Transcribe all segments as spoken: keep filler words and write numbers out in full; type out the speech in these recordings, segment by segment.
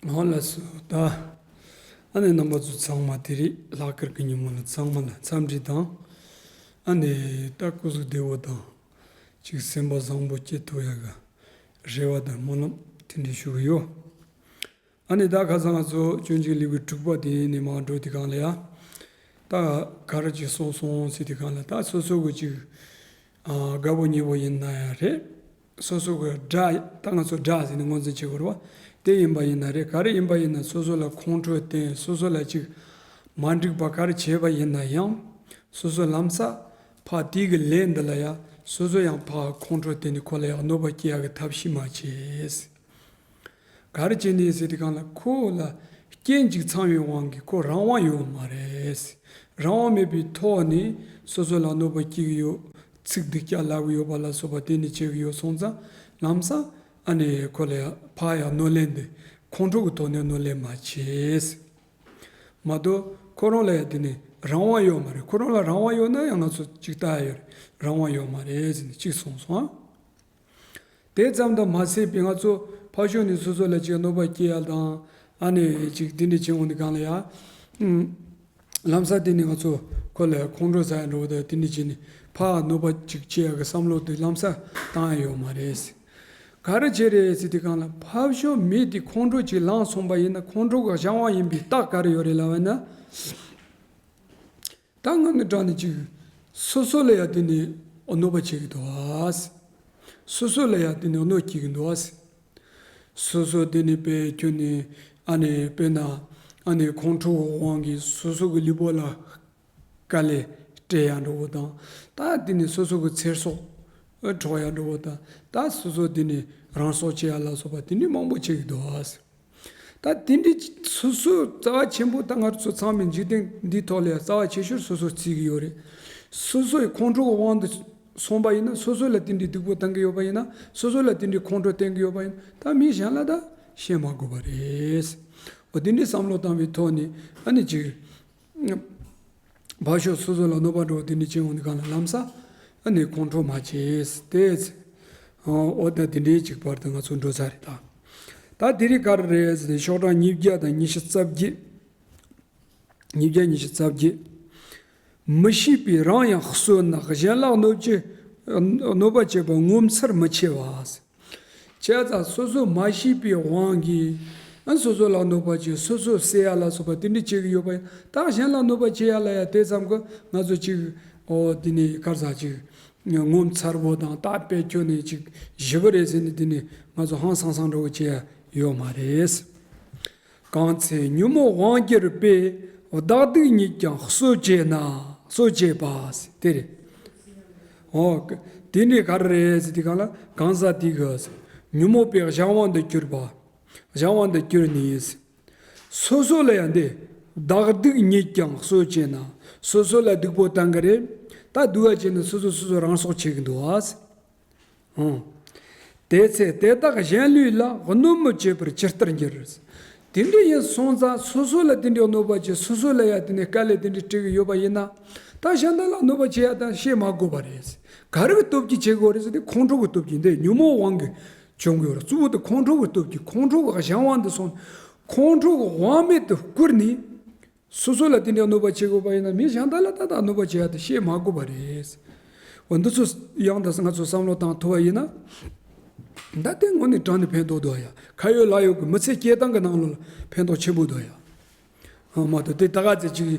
ཨོ་ལགས་སོ། ད་ཨ་ནི་རྣམ་པ་ཚོ་ཚང་མ་དེ་རིང་ལྷག་དཀར་གྱི་ཉིན་མོ་ལ་ཚང་མ་ལ་འཚམས་འདྲི་དང་། ཨ་ནི་ད་སྐུ་གཟུགས་བདེ་བོ་དང་། ཅིག་སེམས་པ་བཟང་པོ་སྐྱེ་ཐུབ་ཡག་གི་རེ་བ་དང་སྨོན་ལམ་དེ་འདྲ་ཞུ་གི་ཡོད། ཨ་ནི་ད་ཁ་སང་ང་ཚོ་སྤྱོད་འཇུག་ལེའུ་དྲུག་པ་དེ་ནས་མར་འགྲོ་དུས་སྒང་ལ་ཡ། ད་ག་རེ་ཅིག་གསུངས་སོང་ཟེར་དུས་སྒང་ལ། ད་སོ་སོ་གི་ཅིག་ཨ་དགའ་པོ་ཉེ་པོ་ཡིན་ན་ཡང་རེད། སོ་སོ་གི་དགྲ། ད་ང་ཚོ་དགྲ་ཟེར་ནས་ངོས་འཛིན་བྱེད་དགོས་རེད་བ། དེ་ཡིན་པ་ཡིན་ན་རེད། ག་རེ་ཡིན་པ་ཡིན་ན་སོ་སོ་ལ་ཁོང་ཁྲོ་བསྟན། སོ་སོ་ལ་ཅིག་མ་འགྲིག་པ་ག་རེ་བྱས་པ་ཡིན་ན་ཡང་། སོ་སོ་ལམ་སང་ཕར་དེ་གི་ལན་འདི་ལ་ཡ་སོ་སོ་ཡང་ཕར་ཁོང་ཁྲོ་བསྟན་ནས་ཁོ་ལ་ཡང་གནོད་པ་སྐྱེལ་ཡག་གི་ཐབས་ཤེས་མ་བྱེད། ག་རེ་བྱས་ནས་ཟེར་དུས་སྒང་ལ། ཁོ་ལ་རྐྱེན་ཅིག་ཚང་བའི་དབང་གིས་ཁོ་རང་དབང་ཡོད་མ་རེད། རང་དབང་མེད་པའི་ཐོག་ནས་སོ་སོ་ལ་གནོད་པ་སྐྱེལ་གྱི་ཡོད། ཚིག་སྡུག་ཅག་ལབ་ཀྱི་ཡོད་པ་ལ་སོགས་པ་དེ་འདྲ་བྱེད་ཀྱི་ཡོད་སོང་ཙང་། ལམ་སང་ཨ་ནི་ཁོ་ལ་ཡ་ཕར་ཡང་གནོད་ལན་འདི་ཁོང་ཁྲོ་གི་ཐོག་ནས་གནོད་ལན་མ་བྱེད། མ་གཏོགས་ཁོ་རང་ལ་ཡ་དེ་ནི་རང་དབང་ཡོད་མ་རེད། ཁོ་རང་ལ་རང་དབང་ཡོད་ན་ཡང་ང་ཚོ་ཅིག་ལྟ་ཡ་ཡོད་རེད། རང་དབང་ཡོད་མ་རེད་ཟེར་ནས་ཅིག་གསུངས་སོང་ཨ། དེ་ཙམ་དུ་མ་ཟད་པའི་ང་ཚོ་ཕར་ཕྱོགས་ནས་སོ་སོ་ལ་ཅིག་གནོད་པ་སྐྱེལ་ཡ་དང་། ཨ་ནི་ཅིག་དེ་འདྲ་བྱེད་འོང་དུས་སྒང་ལ་ཡ། ཨུམ། ལམ་སང་དེ་ནི་ང་ཚོ་ཁོ་ལ་ཁོང་ཁྲོ་ཟ་ཡ་འདྲ་བོ་དང་དེ་འདྲ་བྱས་ནས་ཕར་གནོད་པ་ཅིག་སྐྱེལ་ཡ་གི་བསམ་བློ་དེ་ལམ་སང་བཏང་ཡ་ཡོད་མ་རེད། ག་རེ་བྱས་རེད་ཟེར་དུས་སྒང་ལ། ཕར་ཕྱོགས་མི་དེ་ཁོང་ཁྲོ་ཅིག་ལངས་སོང་པ་ཡིན་ན་ཁོང་ཁྲོ་གི་སྦྱང་བ་ཡིན་པའི་རྟགས་ག་རེ་ཡོད་རེད་ལབ་པ་ན། ད་དངོས་གནས་དྲང་གནས་ཅིག་སོ་སོ་ལ་ཡ་དེ་ནི་གནོད་པ་བྱེད་ཀྱི་འདུག་ཨ། སོ་སོ་ལ་ཡ་དེ་ནི་གནོད་སྐྱེལ་གྱི་འདུག་ཨ། སོ་སོ་དེ་ནི་དཔེ་ཁྱོན་ནས་ཨ་ནི་དཔེར་ན་ཨ་ནི་ཁོང་ཁྲོ་གི་དབང་གིས་སོ་སོ་གི་ལུས་པོ་ལ་དཀའ་ལས་སྤྲད་ཡ་འདྲ་བོ་དང་། ད་དེ་ནི་སོ་སོ་གི་ཚེ་སྲོག་འཕྲོག་ཡ་འདྲ་བོ་དང་། ད་སོ་སོ་དེ་ནི་རང་སྲོག་བཅད་ཡ་ལ་སོགས་པ་དེ་ནི་མང་པོ་བྱེད་ཀྱི་འདུག་ཨ། ད་དེ་འདྲའི་སོ་སོ་རྩ་བ་ཆེན་པོ། ད་ང་ཚོ་ཚང་མས་འཇིག་རྟེན་འདིའི་ཐོག་ལ་ཡང་རྩ་བ་ཆེ་ཤོས་སོ་སོ་བརྩི་གི་ཡོད་རེད། སོ་སོའི་ཁོང་ཁྲོ་གི་དབང་དུ་སོང་པ་ཡིན་ན། སོ་སོ་ལ་དེ་འདྲའི་སྡུག་པོ་བཏང་གི་ཡོད་པ་ཡིན་ན། སོ་སོ་ལ་དེ་འདྲའི་ཁོང་ཁྲོ་བསྟན་གི་ཡོད་པ་ཡིན་ན། ད་མི་གཞན་ལ་ད་བཤད་མ་དགོས་པ་རེད། འོ་དེ་འདྲའི་བསམ་བློ་བཏང་བའི་ཐོག་ནས་ཨ་ནི་ཅིག་ཕར་ཕྱོགས་སོ་སོ་ལ་གནོད་པ་འགྲོ་བ་དེ་འདྲ་བྱེད་འོང་དུས་སྒང་ལ་ལམ་སང་ཨ་ནི་ཁོང་ཁྲོ་མ་བྱེད་ཟེར་ཏེ། འོ་ད་དེ་འདྲའི་ཅིག་བར་དུ་ང་ཚོ་འགྲོ་ཚར་རེད་ད། ད་དེ་རིང་ག་རེ་རེད་ཟེར་ན། ཤོག་གྲངས་ཉིས་བརྒྱ་དང་ཉི་ཤུ་རྩ་བརྒྱད། ཉིས་བརྒྱ་ཉི་ཤུ་རྩ་བརྒྱད། མི་ཤེས་པས་རང་ཡང་གསོད་ན། གཞན་ལ་གནོད་བྱེད། གནོད་པ་བྱེད་པ་ངོ་མཚར་མི་ཆེ་བ། བྱས་ཙང་སོ་སོ་མ་ཤེས་པའི་དབང་གིས་ཨ་སོ་སོ་ལ་གནོད་པ་བྱེད། སོ་སོ་བསད་ཡ་ལ་སོགས་པ་དེ་འདྲ་བྱེད་ཀྱི་ཡོད་པ་ཡིན་ན། ད་གཞན་ལ་གནོད་པ་བྱེད་ཡ་ལ་ཡ་དེ་ཙམ་གྱིས་ང་ཚོ་ཅིག་འོ་དེ་ནི་ག་རེ་ཟེར། ཅིག་ངོ་མཚར་པོ་དང་། ད་དཔེ་ཁྱོན་ནས་ཅིག་ཞེ་པོ་རེད་ཟེར་ནས་དེ་ནི་ང་ཚོ་ཧང་སང་སང་འདྲ་བོ་བྱེད་ཡ་ཡོད་མ་རེད། གང་ཚེ་ཉོན་མོངས་དབང་གྱུར་པས། བདག་སྡིག་ཉིད་ཀྱང་གསོད་བྱེད་ན། གསོད་བྱེད་པ་དེ་རེད། འོ། དེ་ནི་ག་རེ་རེད་ཟེར་དུས་སྒང་ལ། གང་ཟག་དེ་གིས་ཉོན་མོངས་པའི་གཞན་དབང་དུ་གྱུར་པ། གཞན་དབང་དུ་གྱུར་ནས། སོ་སོ་ལ་ཡང་འདི། བདག་སྡིག་ཉིད་ཀྱང་གསོད་བྱེད་ན། སོ་སོ་ལ་སྡུག་པོ་བཏང་གི་རེད། ད་སྡུག་པ་བྱས་ན་སོ་སོ་སོ་སོ་རང་སྲོག་བཅད་ཀྱི་འདུག་ཨ། ཨང་། དེ་ཚེ་དེ་དག་གཞན་ལུས་ལ། གནོད་མི་བྱེད་པར་ཇི་ལྟར་འགྱུར། དེ་འདྲ་ཡིན་སོང་ཙང་སོ་སོ་ལ་དེ་འདྲའི་གནོད་པ་བྱེད། སོ་སོ་ལ་ཡང་དེ་ནས་དཀའ་ལས་དེ་འདྲ་སྤྲད་ཀྱི་ཡོད་པ་ཡིན་ན། ད་གཞན་དག་ལ་གནོད་པ་བྱེད་ཡ་ད་བཤད་མ་དགོས་པ་རེད། ག་རེ་གི་སྟོབས་ཀྱིས་བྱེད་དགོས་རེད་ཟེར་ཏེ། ཁོང་ཁྲོ་གི་སྟོབས་ཀྱིས། འདི་ཉོན་མོངས་དབང་གིས་བྱུང་གི་ཡོད་རེད། གཙོ་བོ་དེ་ཁོང་ཁྲོ་གི་སྟོབས་ཀྱིས། ཁོང་ཁྲོ་གི་གཞན་དབང་དུ་སོང་། ཁོང་ཁྲོ་གི་དབང་མེད་དུ་བསྐུར་ནས། སོ་སོ་ལ་དེ་འདྲའི་གནོད་པ་བྱེད་དགོས་པ་ཡིན་ན། མི་གཞན་དག་ལ་ད་ལྟ་གནོད་པ་བྱེད་ཡ་དེ་བཤད་མ་དགོས་པ་རེད། འོ་འདི་ཚོ་ཡང་ད་ང་ཚོ་བསམ་བློ་བཏང་ཐུབ་པ་ཡིན་ན། ད་དེ་དངོས་གནས་དྲང་གནས་ཕན་ཐོགས་འདུག་ཡ། ཁ་ཡོད་ལག་ཡོད་ཀྱི་མི་ཚེ་སྐྱེལ་སྟངས་ཀྱི་ནང་ལོགས་ལ་ཕན་ཐོགས་ཆེན་པོ་འདུག་ཡ། ཨ་མ་གཏོགས་དེ་ད་ག་ཚོད་ཅིག་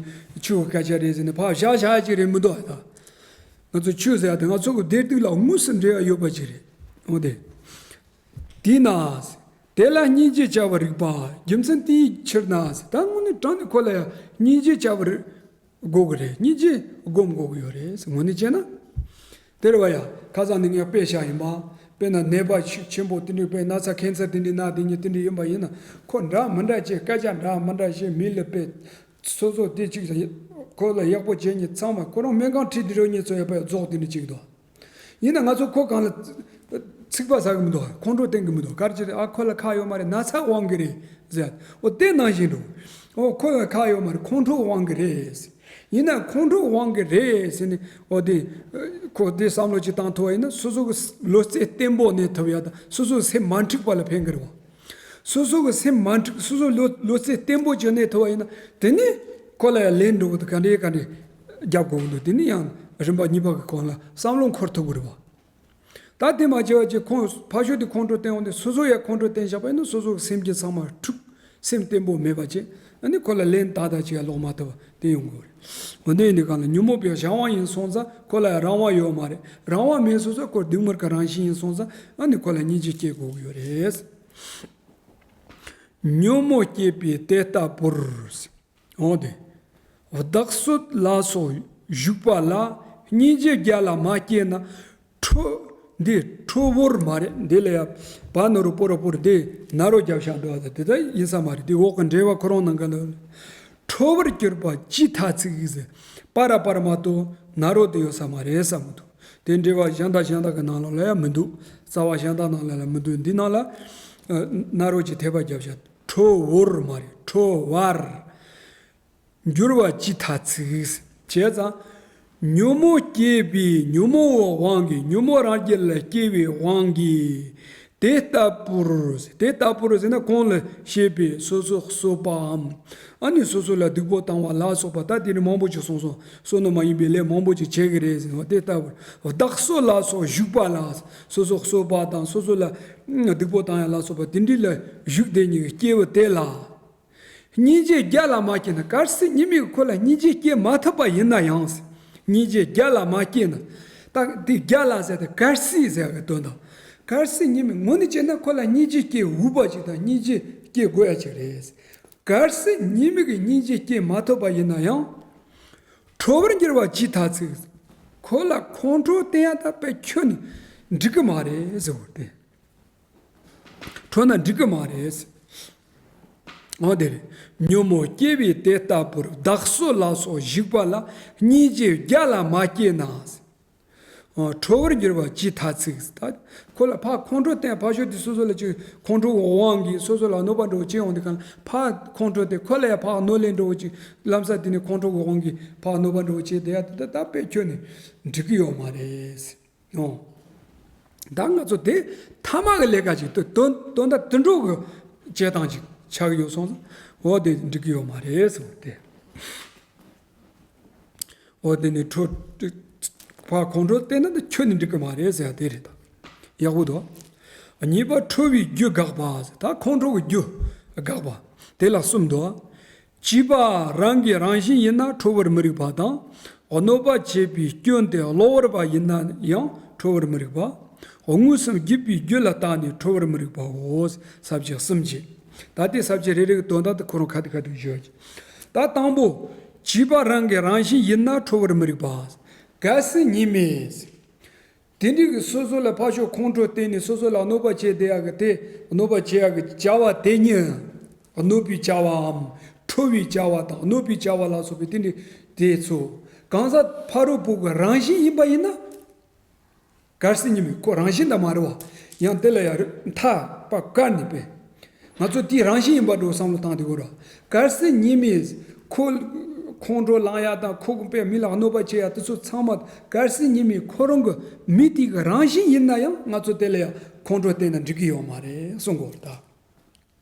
ཆོས་སྐད་ཆ་རེད་ཟེར་ནས་ཕར་བཞག་བཞག་ཅིག་རེད་མི་འདུག་ཡ། ད་ང་ཚོ་ཆོས་ཟེར་ཡ་དེ་ང་ཚོ་གི་བདེ་སྡུག་ལ་དངོས་སུ་འབྲེལ་བ་ཡོད་པ་ཅིག་རེད། འོ་དེ། དེས་ན། དེ་ལ་སྙིང་རྗེ་བྱ་བར་རིགས་པ། རྒྱུ་མཚན་དེའི་ཕྱིར་ན། ད་དངོས་གནས་དྲང་གནས་ཁོ་ལ་ཡང་སྙིང་རྗེ་བྱ་བར་དགོས་ཀྱི་རེད། སྙིང་རྗེ་སྒོམ་དགོས་ཀྱི་ཡོད་རེད། དངོས་གནས་བྱས་ན། དེ་རེད་བ་ཡ། ཁ་སང་ནས་ངས་དཔེ་བཞག་ཡིན་པ། དཔེར་ན་ནད་པ་ཤུགས་ཆེན་པོ་དེ་འདྲའི་དཔེ་ན་ཚ་ཁེན་སར་དེ་འདྲའི་ན་དེ་ཉིད་དེ་འདྲའི་ཡིན་པ་ཡིན་ན། ཁོ་འདྲ་མི་འདྲ་བྱས། སྐད་ཆ་འདྲ་མི་འདྲ་བཤད། མི་ལ་དཔེ། སོ་སོ་དེ་གཅིག་ཁོ་ལ་ཡག་པོ་བྱེད་མཁན་ཚང་མ། ཁོ་རང་སྨན་ཁང་ཁྲིད་དེ་རོགས་མཁན་ཚོ་ཡོད་པ་ཡ་རྫོགས་དེ་འདྲ་གཅིག་འདུག་ཡིན་ན་ང་ཚོ་ཁོ་གང་ལ་ཚིག་པ་ཟ་གི་མི་འདུག་ཁོང་ཁྲོ་བསྟན་གི་མི་འདུག་ག་རེ་བྱས་རེད། ཨ་ཁོ་ལ་ཁག་ཡོད་མ་རེད། ན་ཚ་དབང་གིས་རེད་ཟེར། འོ་དེ་ནང་བཞིན་འགྲོ། འོ་ཁོ་ལ་ཁག་ཡོད་མ་རེད། ཁོང་ཁྲོ་དབང་གིས་རེད། ཡིན་ན་ཁོང་ཁྲོ་དབང་གིས་རེད་ཟེར་ནས། འོ་དེ་ཁོ་དེ་བསམ་བློ་ཅིག་བཏང་ཐུབ་པ་ཡིན་ན། སོ་སོ་གི་བློ་རྩེ་བརྟན་པོ་གནས་ཐུབ་ཡ་དང་། སོ་སོའི་སེམས་མ་འཁྲུགས་པ་ལ་ཕན་གི་རེད་བ། སོ་སོ་གི་སེམས་མ་འཁྲུག་སོ་སོ་བློ་བློ་རྩེ་བརྟན་པོ་བྱས་ནས་ཐུབ་པ་ཡིན་ན། དེ་ནས་ཁོ་ལ་ཡང་ལན་འགྲོ་གི་འདུག་ག་འདྲའི་ག་འདྲའི་རྒྱབ་དགོས་གི་འདུག་དེ་ནས་ཡང་རིམ་པ་གཉིས་པ་གི་སྐོར་ལ་བསམ་བློ་འཁོར་ཐུབ་གི་རེད་བ། ད་དེ་མ་བྱས་པ་ཅིག་ཁོང་ཕར་ཕྱོགས་དེ་ཁོང་ཁྲོ་བསྟན་འོང་དུས་སོ་སོ་ཡང་ཁོང་ཁྲོ་བསྟན་བཞག་པ་ཡིན་ན་སོ་སོ་གི་སེམས་ཀྱི་ཚང་མ་འཁྲུག་སེམས་བརྟན་པོ་མེད་པ་བྱས། ཨ་ནི་ཁོ་ལ་ལན་ཏག་ཏག་ཅིག་ཡང་ལོག་མ་ཐུབ་པ་དེ་ཡོང་གི་རེད། འོ་དེ་ཡིན་དུས་གང་ལ་ཉོན་མོངས་པའི་གཞན་དབང་ཡིན་སོང་ཙང་ཁོ་ལ་ཡང་རང་དབང་ཡོད་མ་རེད། རང་དབང་མེད་སོང་ཙང་ཁོ་སྡུག་བསྔལ་གྱི་རང་བཞིན་ཡིན་སོང་ཙང་ཨ་ནི་ཁོ་ལ་སྙིང་རྗེ་སྐྱེ་དགོས་ཀྱི་ཡོད་རེད། ཉོན་མོངས་སྐྱེས་པས་དེ་ལྟ་བུར། འོ་དེ། བདག་སྲོད་ལ་སོགས་ཞུགས་པ་ལ་སྙིང་རྗེ་རྒྱ་ལ་མ་སྐྱེས་ན། ཁྲོ། འདི་ཁྲོ་བོར་མ་རེད། འདི་ལ་ཡ་བ་ན་རོ་པོ་རོ་པོར་འདི་ན་རོ་རྒྱབ་ཤག་འདུག་ཨ། དེ་ལྟ་ཡིན་ས་མ་རེད། འདི་འོག་གི་འགྲེལ་པ་ཁོ་རང་ནང་ག་ལ། ཁྲོ་བོར་གྱུར་པ་ཅི་ཐ་ཚིག་ཟེར། པ་ར་པར་མ་གཏོགས་ན་རོ་དེ་ཡོད་ས་མ་རེད་བསམ་གི་འདུག་དེ་འགྲེལ་པ་གཞན་དག་གཞན་དག་གི་ནང་ལོགས་ལ་ཡང་མི་འདུག་རྩ་བ་གཞན་དག་ནང་ལ་ལ་མི་འདུག་འདི་ནང་ལ་ཨ་ན་རོ་གྱི་འཐེབ་པ་རྒྱབ་ཤག་ཁྲོ་བོར་མ་རེད། ཁྲོ་བར་འགྱུར་བ་ཅི་ཐ་ཚིག་བྱས་ཙང་། ཉོན་མོངས་སྐྱེས་པའི་ཉོན་མོངས་པའི་དབང་གིས་ཉོན་མོངས་རང་རྒྱུད་ལ་སྐྱེ་བའི་དབང་གིས། དེ་ལྟ་བུར། དེ་ལྟ་བུར་ཟེར་ན་གོང་ལ་བཤད་པའི་སོ་སོ་གསོད་པའམ། ཨ་ནི་སོ་སོ་ལ་སྡིག་པོ་བཏང་བ་ལ་སོགས་པ་ད་དེ་ནི་མང་པོ་ཅིག་གསུངས་སོང་། བསོད་ནམས་མ་ཡིན་པའི་ལས་མང་པོ་ཅིག་བྱེད་ཀྱི་རེད་ཟེར་བ་དེ་ལྟ་བུར། བདག་སྲོད་ལ་སོགས་ཞུགས་པ་ལ། སོ་སོ་གསོད་པ་དང་སོ་སོ་ལ་སྡིག་པོ་བཏང་ཡ་ལ་སོགས་པ་དེ་འདྲ་ལ་ཞུགས་བསྡད་མཁན་གྱི་སྐྱེ་བོ་དེ་ལ། སྙིང་རྗེ་རྒྱ་ལ་མ་སྐྱེས་ན། གལ་སྲིད་ཉི་མའི་ཁོ་ལ་སྙིང་རྗེ་སྐྱེ་མ་ཐུབ་པ་ཡིན་ན་ཡང་། སྙིང་རྗེ་རྒྱ་ལ་མ་སྐྱེས་ན། ད་དེ་རྒྱ་ལ་ཟེར་ཏེ་གལ་སྲིད་ཟེར་བའི་དོན་དང་། གལ་སྲིད་ཉི་མའི་ངོ་ནས་བྱས་ན་ཁོ་ལ་སྙིང་རྗེ་སྐྱེ་འོས་པ་ཅིག་དང་སྙིང་རྗེ་སྐྱེ་དགོས་ཡ་ཅིག་རེད། གལ་སྲིད་ཉི་མ་གི་སྙིང་རྗེ་སྐྱེ་མ་ཐུབ་པ་ཡིན་ན་ཡང་། ཁྲོ་བོར་འགྱུར་བ་ཅི་ཐ་ཚིག་ཁོ་ལ་ཁོང་ཁྲོ་བསྟན་ཡ་ད་དཔེ་ཁྱོན་ནས་འགྲིག་གི་མ་རེད་ཟེར་བ་སྟེ། ཁྲོ་ན་འགྲིག་གི་མ་རེད། འོ་དེ་རེད། ཉོན་མོངས་སྐྱེས་པས་དེ་ལྟ་བུར། བདག་སྲོད་ལ་སོགས་ཞུགས་པ་ལ། སྙིང་རྗེ་རྒྱ་ལ་མ་སྐྱེས་ན། ཨོ། ཁྲོ་བོར་འགྱུར་བ་ཅི་ཐ་ཚིག་ད་ཁོ་ལ་ཕར་ཁོང་ཁྲོ་བསྟན་ཕར་ཕྱོགས་དེ་སོ་སོ་ལ་ཅིག་ཁོང་ཁྲོ་གི་དབང་གིས་སོ་སོ་ལ་གནོད་པ་འདྲ་བོ་ཅིག་ཡོང་དུས་གང་ཕར་ཁོང་ཁྲོ་དེ་ཁོ་ལ་ཡང་ཕར་གནོད་ལན་འདྲ་བོ་ཅིག་ལམ་སང་དེ་ནས་ཁོང་ཁྲོ་གི་དབང་གིས་ཕར་གནོད་པ་འདྲ་བོ་བྱས་དེ་ཡ་དེ་ད་དཔེ་ཁྱོན་ནས་འགྲིག་གི་ཡོད་མ་རེད། ཨོ། ད་ང་ཚོ་དེ་ཐ་མ་གི་ལས་ཀ་ཅིག་དོན་དོན་དོན་དག་དུད་འགྲོ་གི་བྱེད་སྟངས་ཅིག་ཆགས་ཀྱི་ཡོད་སོང་ཙང་འོ་དེ་འགྲིག་གི་ཡོད་མ་རེད་ཟེར་བ་དེ། འོ་དེ་ནི་ཁྲོ་ཕར་ཁོང་ཁྲོ་བསྟན་ན་དེ་ཁྱོན་ནས་འགྲིག་གི་མ་རེད་ཟེར་ཡ་དེ་རེད་ད། ཡག་པོ་འདུག་གཉིས་པ་ཁྲོ་བའི་རྒྱུ་དགག་པ་ཟེར། ད་ཁོང་ཁྲོ་གི་རྒྱུ་དགག་པ་དེ་ལ་གསུམ་འདུག་བྱིས་པ་རང་གི་རང་བཞིན་ཡིན་ན་ཁྲོ་བར་མི་རིགས་པ་དང་། གནོད་པ་བྱེད་པའི་སྐྱོན་དེ་གློ་བུར་བ་ཡིན་ན་ཡང་ཁྲོ་བར་མི་རིགས་པ། དངོས་སུ་བརྒྱུད་པའི་རྒྱུ་ལ་བརྟགས་ནས་ཁྲོ་བར་མི་རིགས་པའོ། ས་བཅད་གསུམ་བྱས། ད་ལྟའི་ས་བཅད་རེ་རེ་གི་དོན་དག་དེ་ཁོ་རང་ཁ་ཐུག་ཁ་ཐུག་ཞུ་ཡ་གྱིས། ད་དང་པོ། བྱིས་པ་རང་གི་རང་བཞིན་ཡིན་ན་ཁྲོ་བར་མི་རིགས་པ། གལ་སྲིད་ཉི་མས། དེ་འདྲའི་གི་སོ་སོ་ལ་ཕར་ཕྱོགས་ཁོང་ཁྲོ་བསྟན་ནས་སོ་སོ་ལ་གནོད་པ་བྱས་བསྡད་ཡག་གི་དེ་གནོད་པ་བྱེད་ཡག་གི་བྱ་བ་དེ་ཉིད་གནོད་པའི་བྱ་བའམ་ཁྲོ་བའི་བྱ་བ་དང་གནོད་པའི་བྱ་བ་ལ་སོགས་པའི་དེ་འདྲའི་དེ་ཚོ་གང་ཟག་ཕ་རོལ་པོ་གི་རང་བཞིན་ཡིན་པ་ཡིན་ན། གལ་སྲིད་ཉི་མའི་ཁོ་རང་བཞིན་དང་མ་རེད་བ། ཡང་དེ་ལ་ཡང་མཐའ་པ་བཀར་ནས་པས། ང་ཚོ་དེའི་རང་བཞིན་ཡིན་པ་འགྲོ་བསམ་བློ་བཏང་དེ་གོ་ར། གལ་སྲིད་ཉི་མས་ཁོ་ཁོང་ཁྲོ་ལངས་ཡ་དང་ཁོ་དཔེ་མི་ལ་གནོད་པ་བྱེད་ཡ་དེ་ཚོ་ཚང་མ་གལ་སྲིད་ཉི་མས་ཁོ་རང་གི་མི་དེ་གི་རང་བཞིན་ཡིན་ན་ཡང་ང་ཚོ་དེ་ལ་ཡང་ཁོང་ཁྲོ་བསྟན་ན་འགྲིག་གི་ཡོད་མ་རེད་གསུང་གོ་ར་ད།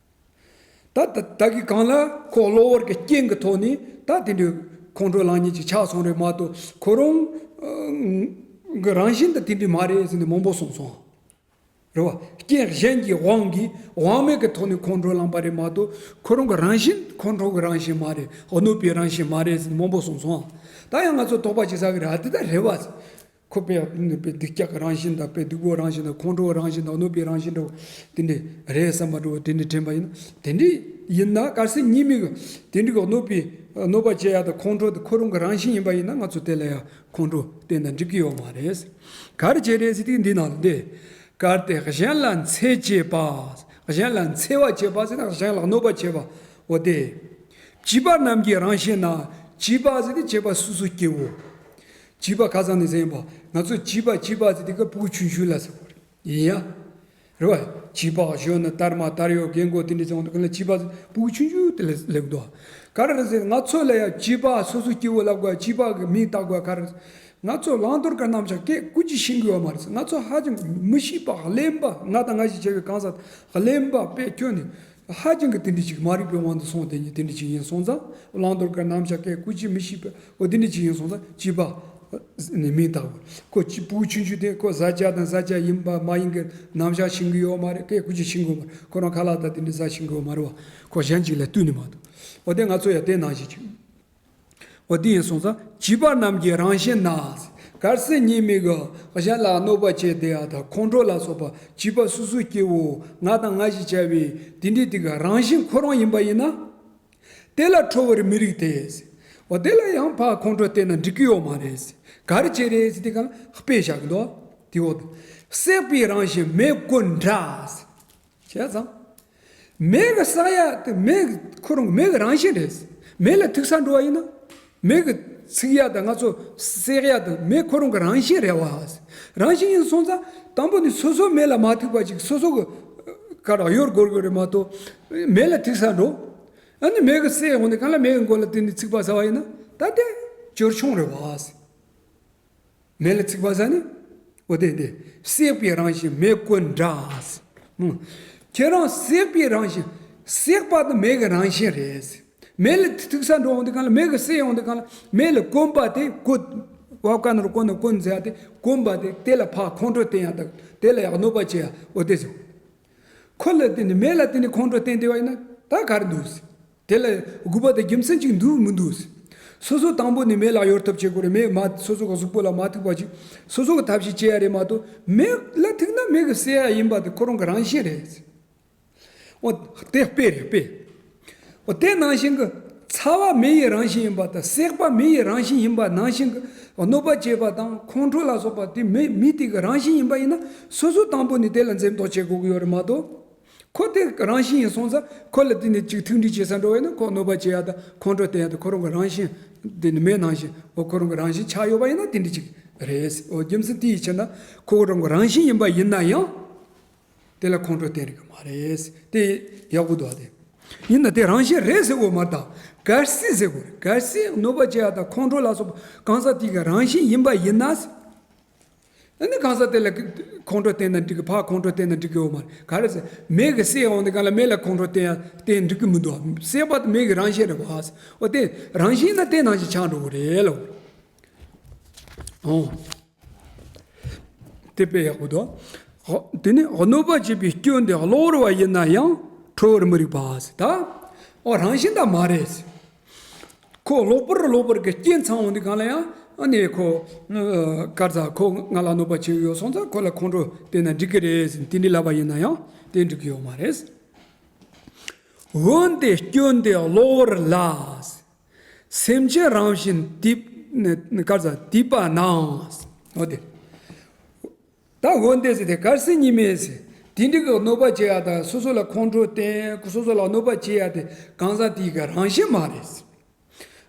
ད་ད་ད་གི་གང་ལ་ཁོ་གློ་བུར་གྱི་རྐྱེན་གྱི་ཐོག་ནས་ད་དེ་འདྲའི་ཁོང་ཁྲོ་ལངས་ཉེན་ཅིག་ཆགས་སོང་རེད་མ་གཏོགས་ཁོ་རང་གི་རང་བཞིན་དུ་དེ་འདྲའི་མ་རེད་ཟེར་ནས་མང་པོ་གསུངས་སོང་། རེད་བ། རྐྱེན་གཞན་གྱི་དབང་གིས་དབང་མེད་ཀྱི་ཐོག་ནས་ཁོང་ཁྲོ་ལངས་པ་རེད་མ་གཏོགས་ཁོ་རང་གི་རང་བཞིན་ཁོང་ཁྲོ་གི་རང་བཞིན་མ་རེད། གནོད་པའི་རང་བཞིན་མ་རེད་ཟེར་ནས་མང་པོ་གསུངས་སོང་། ད་ཡང་ང་ཚོ་དོགས་པ་ཅིག་ཟ་གི་རེད། ཨ་དེ་ད་རེད་བ། ཁོ་དཔེ་དཔེ་སྡུག་ཅག་གི་རང་བཞིན་དང་དཔེ་སྡུག་པོའི་རང་བཞིན་དང་ཁོང་ཁྲོའི་རང་བཞིན་དང་གནོད་པའི་རང་བཞིན་འདྲ་བོ་དེ་འདྲ་རེད་བསམ་པ་འདྲ་བོ་དེ་འདྲ་དྲན་པ་ཡིན་ན། དེ་འདྲ་ཡིན་ན་གལ་སྲིད་ཉི་མའི་གི་དེ་འདྲ་གི་གནོད་པའི་གནོད་པ་བྱེད་ཡ་དང་ཁོང་ཁྲོ་དེ་ཁོ་རང་གི་རང་བཞིན་ཡིན་པ་ཡིན་ན་ང་ཚོ་དེ་ལ་ཡང་ཁོང་ཁྲོ་བསྟན་ན་འགྲིག་གི་ཡོད་མ་རེད། ག་རེ་བྱས་རེད་ཟེར་དུས་འདི་ནང་ལ་འདི། གལ་ཏེ་གཞན་ལ་འཚེ་བྱེད་པ། གཞན་ལ་འཚེ་བ་བྱེད་པ་ཟེར་ན་གཞན་ལ་གནོད་པ་བྱེད་པ། འོ་དེ། བྱིས་པ་རྣམས་ཀྱི་རང་བཞིན་ན། བྱིས་པ་ཟེར་དུས་བྱིས་པ་སོ་སོ་སྐྱེ་བོ། བྱིས་པ་ཁ་སང་ནས་ཟེར་ཡིན་པ། ང་ཚོ་བྱིས་པ་བྱིས་པ་ཟེར་དུས་ཀ་ཕྲུ་གུ་ཆུང་ཆུང་ལ་ཟེར་བ་རེད། ཡིན་ཡ། རེད་བ། བྱིས་པ་གཞོན་ནུ་དར་མ་དར་ཡོད་རྒན་གོག་དེ་འདྲ་ཟེར་བ་འདུག་ག་ལ་བྱིས་པ་ཕྲུ་གུ་ཆུང་ཆུང་དེ་ལ་སླེབས་འདུག་ག་རེ་རེད་ཟེར་ང་ཚོ་ལ་ཡ་བྱིས་པ་སོ་སོ་སྐྱེ་བོ་ལབ་དགོས། བྱིས་པ་གི་མིང་བཏགས་དགོས་ག་རེ། ང་ཚོ་བླང་དོར་གྱི་རྣམ་གཞག་སྐད་ཀུན་གྱིས་ཤེས་ཀྱི་ཡོད་མ་རེད། ང་ཚོ་ཧ་ཅང་མི་ཤེས་པ་གླེན་པ་ང་དང་ང་ཞིག་བྱས་པའི་གང་ཟག་གླེན་པ་དཔེ་ཁྱོན་ནས། ཧ་ཅང་གི་དེ་འདྲ་ཅིག་མ་རིག་པའི་དབང་དུ་སོང་། དེ་ཉིད་དེ་འདྲ་ཅིག་ཡིན་སོང་ཙང་བླང་དོར་གྱི་རྣམ་གཞག་སྐད་བཀོལ་སྤྱོད་མི་ཤེས་པའི་འོ་དེ་འདྲ་ཅིག་ཡིན་སོང་ཙང་བྱིས་པ་ནི་མིང་བཏགས། ཁོ་ཅི་ཕྲུ་གུ་ཆུང་ཆུང་དེ་ཁོ་ཟ་བྱ་དང་ཟ་བྱ་ཡིན་པ་མ་ཡིན་གྱི་རྣམ་གཞག་ཤེས་ཀྱི་ཡོད་མ་རེད། སྐད་བཀོལ་སྤྱོད་ཤེས་ཀྱི་ཡོད་མ་རེད། ཁོ་རང་ཁ་ལག་དང་དེ་འདྲ་ཟ་ཤེས་ཀྱི་ཡོད་མ་རེད་བ། ཁོ་གཞན་ཅིག་ལ་ལྟོས་ནས་མ་གཏོགས། འོ་དེ་ང་ཚོ་ཡང་དེ་ནང་བཞིན་ཅིག་འོ་དེ་ཡིན་སོང་ཙང་བྱིས་པ་རྣམས་ཀྱི་རང་བཞིན་ན། གལ་སྲིད་ཉེས་དམིགས་ཀྱི་གཞན་ལ་གནོད་པ་བྱས་བསྡད་ཡ་དང་ཁོང་ཁྲོ་ལ་སོགས་པ་བྱིས་པ་སོ་སོའི་སྐྱེ་བོ་ང་དང་ང་ཞེས་བྱ་བའི་དེ་འདྲའི་དེ་ག་རང་བཞིན་ཁོ་རང་ཡིན་པ་ཡིན་ན། དེ་ལ་ཁྲོ་བར་མི་རིགས་ཏེ། འོ་དེ་ལ་ཡང་ཕར་ཁོང་ཁྲོ་བསྟན་ན་འགྲིག་གི་ཡོད་མ་རེད། ག་རེ་བྱས་རེད་ཟེར་དེ་ག་ལ་དཔེ་བཞག་གི་འདུག་དེ་འོ་དེ། བསྲེགས་པའི་རང་བཞིན་མེ་བཀོན་འདྲ། བྱས་ཙང་། མེ་གི་བསྲེག་ཡ་དེ་མེ་གི་ཁོ་རང་མེ་གི་རང་བཞིན་རེད། མེ་ལ་ཐུག་ས་འགྲོ་བ་ཡིན་ན། མེ་གི་ཚིག་ཡ་དང་ང་ཚོ་བསྲེག་ཡ་དང་མེ་ཁོ་རང་གི་རང་བཞིན་རེད་བ། རང་བཞིན་ཡིན་སོང་ཙང་དང་པོ་ནི་སོ་སོ་མེ་ལ་མ་ཐུག་པ་ཅིག་སོ་སོ་གི་ག་རེ་གཡོལ་དགོས་དགོས་རེད་མ་གཏོགས་མེ་ལ་ཐུག་ས་འགྲོ། ཨ་ནི་མེ་གི་བསྲེག་འོང་དེ་གང་ལ་མེ་གི་མགོ་ལ་དེ་ནི་ཚིག་པ་ཟ་བ་ཡིན་ན་ད་དེ་སྦྱོར་བྱུང་རེད་བ། མེ་ལ་ཚིག་པ་ཟ་ནི། འོ་དེ་དེ། བསྲེགས་པའི་རང་བཞིན་མེ་བཀོན་འདྲ། ཁྱེད་རང་བསྲེགས་པའི་རང་བཞིན། བསྲེགས་པ་དེ་མེ་གི་རང་བཞིན་རེད། མེ་ལ་ཐུག་ས་འགྲོ་འོང་དེ་གང་ལ་མེ་གི་བསྲེག་འོང་དེ་གང་ལ་མེ་ལ་བཀོན་པ་དེ་བཀོད། བ་ཀ་ན་རོ་བཀོན་ན་བཀོན་ཟེར་ཡ་དེ་བཀོན་པ་དེ་དེ་ལ་ཕར་ཁོང་ཁྲོ་བསྟན་ཡ་དང་དེ་ལ་ཡག་གནོད་པ་བྱེད་ཡ་འོ་དེ་ཟེར། ཁོ་ལ་དེ་ནི་མེ་ལ་དེ་ནི་ཁོང་ཁྲོ་བསྟན་བསྡད་པ་ཡིན་ན་ད་ག་རེ་འདུག་ཟེར། དེ་ལ་དགོས་པ་དང་རྒྱུ་མཚན་ཅིག་འདུག་མི་འདུག་ཟེར། སོ་སོ་དང་པོ་ནས་མེ་ལ་གཡོལ་ཐབས་བྱེད་དགོས་རེད། མེ་མ་སོ་སོ་གི་གཟུགས་པོ་ལ་མ་ཐུག་པ་ཅིག་སོ་སོ་གི་ཐབས་ཤེས་བྱེད་ཡ་རེད་མ་གཏོགས་མེ་ལ་ཐུག་ན་མེ་གི་བསྲེག་ཡ་ཡིན་པ་དེ་ཁོ་རང་གི་རང་བཞིན་རེད་ཟེར། འོ་དེ་དཔེ་རེད་དཔེ། འོ་དེ་ནང་བཞིན་གི་ཚ་བ་མེ་ཡི་རང་བཞིན་ཡིན་པ་དང་བསྲེག་པ་མེ་ཡི་རང་བཞིན་ཡིན་པ་ནང་བཞིན་གི་གནོད་པ་བྱེད་པ་དང་ཁོང་ཁྲོ་ལ་སོགས་པ་དེ་མེ་མེ་དེ་གི་རང་བཞིན་ཡིན་པ་ཡིན་ན་སོ་སོ་དང་པོ་ནས་དེ་ལ་འཛེམ་དོགས་བྱེད་དགོས་ཀྱི་ཡོད་རེད་མ་གཏོགས། ཁོ་དེ་རང་བཞིན་ཡིན་སོང་ཙང་ཁོ་ལ་དེ་ནས་ཅིག་ཐུགས་འདྲིས་བྱེད་ས་འགྲོ་བས་ན་ཁོ་གནོད་པ་བྱེད་ཡ་དང་ཁོང་ཁྲོ་བསྟན་ཡ་དང་ཁོ་རང་གི་རང་བཞིན་དེ་ནི་མེ་ནང་བཞིན་འོ་ཁོ་རང་གི་རང་བཞིན་ཆགས་ཡོད་པ་ཡིན་ན་དེ་འདྲ་ཅིག་རེད། འོ་རྒྱུ་མཚན་དེ་ཡི་ཕྱིར་ན་ཁོ་རང་གི་རང་བཞིན་ཡིན་པ་ཡིན་ན་ཡང་དེ་ལ་ཁོང་ཁྲོ་བསྟན་རིགས་མ་རེད། དེ་ཡག་པོ་འདུག་དེ་ཡིན་ན་དེ་རང་བཞིན་རེད་ཟེར་དགོས་མ་རེད། ད་གལ་སྲིད་ཟེར་དགོས་རེད། གལ་སྲིད་གནོད་པ་བྱེད་ཡ་དང་ཁོང་ཁྲོ་ལ་སོགས་པ་གང་ཟག་དེ་གི་རང་བཞིན་ཡིན་པ་ཡིན་ན། ཨ་ནི་གང་ཟག་དེ་ལ་ཁོང་ཁྲོ་བསྟན་ན་འགྲིག་གི་ཕར་ཁོང་ཁྲོ་བསྟན་ན་འགྲིག་གི་ཡོད་མ་རེད། ག་རེ་ཟེར་མེ་གི་བསྲེག་འོང་དེ་གང་ལ་མེ་ལ་ཁོང་ཁྲོ་བསྟན་ཡ་བསྟན་འགྲིག་གི་མི་འདུག་བསྲེག་པ་དེ་མེ་གི་རང་བཞིན་རེད་བ། འོ་དེ་རང་བཞིན་ན་དེ་ནང་བཞིན་ཆགས་འགྲོ་གི་རེད་ལོ། ཨོ། དེ་དཔེ་ཡག་པོ་འདུག་ཨོ། དེ་ནི་གནོད་པ་བྱེད་པའི་སྐྱོན་དེ་གློ་བུར་བ་ཡིན་ན་ཡང་ཁྲོ་བར་མི་རིགས་པ་ཟེར་ད། ཨོ་རང་བཞིན་དང་མ་རེད་ཟེར། ཁོ་གློ་བུར་གློ་བུར་གྱི་རྐྱེན་ཚང་འོང་དུས་གང་ལ་ཡང་ཨ་ནི་ཁོ་གར་ཚ་ཁོ་ང་ལ་གནོད་པ་བྱེད་ཀྱི་ཡོད་སོང་ཙང་ཁོ་ལ་ཁོང་ཁྲོ་དེ་ན་འགྲིག་གི་རེད་ཟེར་དེ་འདྲའི་ལབ་པ་ཡིན་ན་ཡང་དེ་འགྲིག་གི་ཡོད་མ་རེད། འོན་ཏེ་སྐྱོན་དེ་གློ་བུར་ལ། སེམས་ཅན་རང་བཞིན་དེ་གར་ཚ་དེ་པ་ན། འོ་དེ། ད་འོན་ཏེ་ཟེར་ཏེ་གལ་སྲིད་ཉིད་མེད་ཟེར། དེ་འདྲ་གི་གནོད་པ་བྱེད་ཡ་དང་སོ་སོ་ལ་ཁོང་ཁྲོ་བསྟན་སོ་སོ་ལ་གནོད་པ་བྱེད་ཡ་དེ་གང་ཟག་དེའི་གི་རང་བཞིན་མ་རེད་ཟེར།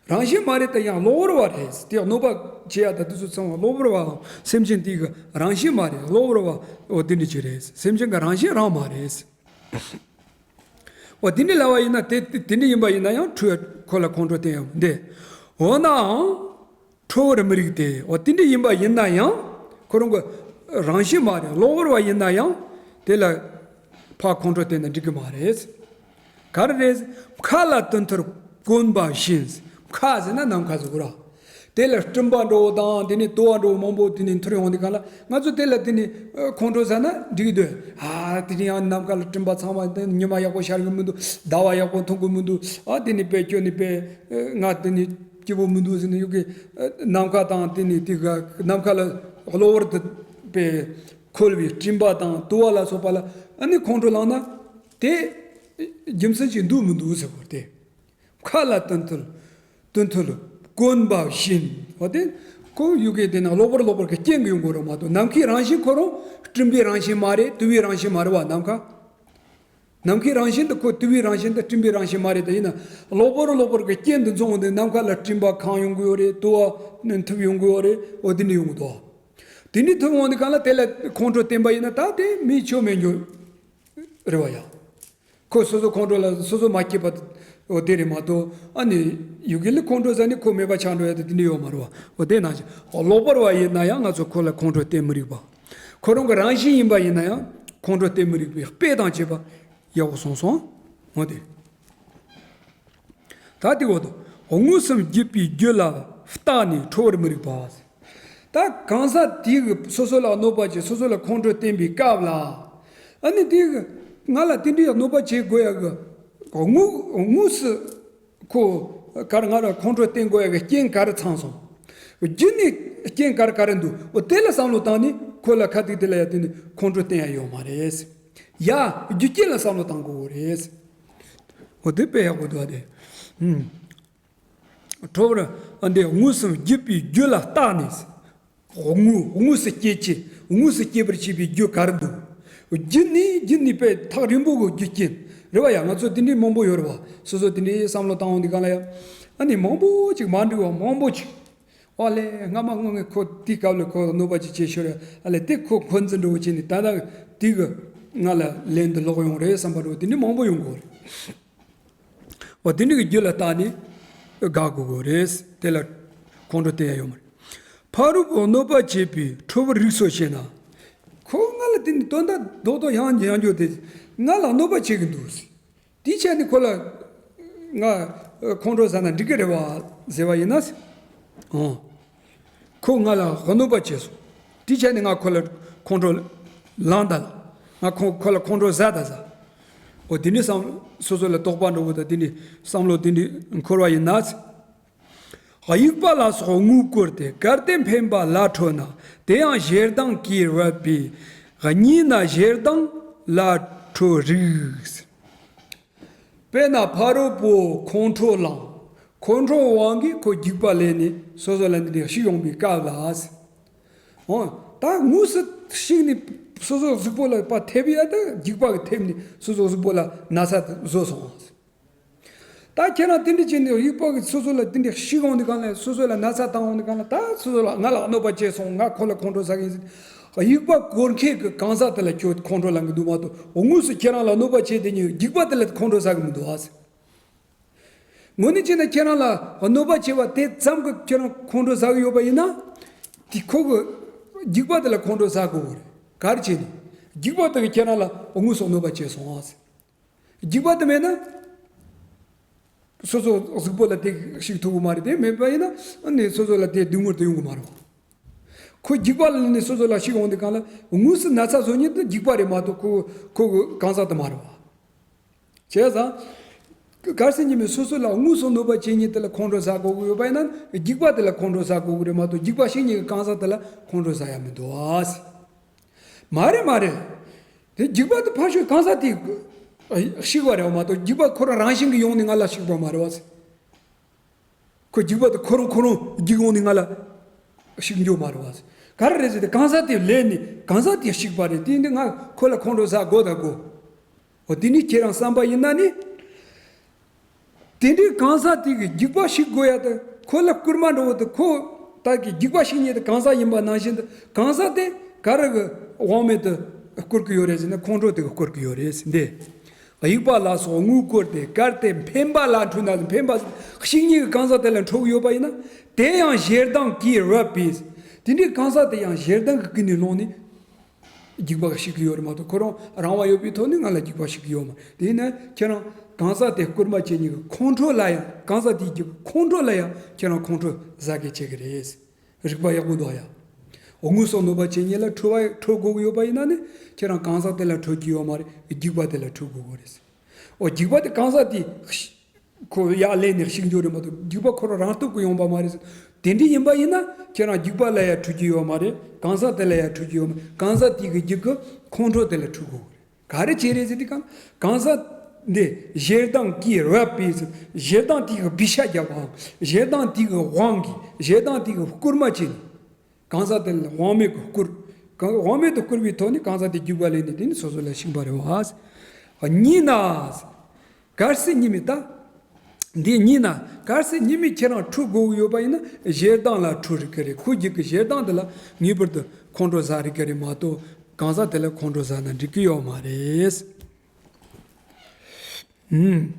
རང་བཞིན་མ་རེད་དེ་ཡང་གློ་བུར་བ་རེད་ཟེར། དེ་གནོད་པ་བྱེད་ཡ་དང་དེ་ཚོ་ཚང་བ་གློ་བུར་བའམ་སེམས་ཅན་དེའི་གི་རང་བཞིན་མ་རེད། གློ་བུར་བ་འོ་དེ་འདྲ་ཅིག་རེད་ཟེར། སེམས་ཅན་གི་རང་བཞིན་རང་མ་རེད་ཟེར། འོ་དེ་འདྲ་ལབ་པ་ཡིན་ན་དེ་དེ་འདྲ་ཡིན་པ་ཡིན་ན་ཡང་ཁྲོ་ཁོ་ལ་ཁོང་ཁྲོ་བསྟན་ཡ་མི་འདུག་འོ་ནའང་། ཁྲོ་བར་མི་རིགས་ཏེ། འོ་དེ་འདྲ་ཡིན་པ་ཡིན་ན་ཡང་ཁོ་རང་གི་རང་བཞིན་མ་རེད། གློ་བུར་བ་ཡིན་ན་ཡང་དེ་ལ་ཕར་ཁོང་ཁྲོ་བསྟན་ན་འགྲིག་གི་མ་རེད། ག་རེ་རེད། མཁའ་ལ་དུད་འཐུལ་བཀོན་པ་བཞིན། མཁའ་ཟེར་ན་ནམ་མཁའ་ཟེར་གོ་ར། དེ་ལ་སྤྲིན་པ་འདྲ་བོ་དང་དེ་ནི་དུ་བ་འདྲ་བོ་མང་པོ་དེ་ནི་འཐུལ་ཡོང་དུས་གང་ལ་ང་ཚོ་དེ་ལ་དེ་ནི་ཁོང་ཁྲོ་ཟ་ན་འགྲིག་གི་འདུག་ཨ་དེ་ནི་ཡང་ནམ་མཁའ་ལ་སྤྲིན་པ་ཚང་མ་དེ་ཉི་མ་ཡག་པོ་ཤར་གི་མི་འདུག་ཟླ་བ་ཡག་པོ་མཐོང་གི་མི་འདུག་ཨ་དེ་ནི་དཔེ་ཁྱོད་ནི་དཔེ་ང་དེ་ནི་སྐྱིད་པོ་མི་འདུག་ཟེར་ནས་ཡོད་གི། ནམ་མཁའ་དང་དེ་ནི་དེ་ག་ནམ་མཁའ་ལ་གློ་བུར་དུ་དཔེ་འཁོལ་བའི་སྤྲིན་པ་དང་དུ་བ་ལ་སོགས་པ་ལ་ཨ་ནི་ཁོང་ཁྲོ་ལངས་ན་དེ་རྒྱུ་མཚན་ཅིག་འདུག་མི་འདུག་ཟེར་བ་སྟེ། མཁའ་ལ་དུད་འཐུལ། དུད་འཐུལ་བཀོན་པ་བཞིན། འོ་དེ་ཁོ་ཡུ་གེ་དེ་ན་གློ་བུར་གློ་བུར་གྱི་རྐྱེན་གྱིས་ཡོང་གི་རེད་མ་གཏོགས་ནམ་མཁའི་རང་བཞིན་ཁོ་རང་སྤྲིན་པའི་རང་བཞིན་མ་རེད། དུ་བའི་རང་བཞིན་མ་རེད་བ། ནམ་མཁའ། ནམ་མཁའི་རང་བཞིན་དུ་ཁོ་དུ་བའི་རང་བཞིན་དུ་སྤྲིན་པའི་རང་བཞིན་མ་རེད། དེ་ཡིན་ན་གློ་བུར་གློ་བུར་གྱི་རྐྱེན་དུ་འཛོམས་འོང་དུས་ནམ་མཁའ་ལ་སྤྲིན་པ་གང་ཡོང་གི་ཡོད་རེད། དུ་བ་ནི་འཐིབས་ཡོང་གི་ཡོད་རེད། འོ་དེ་འདྲ་ཡོང་གི་འདུག་དེ་འདྲ་འཐིབས་འོང་དུས་གང་ལ་དེ་ལ་ཁོང་ཁྲོ་བསྟན་པ་ཡིན་ན་ད་དེ་མི་ཆོ་མེད་འགྱོ་རེད་བ་ཡ། ཁོ་སོ་སོ་ཁོང་ཁྲོ་ལ་སོ་སོ་མ་སྐྱེས་པ་འོ་དེ་རེད་མ་གཏོགས་ཨ་ནི་ཡུ་གེ་ལ་ཁོང་ཁྲོ་ཟ་ནི་ཁོ་མེད་པ་ཆགས་འགྲོ་ཡ་དེ་དེ་འདྲ་ཡོད་མ་རེད་བ། འོ་དེ་ནང་བཞིན་གློ་བུར་བ་ཡིན་ན་ཡང་ང་ཚོ་ཁོ་ལ་ཁོང་ཁྲོ་བསྟན་མི་རིགས་པ། ཁོ་རང་གི་རང་བཞིན་ཡིན་པ་ཡིན་ན་ཡང་ཁོང་ཁྲོ་བསྟན་མི་རིགས་པའི་དཔེ་དང་བཅས་པ་ཡག་པོ་གསུངས་སོང་། འོ་དེ། ད་དེ་འོ་དོ། དངོས་སུ་བརྒྱུད་པའི་རྒྱུ་ལ་བརྟགས་ནས་ཁྲོ་བར་མི་རིགས་པ། ད་གང་ཟག་དེ་གི་སོ་སོ་ལ་གནོད་པ་བྱེད། སོ་སོ་ལ་ཁོང་ཁྲོ་བསྟན་པའི་སྐབས་ལ། ཨ་ནི་དེ་གི་ང་ལ་དེ་འདྲའི་གནོད་པ་བྱེད་དགོས་ཡ་གི་དངོས་དངོས་སུ་ཁོ་གར་ང་ལ་ཁོང་ཁྲོ་བསྟན་དགོས་ཡ་གི་རྐྱེན་ག་རེ་ཚང་སོང་། རྒྱུ་ནི་རྐྱེན་ག་རེ་ག་རེ་འདུག་འོ་དེ་ལ་བསམ་བློ་བཏང་ནས་ཁོ་ལ་ཁ་ཐུག་དེ་ལ་ཡ་དེ་ནི་ཁོང་ཁྲོ་བསྟན་ཡ་ཡོད་མ་རེད། ཡ། རྒྱུ་རྐྱེན་ལ་བསམ་བློ་བཏང་དགོས་རེད། འོ་དེ་དཔེ་ཡག་པོ་འདུག་ཨ་དེ། ཨུམ། ཁྲོ་བར་འདི་དངོས་སུ་བརྒྱུད་པའི་རྒྱུ་ལ་བརྟགས་ནས། དངོས་དངོས་སུ་སྐྱེད་ཀྱི་དངོས་སུ་སྐྱེད་པར་བྱེད་པའི་རྒྱུ་ག་རེ་འདུག་རྒྱུ་ནི་རྒྱུ་ནི་དཔེ་ཐག་རིང་པོ་གི་རྒྱུ་རྐྱེན་རེད་བ་ཡ། ང་ཚོ་དེ་འདྲའི་མང་པོ་ཡོད་རེད་བ། སོ་སོ་དེ་འདྲའི་བསམ་བློ་བཏང་འོང་དུས་གང་ལ་ཡ། ཨ་ནི་མང་པོ་ཅིག་མ་འགྲིག་པ་མང་པོ་ཅིག་ཨ་ལས་སྔ་མ་སྔོན་ངས་ཁོ་དེའི་སྐབས་ལ་ཁོ་གནོད་པ་ཅིག་བྱས་ཤོར་ཡ། ཨ་ལས་དེ་ཁོ་འཁོན་འཛིན་འདྲ་བོ་བྱས་ནས་ད་ལྟ་དེ་གི་ང་ལ་ལན་དུ་ལོག་ཡོང་རེད་བསམ་པ་འདྲ་བོ་དེ་འདྲའི་མང་པོ་ཡོང་གི་རེད། འོ་དེ་འདྲ་གི་རྒྱུ་ལ་བརྟགས་ནས་དགག་དགོས་གི་རེད། དེ་ལ་ཁོང་ཁྲོ་བསྟན་ཡ་ཡོད་མ་རེད། ཕ་རོལ་པོ་གནོད་པ་བྱེད་པའི་ཁྲོ་བར་རིགས་སོ་ཞེ་ན། ཁོ་ང་ལ་དེ་ནི་དོན་དག་རྡོག་རྡོག་ཡང་ཡང་འགྱོ་དེ་ང་ལ་གནོད་པ་བྱེད་གི་འདུག་དེའི་ཆ་ནས་ཁོ་ལ་ང་ཁོང་ཁྲོ་ཟ་ན་འགྲིག་གི་རེད་བ་ཟེར་བ་ཡིན་ན། ཨོ། ཁོ་ང་ལ་གནོད་པ་བྱས་སོང་། དེའི་ཆ་ནས་ང་ཁོ་ལ་ཁོང་ཁྲོ་ལངས་ད་ལ། ང་ཁོ་ཁོ་ལ་ཁོང་ཁྲོ་ཟ་ད་ཟ། འོ་དེ་ནས་བསམ་སོ་སོ་ལ་དོགས་པ་འདྲ་བོ་དང་དེ་ནས་བསམ་བློ་དེ་འདྲ་འཁོར་བ་ཡིན་ན། དབྱུག་པ་ལ་སོགས་དངོས་བཀོལ་ཏེ། གལ་ཏེ་འཕེན་པ་ལ་ཁྲོ་ན། དེ་ཡང་ཞེ་སྡང་གིས་རྦད་པས། གཉིས་ན་ཞེ་སྡང་ལ་ཁྲོ་རིགས། དཔེར་ན་ཕ་རོལ་པོ་ཁོང་ཁྲོ་ལངས། ཁོང་ཁྲོའི་དབང་གིས་ཁོ་རྒྱུག་པ་ལེན་ནས་སོ་སོ་ལ་འདི་འདྲ་ཞིག་ཡོང་པའི་སྐབས་ལ། འོ། ད་དངོས་སུ་ཞིག་ནས་སོ་སོ་གཟུགས་པོ་ལ་ཕར་ཐེབས་ཡ་ད་རྒྱུག་པ་གི་ཐེབས་ནས་སོ་སོ་གཟུགས་པོ་ལ་ན་ཚ་བཟོ་སོང་། ད་ཁྱེད་རང་དེ་འདྲ་བྱས་ནས་དབྱུག་པ་གིས་སོ་སོ་ལ་དེ་འདྲ་ཞིག་འོང་དུས་གང་ལ་སོ་སོ་ལ་ན་ཚ་བཏང་འོང་དུས་གང་ལ་ད་སོ་སོ་ལ་ང་ལ་གནོད་པ་བྱས་སོང་། ང་ཁོ་ལ་ཁོང་ཁྲོ་ཟ་གི་ཡིན་ཟེར། དབྱུག་པ་བཀོལ་མཁན་གྱི་གང་ཟག་དེ་ལ་ཁྱོད་ཁོང་ཁྲོ་ལངས་གི་འདུག་མ་གཏོགས་དངོས་སུ་ཁྱེད་རང་ལ་གནོད་པ་བྱས་དེ་ཉིད་རྒྱུག་པ་དེ་ལ་ཁོང་ཁྲོ་ཟ་གི་མི་འདུག་ཨ་ཟེར། དངོས་གནས་བྱས་ན་ཁྱེད་རང་ལ་གནོད་པ་བྱས་པ་དེ་ཙམ་གྱིས་ཁྱེད་རང་ཁོང་ཁྲོ་ཟ་གི་ཡོད་པ་ཡིན་ན། དེ་ཁོ་གི་རྒྱུག་པ་དེ་ལ་ཁོང་ཁྲོ་ཟ་དགོས་གི་རེད། ག་རེ་བྱས་ནས། རྒྱུག་པ་དེ་གིས་ཁྱེད་རང་ལ་དངོས་སུ་གནོད་པ་བྱས་སོང་ཨ་ཟེར། རྒྱུག་པ་དེ་མེད་ན། སོ་སོ་གཟུགས་པོ་ལ་དེ་ཞིག་ཐུབ་ཀྱི་མ་རེད། དེ་མེད་པ་ཡིན་ན་ཨ་ནི་སོ་སོ་ལ་དེ་སྡུག་བསྔལ་དེ་ཡོང་གི་མ་རེད་བ། ཁོ་རྒྱུག་པ་ལ་ནི་སོ་སོ་ལ་ཞིག་འོང་དུས་གང་ལ་དངོས་སུ་ན་ཚ་བཟོ་མཁན་དེ་རྒྱུག་པ་རེད་མ་གཏོགས་ཁོ་ཁོ་གི་གང་ཟག་དེ་མ་རེད་བ། བྱས་ཙང་། གལ་སྲིད་ཉི་མས་སོ་སོ་ལ་དངོས་སུ་གནོད་པ་བྱེད་མཁན་དེ་ལ་ཁོང་ཁྲོ་ཟ་དགོས་ཀྱི་ཡོད་པ་ཡིན་ན་རྒྱུག་པ་དེ་ལ་ཁོང་ཁྲོ་ཟ་དགོས་ཀྱི་རེད་མ་གཏོགས་རྒྱུག་པ་ཞིག་མཁན་གྱི་གང་ཟག་དེ་ལ་ཁོང་ཁྲོ་ཟ་ཡ་མི་འདུག་ཨ། མ་རེད་མ་རེད། དེ་རྒྱུག་པ་དེ་ཕར་ཞོག་གང་ཟག་དེ་ཞིག་པ་རེད་བ་མ་གཏོགས་རྒྱུག་པ་ཁོ་རང་རང་བཞིན་གྱིས་ཡོང་ནས་ང་ལ་ཞིག་པ་མ་རེད་བ། ཁོ་རྒྱུག་པ་དེ་ཁོ་རང་ཁོ་རང་རྒྱུག་ཡོང་ནས་ང་ལ་ཞིག་འགྱོ་མ་རེད་བ། ག་རེ་རེད་ཟེར་ཏེ་གང་ཟག་དེ་ལས་ནི་གང་ཟག་དེ་ཞིག་པ་རེད། དེ་ནི་ང་ཁོ་ལ་ཁོང་ཁྲོ་ཟ་དགོས་ད་དགོས། འོ་དེ་ནི་ཁྱེད་རང་བསམ་པ་ཡིན་ན་ནི། དེ་འདྲའི་གང་ཟག་དེ་གི་རྒྱུག་པ་ཞིག་དགོས་ཡ་དེ་ཁོ་ལ་སྐུལ་མ་འགྲོ་བ་དེ་ཁོ་ད་གི་རྒྱུག་པ་ཞིག་རྙེད་དེ་གང་ཟག་ཡིན་པ་ནང་བཞིན་དུ་གང་ཟག་དེ་ག་རེ་གི་དབང་མེད་དུ་བསྐུར་གི་ཡོད་རེད་ཟེར་ན་ཁོང་ཁྲོ་དེ་གི་བསྐུར་གི་ཡོད་རེད་ཟེར་འདི། དབྱུག་པ་ལ་སོགས་དངོས་བཀོལ་ཏེ། གལ་ཏེ་འཕེན་པ་ལ་འཁྲུལ་ན། འཕེན་པ་ཞིག་རྙེད་གི་གང་ཟག་དེ་ལ་འཁྲུལ་གི་ཡོད་པ་ཡིན་ན། དེ་ཡང་ཞེ་སྡང་གིས་རྦད་པས། དེ་འདྲའི་གང་ཟག་དེ་ཡང་ཞེ་སྡང་གི་ཀུན་ནས་བསླངས་ནས། རྒྱུག་པ་ཞིག་གི་ཡོད་རེད་མ་གཏོགས་ཁོ་རང་རང་དབང་ཡོད་པའི་ཐོག་ནས་ང་ལ་རྒྱུག་པ་ཞིག་གི་ཡོད་མ་རེད། དེ་ཡིན་ན་ཁྱེད་རང་གང་ཟག་དེ་སྐུལ་མ་བྱེད་མཁན་གྱི་ཁོང་ཁྲོ་ལ་ཡང་གང་ཟག་དེའི་རྒྱུག་ཁོང་ཁྲོ་ལ་ཡང་ཁྱེད་རང་ཁོང་ཁྲོ་ཟ་གི་བྱེད་ཀྱི་རེད། རིག་པ་ཡག་པོ་འདུག་ཡ། འོ་དངོས་སུ་གནོད་པ་བྱེད་མཁན་ལ་ཁྲོ་བ་ཁྲོ་དགོས་ཀྱི་ཡོད་པ་ཡིན་ན་ནི་ཁྱེད་རང་གང་ཟག་དེ་ལ་ཁྲོ་རྒྱུ་ཡོད་མ་རེད། རྒྱུག་པ་དེ་ལ་ཁྲོ་དགོས་ཀྱི་རེད། འོ་རྒྱུག་པ་དེ་གང་ཟག་དེ་ཁོ་ཡར་ལེན་ནས་ཞིག་འགྱོ་རེད་མ་གཏོགས་རྒྱུག་པ་ཁོ་རང་རང་སྟོབས་ཀྱིས་ཡོང་པ་མ་རེད་ཟེར། དེ་འདྲ་ཡིན་པ་ཡིན་ན་ཁྱེད་རང་རྒྱུག་པ་ལ་ཡང་འཁྲུལ་རྒྱུ་ཡོད་མ་རེད། གང་ཟག་དེ་ལ་ཡང་འཁྲུལ་རྒྱུ་ཡོད་མ་རེད། གང་ཟག་དེ་གི་རྒྱུག་གི་ཁོང་ཁྲོ་དེ་ལ་འཁྲུལ་དགོས་རེད། ག་རེ་བྱས་རེད་ཟེར་དུས་གང་གང་ཟག་འདི་ཞེ་སྡང་གིས་རྦད་པས་ཟེར། ཞེ་སྡང་དེ་གི་སྦི་ཤ་རྒྱབ་པའམ་ཞེ་སྡང་དེ་གི་དབང་གིས་ཞེ་སྡང་དེ་གི་སྐུལ་མ་བྱས་ནས། གང་ཟག་དེ་ལ་དབང་མེད་ཀྱི་བསྐུར། གང་དབང་མེད་དུ་བསྐུར་བའི་ཐོག་ནས་གང་ཟག་དེ་རྒྱུག་པ་ལེན་ནས་དེ་ནི་སོ་སོ་ལ་ཞིག་པ་རེད་བ། གཉིས་ན། གལ་སྲིད་ཉི་མས་ད། འདི་གཉིས་ན་གལ་སྲིད་ཉི་མས་ཁྱེད་རང་འཁྲུལ་དགོས་ཀྱི་ཡོད་པ་ཡིན་ན་ཞེ་སྡང་ལ་འཁྲུལ་རིགས་ཀྱི་རེད། ཁོ་རྒྱུག་གི་ཞེ་སྡང་འདི་ལ་ངེས་པར་དུ་ཁོང་ཁྲོ་ཟ་རིགས་ཀྱི་རེད་མ་གཏོགས་གང་ཟག་དེ་ལ་ཁོང་ཁྲོ་ཟ་ན་འགྲིག་གི་ཡོད་མ་རེད། ཨུམ།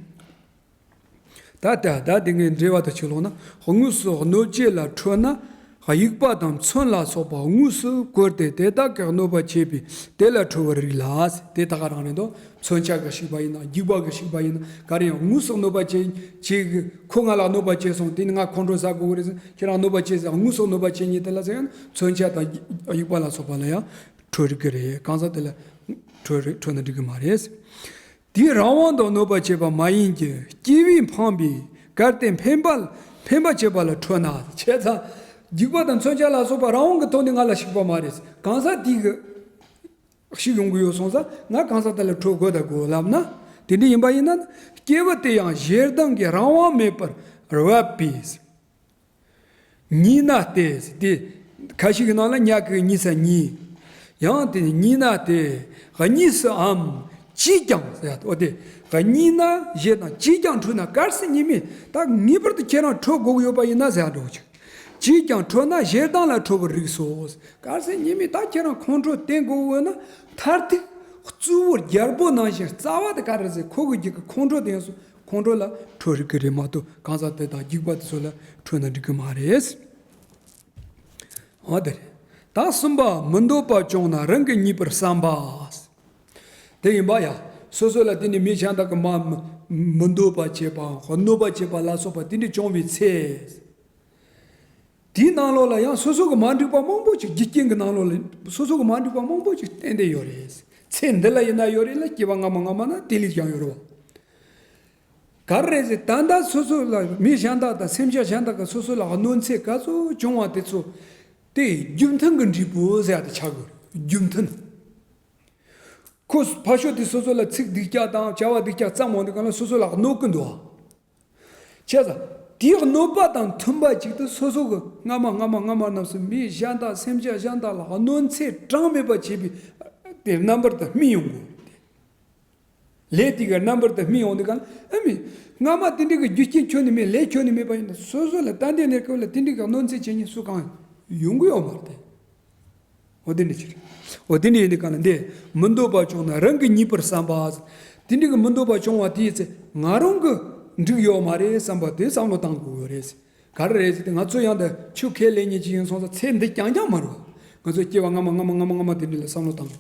ད་ལྟ་ད་དེ་ངས་འགྲེལ་བ་དུ་ཆུ་ལོག་ན་དངོས་སུ་གནོད་བྱེད་ལ་ཁྲོ་ན་ དབྱུག་པ་དང་མཚོན་ལ་སོགས་པ་དངོས་སུ་བཀོལ་ཏེ་དེ་དག་གིས་གནོད་པ་བྱེད་པས་དེ་ལ་ཁྲོ་བར་རིགས་ལ། དེ་ད་ག་རང་རེད་དོ། མཚོན་ཆ་གིས་བཤིག་པ་ཡིན་ན། དབྱུག་པ་གིས་བཤིག་པ་ཡིན་ན། ག་རེ་ཡང་དངོས་སུ་གནོད་པ་བྱེད་བྱེད་ཀྱི། ཁོ་ང་ལ་གནོད་པ་བྱས་སོང་། དེ་ནི་ང་ཁོང་ཁྲོ་ཟ་དགོས་ཀྱི་རེད་ཟེར། ཁྱེད་རང་གནོད་པ་བྱས་ཟེར། དངོས་སུ་གནོད་པ་བྱེད་མཁན་དེ་ལ་ཟེར་ཡང་མཚོན་ཆ་དང་དབྱུག་པ་ལ་སོགས་པ་ལ་ཡང་ཁྲོ་རིགས་ཀྱི་རེད། གང་ཟག་དེ་ལ་ཁྲོ་རིགས། ཁྲོ་ན་འགྲིག་གི་མ་རེད། དེའི་རང་དབང་དུ་གནོད་པ་བྱེད་པ་མ་ཡིན་གྱི། སྐྱེ་བས་འཕངས་པས་གལ་ཏེ་འཕེན་པ། འཕེན་པ་བྱེད་པ་ལ་ཁྲོ་ན། བྱས་ཙང་དབྱུག་པ་དང་མཚོན་ཆ་ལ་སོགས་པ་རང་དབང་གི་ཐོག་ནས་ང་ལ་བཤིག་པ་མ་རེད། གང་ཟག་དེ་གིས་བཤིག་ཡོང་གི་ཡོད་སོང་ཙང་ང་གང་ཟག་དེ་ལ་ཁྲོ་དགོས་དང་དགོས་ལབ་ན། དེ་འདྲ་ཡིན་པ་ཡིན་ན། སྐྱེ་བོ་དེ་ཡང་ཞེ་སྡང་གིས་རང་དབང་མེད་པར་བབས་པས། ཉེས་ན་སྟེ། དེ་ཁ་ཤས་ཀྱི་ནང་ལ་ཉ་གི་ཉེ་ས་ཉེ། ཡང་དེ་ཉེས་ན་སྟེ། གཉིས་སུའམ་ཅིས་ཀྱང་ཟེར་ཡ། འོ་དེ་གཉིས་ན་ཞེ་སྡང་། ཅིས་ཀྱང་ཁྲོ་ན། གལ་སྲིད་ཉེས་མེད་ད་ངེས་པར་དུ་ཁྱེད་རང་ཁྲོ་དགོས་ཀྱི་ཡོད་པ་ཡིན་ན་ཟེར་ཡ་འགྲོ་གི། ཅིས་ཀྱང་ཁྲོ་ན་ཞེ་སྡང་ལ་ཁྲོ་བར་རིགས་སོ། གལ་སྲིད་ཉེས་མེད་ད་ཁྱེད་རང་ཁོང་ཁྲོ་བསྟེན་དགོས་ཀྱི་ཡོད་ན། མཐར་ཐུག་གཙོ་བོ་རྒྱལ་པོ་ནང་བཞིན་རྩ་བ་དེ་ག་རེ་ཟེར། ཁོ་གི་རྒྱུད་ཀྱི་ཁོང་ཁྲོ་དེ་ཡིན་སོང་། ཁོང་ཁྲོ་ལ་ཁྲོ་རིགས་ཀྱི་རེད་མ་གཏོགས། གང་ཟག་དེ་དང་དབྱུག་པ་དེ་ཚོ་ལ་ཁྲོ་ན་འགྲིག་གི་མ་རེད། འོ་དེ་རེད། ད་གསུམ་པ། མི་འདོད་པ་བྱུང་ན་རང་གི་ཉེས་པར་བསམ་པ། དེ་ཡིན་པ་ཡ། སོ་སོ་ལ་དེ་ནི་མི་གཞན་དག་གིས་མ་མི་འདོད་པ་བྱེད་པའམ་གནོད་པ་བྱེད་པ་ལ་སོགས་པ་དེ་འདྲ་བྱུང་བའི་ཚེ། དེའི་ནང་ལོགས་ལ་ཡང་སོ་སོ་གི་མ་འགྲིག་པ་མང་པོ་ཅིག། རྒྱུ་རྐྱེན་གྱི་ནང་ལོགས་ལ་སོ་སོ་གི་མ་འགྲིག་པ་མང་པོ་ཅིག་བསྟན་བསྡད་ཡོད་རེད། ཚེ་འདི་ལ་ཡིན་ན་ཡོད་རེད་ལ། སྐྱེ་བ་སྔ་མ་སྔ་མ་ན་དེ་ལས་ཀྱང་ཡོད་རེད་བ། ག་རེ་རེད་ཟེར། ད་ལྟ་སོ་སོ་ལ་མི་གཞན་དག་དང་སེམས་ཅན་གཞན་དག་གིས་སོ་སོ་ལ་གནོད་འཚེ་ག་ཚོད་བྱུང་བ་དེ་ཚོ་དེ་རྒྱུ་མཐུན་གྱི་འབྲས་བུ་ཟེར་ཡ་དེ་ཆགས་དགོས་རེད། རྒྱུ་མཐུན། ཁོ་ཕར་ཕྱོགས་དེ་སོ་སོ་ལ་ཚིག་སྡུག་ཅག་དང་བྱ་བ་སྡུག་ཅག་བརྩམས་འོང་དུས་སྒང་ལ་སོ་སོ་ལ་གནོད་ཀྱི་འདུག་བ། བྱས་ཙང་དེའི་གནོད་པ་དང་མཐུན་པ་ཅིག་ཏུ་སོ་སོ་གི་སྔ་མ་སྔ་མ་སྔ་མ་རྣམས་སུ་མི་གཞན་དག་སེམས་ཅན་གཞན་དག་ལ་གནོད་འཚེ་གྲངས་མེད་པ་བྱས་པའི་དེ་རྣམ་པར་དུ་སྨིན་ཡོང་དགོས་ཏེ། ལས་དེ་ག་རྣམ་པར་དུ་སྨིན་ཡོང་དུས་སྒང་ལ། ཨ་མི། སྔ་མ་དེ་འདྲ་གི་རྒྱུ་རྐྱེན་ཁྱོན་ནས་མེད། ལས་ཁྱོན་ནས་མེད་པ་ཡིན་ན། སོ་སོ་ལ་ད་ལྟའི་གནས་སྐབས་ལ་དེ་འདྲ་གི་གནོད་འཚེ་བྱེད་མཁན་སུ་གང་ཡོང་གི་ཡོད་མ་རེད་དེ། འོ་དེ་འདྲ་ཅིག། འོ་དེ་འདྲ་ཡིན་དུས་སྒང་ལ་འདི་མི་འདོད་པ་བྱུང་ན་རང་གི་ཉེས་པར་བསམ་པ། དེ་འདྲ་གི་མི་འདོད་པ་བྱུང་བ་དེའི་ཚེ་ང་རང་གི་འགྲིག་ཡོད་མ་རེད་བསམ་པ་དེ་བསམ་བློ་བཏང་དགོས་ཡོད་རེད། ག་རེ་རེད་ཟེར་ཏེ། ང་ཚོ་ཡང་ད་ཆོས་ཁས་ལེན་མཁན་ཅིག་ཡིན་སོང་ཙང་ཚེ་འདི་རྐྱང་རྐྱང་མ་རེད་བ། ང་ཚོ་སྐྱེ་བ་སྔ་མ་སྔ་མ་སྔ་མ་སྔ་མ་དེ་འདྲ་ལ་བསམ་བློ་བཏང་དགོས།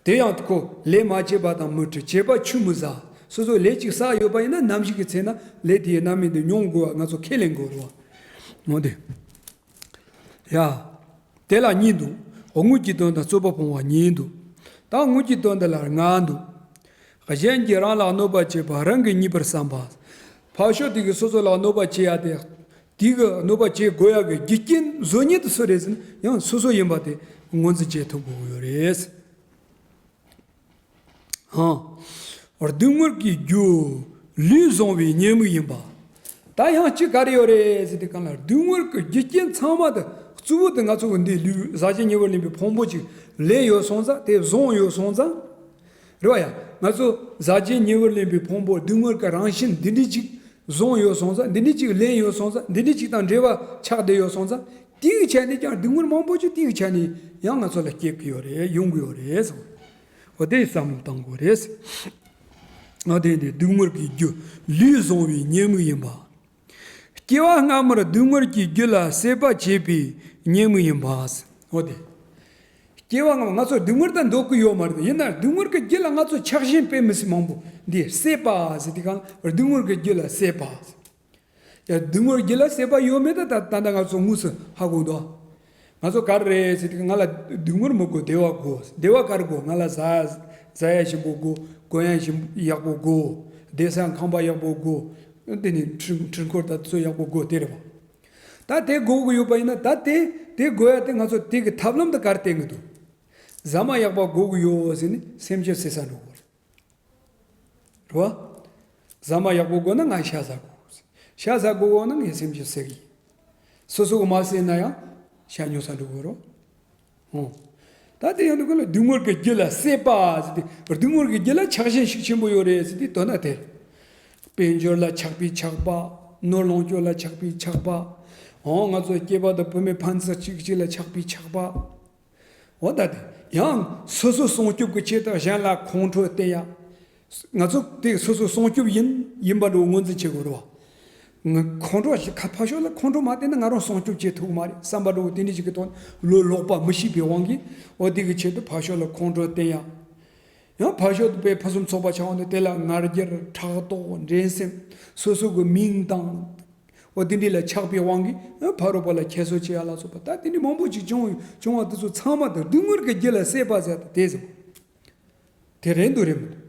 དེ་ཡང་ཁོ་ལས་མ་བྱས་པ་དང་མི་འཕྲད། བྱས་པ་ཆུད་མི་ཟ། སོ་སོ་ལས་ཅིག་བསགས་ཡོད་པ་ཡིན་ན་ནམ་ཞིག་གི་ཚེ་ན་ལས་དེའི་རྣམ་སྨིན་དེ་མྱོང་དགོས་པ་ང་ཚོ་ཁས་ལེན་དགོས་རེད་བ། འོ་དེ། ཡ། དེ་ལ་གཉིས་འདུག། དངོས་ཀྱི་དོན་དང་རྩོད་པ་སྤོང་བ་གཉིས་འདུག། ད་དངོས་ཀྱི་དོན་དེ་ལ་ལྔ་འདུག། གཞན་གྱིས་རང་ལ་གནོད་པ་བྱེད་པ་རང་གི་ཉེས་པར་བསམ་པ། ཕར་ཕྱོགས་དེ་གིས་སོ་སོ་ལ་གནོད་པ་བྱེད་ཡ་དེ། དེ་གི་གནོད་པ་བྱེད་དགོས་ཡ་གི་རྒྱུ་རྐྱེན་བཟོ་མཁན་དེ་སུ་རེད་ཟེར་ན་ཡང་སོ་སོ་ཡིན་པ་དེ་ངོས་འཛིན་བྱེད་ཐུབ་དགོས་ཀྱི་ཡོད་རེད། ཧང་། སྡུག་བསྔལ་གྱི་རྒྱུ་ལུས་བཟུང་བའི་ཉེས་དམིགས་ཡིན་པ། ད་ཡང་གཅིག་ག་རེ་ཡོད་རེད་ཟེར་དུས་སྒང་ལ། སྡུག་བསྔལ་གྱི་རྒྱུ་རྐྱེན་ཚང་མ་དེ་གཙོ་བོ་དེ་ང་ཚོ་གི་འདི་ལུས་ཟག་བཅས་ཉེ་བར་ལེན་པའི་ཕུང་པོ་ཅིག་ལེན་ཡོད་སོང་ཙང་། དེ་བཟུང་ཡོད་སོང་ཙང་། རེད་བ་ཡ། ང་ཚོ་ཟག་བཅས་ཉེ་བར་ལེན་པའི་ཕུང་པོ་སྡུག་བསྔལ་གྱི་རང་བཞིན་འདི་འདྲ་ཅིག་བཟུང་ཡོད་སོང་ཙང་། འདི་འདྲ་ཅིག་ལེན་ཡོད་སོང་ཙང་། འདི་འདྲ་ཅིག་དང་འབྲེལ་བ་ཆགས་བསྡད་ཡོད་སོང་ཙང་། དེའི་ཆ་ནས་ཀྱང་སྡུག་བསྔལ་མང་པོ་ཅིག་དེའི་ཆ་ནས་ཡང་ང་ཚོ་ལ་སྐྱེ་གི་ཡོད་རེད། ཡོང་གི་ཡོད་རེད་ཟེར། འོ་དེ་བསམ་བློ་གཏོང་དགོས་རེད། འོ་དེ་འདི་སྡུག་བསྔལ་གྱི་རྒྱུ་ལུས་བཟུང་བའི་ཉེས་དམིགས་ཡིན་པ། སྐྱེ་བ་སྔ་མར་སྡུག་བསྔལ་གྱི་རྒྱུ་ལ་སྲེད་པ་བྱས་པའི་ཉེས་དམིགས་ཡིན་པ། འོ་དེ། སྐྱེ་བ་སྔ་མ་ང་ཚོ་སྡུག་བསྔལ་དང་འདོད་ཀྱི་ཡོད་མ་རེད། ཡིན་ན་སྡུག་བསྔལ་གྱི་རྒྱུ་ལ་ང་ཚོ་ཆགས་ཞེན་དཔེ་མི་སྲིད་མང་པོ། འདི་སྲེད་པ་ཟེར་དུས་སྒང་སྡུག་བསྔལ་གྱི་རྒྱུ་ལ་སྲེད་པ། ཡ། སྡུག་བསྔལ་རྒྱུ་ལ་སྲེད་པ་ཡོད་མེད་ད་ད་ད་ལྟ་ང་ཚོ་དངོས་སུ་ཧ་གོ་འདུག། ང་ཚོ་ག་རེ་རེད་ཟེར་དུས་ང་ལ་སྡུག་བསྔལ་མི་དགོས། བདེ་བ་དགོས། བདེ་བ་ག་རེ་དགོས། ང་ལ་ཟ་ཟ་ཡ་ཞིམ་པོ་དགོས། གོན་ཡ་ཞིམ་ཡག་པོ་དགོས། བསྡད་ས་ཁང་པ་ཡག་པོ་དགོས། དེ་ནས་འཕྲུལ་འཕྲུལ་འཁོར་ད་ཚོ་ཡག་པོ་དགོས། དེ་རེད་བ། ད་དེ་དགོས་ཀྱི་ཡོད་པ་ཡིན་ན། ད་དེ་དེ་དགོས་ཡ་དེ་ང་ཚོ་དེ་གི་ཐབས་ལམ་དེ་ག་རེ་བསྟེན་གྱི་འདུག། ཟ་མ་ཡག་པ་དགོས་ཀྱི་ཡོད་ཟེར་ནས་སེམས་ཅན་བསད་ས་འགྲོ་གི་རེད། རེད་བ། ཟ་མ་ཡག་པོ་དགོས་ན་ང་ཤ་ཟ་དགོས། ཤ་ཟ་དགོས་དགོས་ན་ངས་སེམས་ཅན་བསད་ཀྱི་ཡིན། སོ་སོ་གི་མ་བསད་ན་ཡང་ཤ་ཉོ་ས་འགྲོ་དགོས་རེད། ཨོ། ད་དེ་ཡང་འདི་ཀུན་ལ་སྡུག་བསྔལ་གྱི་རྒྱུ་ལ་སྲེད་པ་ཟེར་ཏེ། སྡུག་བསྔལ་གྱི་རྒྱུ་ལ་ཆགས་ཞེན་ཤུགས་ཆེན་པོ་ཡོད་རེད་ཟེར་ཏེ་དོན་དག་དེ། དཔལ་འབྱོར་ལ་ཆགས་པའི་ཆགས་པ། ནོར་ལོངས་སྤྱོད་ལ་ཆགས་པའི་ཆགས་པ། ཨོ། ང་ཚོ་སྐྱེས་པ་དང་བུད་མེད་ཕན་ཚུན་གཅིག་གཅིག་ལ་ཆགས་པའི་ཆགས་པ། འོ་ད་དེ་ཡང་སོ་སོ་སྲུང་སྐྱོབ་ཀྱི་ཆེད་དུ་གཞན་ལ་ཁོང་ཁྲོ་བསྟན་ཡ། ང་ཚོ་དེ་སོ་སོ་སྲུང་སྐྱོབ་ཡིན་ཡིན་པ་འདྲ་བོ་ངོས་འཛིན་བྱེད་དགོས་རེད་བ། ང་ཁོང་ཁྲོ་ཞིག་ཁ་ཕར་ཕྱོགས་ལ་ཁོང་ཁྲོ་མ་བསྟན་ན་ང་རང་སྲུང་སྐྱོབ་བྱེད་ཐུབ་མ་རེད་བསམ་པ་འདྲ་བོ་དེ་འདྲ་ཞིག་གི་ཐོག་ནས་བློ་ལོག་པ་མི་ཤེས་པའི་དབང་གིས་འོ་དེ་གི་ཆེད་དུ་ཕར་ཕྱོགས་ལ་ཁོང་ཁྲོ་བསྟན་ཡ། ཡང་ཕར་ཕྱོགས་དུ་དཔེ་ཕུན་སུམ་ཚོགས་པ་ཆགས་འོང་དུས་དེ་ལ་ང་རྒྱལ་ཕྲག་དོག་འགྲན་སེམས་སོ་སོ་གི་མིང་དང་། འོ་དེ་འདྲ་ལ་ཆགས་པའི་དབང་གིས་ཡང་ཕ་རོལ་པོ་ལ་ཁྱད་གསོད་བྱེད་ཡ་ལ་སོགས་པ་ད་དེ་འདྲ་མང་པོ་ཞིག་བྱུང་བྱུང་བ་དེ་ཚོ་ཚང་མ་དང་སྡུག་བསྔལ་གྱི་རྒྱུ་ལ་སྲེད་པ་ཟེར་དེ་ཟེར། དེ་རེད་འདུག་རེད་མི་འདུག་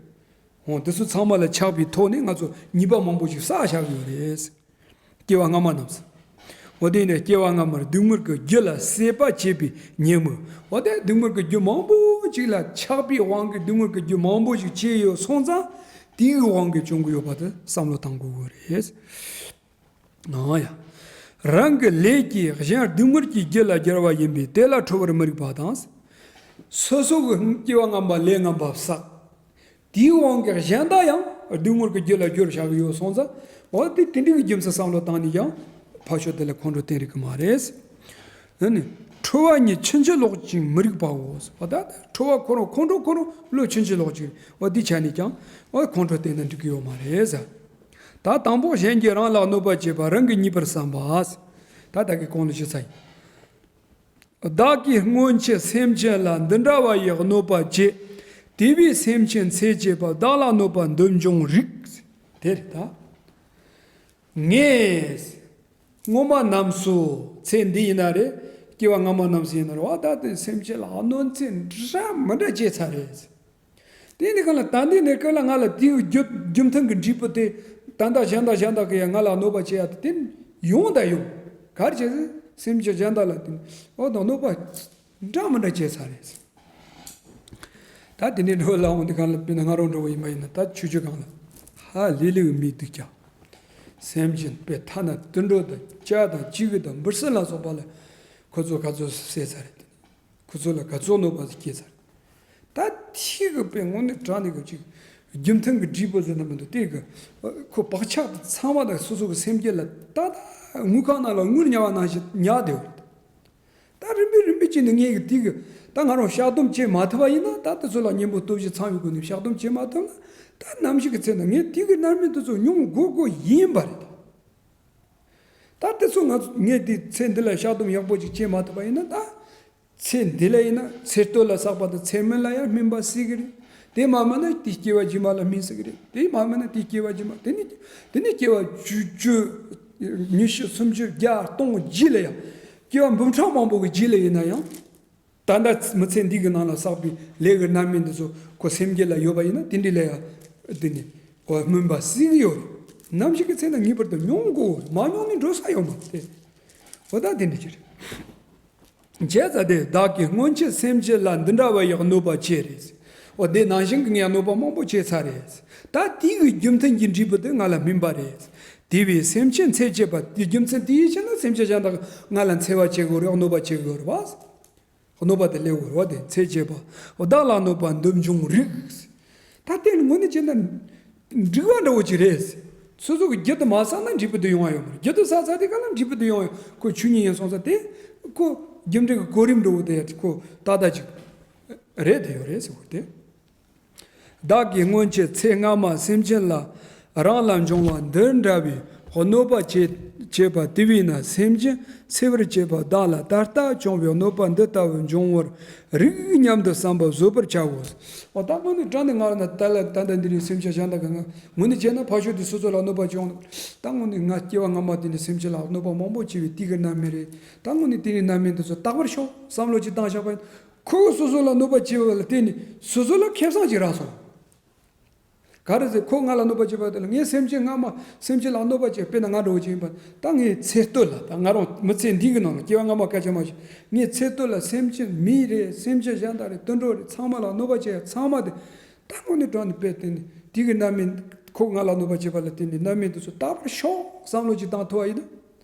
འོ་དེ་ཚོ་ཚང་མ་ལ་ཆགས་པའི་ཐོག་ནས་ང་ཚོ་ཉེས་པ་མང་པོ་ཞིག་བསགས་བཞག་གི་ཡོད་རེད། སྐྱེ་བ་སྔ་མ་རྣམས་སུ། འོ་དེ་ནས་སྐྱེ་བ་སྔ་མར་སྡུག་བསྔལ་གྱི་རྒྱུ་ལ་སྲེད་པ་བྱེད་པའི་ཉེས་དམིགས། འོ་དེ་སྡུག་བསྔལ་གྱི་རྒྱུ་མང་པོ་ཅིག་ལ་ཆགས་པའི་དབང་གིས་སྡུག་བསྔལ་གྱི་རྒྱུ་མང་པོ་ཞིག་སྐྱེས་ཡོད་སོང་ཙང་དེའི་དབང་གིས་བྱུང་གི་ཡོད་པ་དེ་བསམ་བློ་བཏང་དགོས་ཀྱི་རེད། ཨང་ཡ། རང་གི་ལས་ཀྱིས་གཞན་སྡུག་བསྔལ་གྱི་རྒྱུ་ལ་སྦྱར་བ་ཡིན་པས་དེ་ལ་ཁྲོ་བར་མི་རིགས་པ་དང་། སོ་སོ་གི་སྐྱེ་བ་སྔ་མ་ལས་ངན་པ་བསགས། དེའི་དབང་གིས་གཞན་དག་ཡང་སྡུག་བསྔལ་གྱི་རྒྱུ་ལ་སྦྱོར་བྱ་གི་ཡོད་སོང་ཙང་། འོ་དེ་དེ་འདྲའི་རྒྱུ་མཚན་བསམ་བློ་བཏང་ནས་ཀྱང་ཕར་ཕྱོགས་དེ་ལ་ཁོང་ཁྲོ་བསྟན་རིགས་ཀྱི་མ་རེད། ཨ་ནི། ཁྲོ་བ་ཉིད་ཕྱིན་ཅི་ལོག་ཅིང་མི་རིགས་པའོ། འོ་ད་ཁྲོ་བ་ཁོ་རང་ཁོང་ཁྲོ་ཁོ་རང་བློ་ཕྱིན་ཅི་ལོག་ཅིག་རེད། འོ་དེ་ཆ་ནས་ཀྱང་འོ་ཁོང་ཁྲོ་བསྟན་ན་འགྲིག་གི་ཡོད་མ་རེད་ཟེར། ད་དང་པོ་གཞན་གྱིས་རང་ལ་གནོད་པ་བྱེད་པ་རང་གིས་ཉེས་པར་བསམ་པ། ད་ད་གི་གོང་ལ་ཞུ་ཚར་ཡིན། བདག་གིས་སྔོན་ཆད་སེམས་ཅན་ལ་འདི་འདྲ་བ་ཡི་གནོད་པ་བྱས། དེ་བས་སེམས་ཅན་ཚེ་གཅིག་པ་བདག་ལ་གནོད་པ་འདི་འབྱུང་རིགས། དེ་རེད་ད། ངས། སྔོན་མ་རྣམས་སུ་ཚེ་འདི་ཡིན་ན་རེད། སྐྱེ་བ་སྔ་མ་རྣམས་སུ་ཡིན་ན་རེད་བ་ད་དེ་སེམས་ཅན་ལ་གནོད་འཚེ་འདྲ་མི་འདྲ་བྱས་ཚར་རེད། དེ་ནི་གང་ལ་ད་འདི་ནས་གང་ལ་ང་ལ་དེའི་རྒྱུ་རྒྱུ་མཐུན་གྱི་འབྲས་བུ་དེ་ད་ལྟ་གཞན་དང་གཞན་དག་གིས་ཡང་ང་ལ་གནོད་པ་བྱེད་ཡ་དེ་ཡོང་ད་ཡོང་། ག་རེ་བྱས་ཟེར་སེམས་ཅན་གཞན་དག་ལ་དེ་ནི་འོ་དང་གནོད་པ་འདྲ་མི་འདྲ་བྱས་ཚར་རེད། ད་དེ་ནས་འགྲོ་ལ་འོང་དེ་གང་ལ་དཔེར་ན་ང་རང་འགྲོ་བ་ཡིན་པ་ཡིན་ན་ད་ཆུ་ཆུ་གང་ལ་ཧ་ལས་ལས་མི་སྡུག་ཀྱང་། སེམས་ཅན་དཔེ་ཐ་ན་དུད་འགྲོ་དང་བྱ་དང་བྱི་གུ་དང་འབུ་སྲིན་ལ་སོགས་པ་ལ་ཁོ་ཚོ་ག་ཚོད་བསད་ཚར་རེད། ཁོ་ཚོ་ལ་ག་ཚོད་གནོད་པ་ཞིག་སྐྱེལ་ཚར། ད་ཐིག་གི་དཔེ་དངོས་གནས་དྲང་གནས་གི་ཅིག་རྒྱུ་མཐུན་གི་འབྲས་བུ་ཟེར་ན་མི་འདུག་དེ་གི་ཁོ་བག་ཆགས་དེ་ཚང་མ་དང་སོ་སོ་གི་སེམས་རྒྱུད་ལ་ད་ད་དངུལ་ཁང་ནང་ལ་དངུལ་ཉར་བ་ནང་བཞིན་ཉར་བསྡད་ཡོད་རེད། ད་རིམ་པས་རིམ་པས་ཀྱིས་ནི་ངས་གི་དེ་གི་ད་ང་རང་བཤགས་སྡོམ་བྱེད་མ་ཐུབ་པ་ཡིན་ན་ད་དེ་ཚོ་ལ་གཉེན་པོ་སྟོབས་བཞི་ཚང་བའི་སྒོ་ནས་བཤགས་སྡོམ་བྱེད་མ་ཐུབ་ན་ད་ནམ་ཞིག་གི་ཚེ་ན་ངས་དེ་གི་རྣམ་སྨིན་དེ་ཚོ་མྱོང་དགོས་དགོས་ཡིན་པ་རེད། ད་དེ་ཚོ་ང་ཚོ་ངས་དེ་ཚེ་འདི་ལ་བཤགས་སྡོམ་ཡག་པོ་ཅིག་བྱེད་མ་ཐུབ་པ་ཡིན་ན་ད། ཚེ་འདི་ལ་ཡིན་ན་ཚེ་སྟོད་ལ་བསགས་པ་དང་ཚེ་སྨད་ལ་ཡང་སྨིན་པ་སྲིད་ཀྱི་རེད། དེ་མ་སྨིན་ན་དེ་སྐྱེ་བ་རྗེས་མ་ལ་སྨིན་སྲིད་ཀྱི་རེད། དེ་མ་སྨིན་ན་དེ་སྐྱེ་བ་རྗེས་མ་དེ་ནི་དེ་ནི་སྐྱེ་བ་བཅུ་བཅུ། ཉི་ཤུ་སུམ་ཅུ་བརྒྱ་སྟོང་རྗེས་ལ་ཡང་། སྐྱེ་བ་འབུམ་ཕྲག་མང་པོ་གི་རྗེས་ལ་ཡིན་ན་ཡང་། ད་ལྟ་མི་ཚེ་འདི་གི་ནང་ལ་བསགས་པའི་ལས་ཀྱི་རྣམ་སྨིན་འདི་ཚོ་ཁོ་སེམས་རྒྱུད་ལ་ཡོད་པ་ཡིན་ན་དེ་འདྲའི་ལས་ཡང་། དེ་ནི་ཁོ་སྨིན་པ་སྲིད་ཀྱི་ཡོད་རེད། ནམ་ཞིག་གི་ཚེ་ན་ངེས་པར་དུ་མྱོང་དགོས་མ་མྱོང་ནས་འགྲོ་ས་ཡོད་མ་རེད། འོ་ད་དེ་འདྲ་ཅིག་རེད། བྱས་ཙང་དེ་བདག་གིས་སྔོན་ཆད་སེམས་ཅན་ལ་འདི་འདྲ་བ་ཡི་གནོད་པ་བྱས་རེད། འོ་དེ་ནང་བཞིན་གྱི་ངས་གནོད་པ་མང་པོ་བྱས་ཚར་རེད། ད་དེའི་རྒྱུ་མཐུན་གྱི་འབྲས་བུ་དེ་ང་ལ་སྨིན་པ་རེད། དེ་བས་སེམས་ཅན་ཚེ་གཅིག་པ་དེ་རྒྱུ་མཚན་དེའི་ཕྱིར་ན་སེམས་ཅན་གཞན་དག་ང་ལ་འཚེ་བ་བྱེད་དགོས་རེད་གནོད་པ་བྱེད་དགོས་རེད་བ། གནོད་པ་དེ་སླེབས་དགོས་རེད་བ་དེ་ཚེ་གཅིག་པ། བདག་ལ་གནོད་པ་འདི་འབྱུང་རིགས། ད་དེ་ནི་དངོས་གནས་བྱས་ན། འགྲིག་པ་འདྲ་བོ་ཅིག་རེད། སོ་སོ་གི་རྒྱུ་དེ་མ་བསགས་ན་འབྲས་བུ་དེ་ཡོང་བ་ཡོད་མ་རེད། རྒྱུ་དེ་བསགས་ཚར་དེ་ག་ལ་འབྲས་བུ་དེ་ཡོང་བ་ཡོད། ཁོ་ཆོས་ཉིད་ཡིན་སོང་ཙང་དེ། ཁོ་རྒྱུ་འབྲས་ཀྱི་གོ་རིམ་འདྲ་བོ་དེ་ཁོ་ཏག་ཏག་ཅིག་རེད་དེ་ཡོད་རེད་ཟེར་བ་དེ། བདག་གིས་སྔོན་ཆད་ཚེ་སྔ་མ་སེམས་ཅན་ལ་རང་ལ་འབྱུང་བ་འདི་འདྲ་བའི་གནོད་པ་བྱེད་བྱེད་པ་དེ་བས་ན་སེམས་ཅན་འཚེ་བར་བྱེད་པ་བདག་ལ་ད་ལྟ་བྱུང་བའི་གནོད་པ་འདི་ལྟ་བུ་འབྱུང་བར་རིགས་སྙམ་དུ་བསམ་པ་བཟོད་པར་བྱའོ། འོ་ད་དངོས་གནས་དྲང་གནས་ང་ལ་ན་ད་ལ་ད་ལྟ་འདི་རིང་སེམས་ཅན་གཞན་དག་གི་ང་དངོས་གནས་བྱས་ན་ཕར་ཕྱོགས་དེ་སོ་སོ་ལ་གནོད་པ་བྱུང་ན་ད་དངོས་གནས་ང་སྐྱེ་བ་སྔ་མ་དེ་ནས་སེམས་ཅན་ལ་གནོད་པ་མང་པོ་བྱས་པའི་དེ་གི་རྣམ་སྨིན་རེད། ད་དངོས་གནས་དེ་རིང་རྣམ་སྨིན་དེ་ཚོ་དག་པར་ཤོག་བསམ་བློ་ཅིག་བཏང་བཞག་པ་ཡིན། ཁོས་སོ་སོ་ལ་གནོད་པ་བྱས་པ་ལ་བརྟེན་ནས་སོ་སོ་ལ་ཁེ་བཟང་ཅིག་རག་སོང་། ག་རེ་ཟེར་ཁོས་ང་ལ་གནོད་པ་བྱས་པ་དེ་ལ་ངས་སེམས་ཅན་སྔ་མ་སེམས་ཅན་ལ་གནོད་པ་བྱས་དཔེར་ན་ང་འདྲ་བོ་ཅིག་ཡིན་པ་ད་ངས་ཚེ་སྟོད་ལ་ད་ང་རང་མི་ཚེ་འདི་གི་ནང་ལ་སྐྱེ་བ་སྔ་མ་སྐད་ཆ་མ་བཤད་ངས་ཚེ་སྟོད་ལ་སེམས་ཅན་མི་རེད་སེམས་ཅན་གཞན་དག་རེད་དུད་འགྲོ་རེད་ཚང་མ་ལ་གནོད་པ་བྱས་ཡ་ཚང་མ་དེ་ད་དངོས་གནས་དྲང་གནས་དཔེ་བརྟེན་ནས་དེ་གི་རྣམ་སྨིན་ཁོས་ང་ལ་གནོད་པ་བྱས་པ་ལ་བརྟེན་ནས་རྣམ་སྨིན་དེ་ཚོ་དག་པར་ཤོག་བསམ་བློ་ཅིག་བཏང་ཐུབ་པ་ཡིན་ན།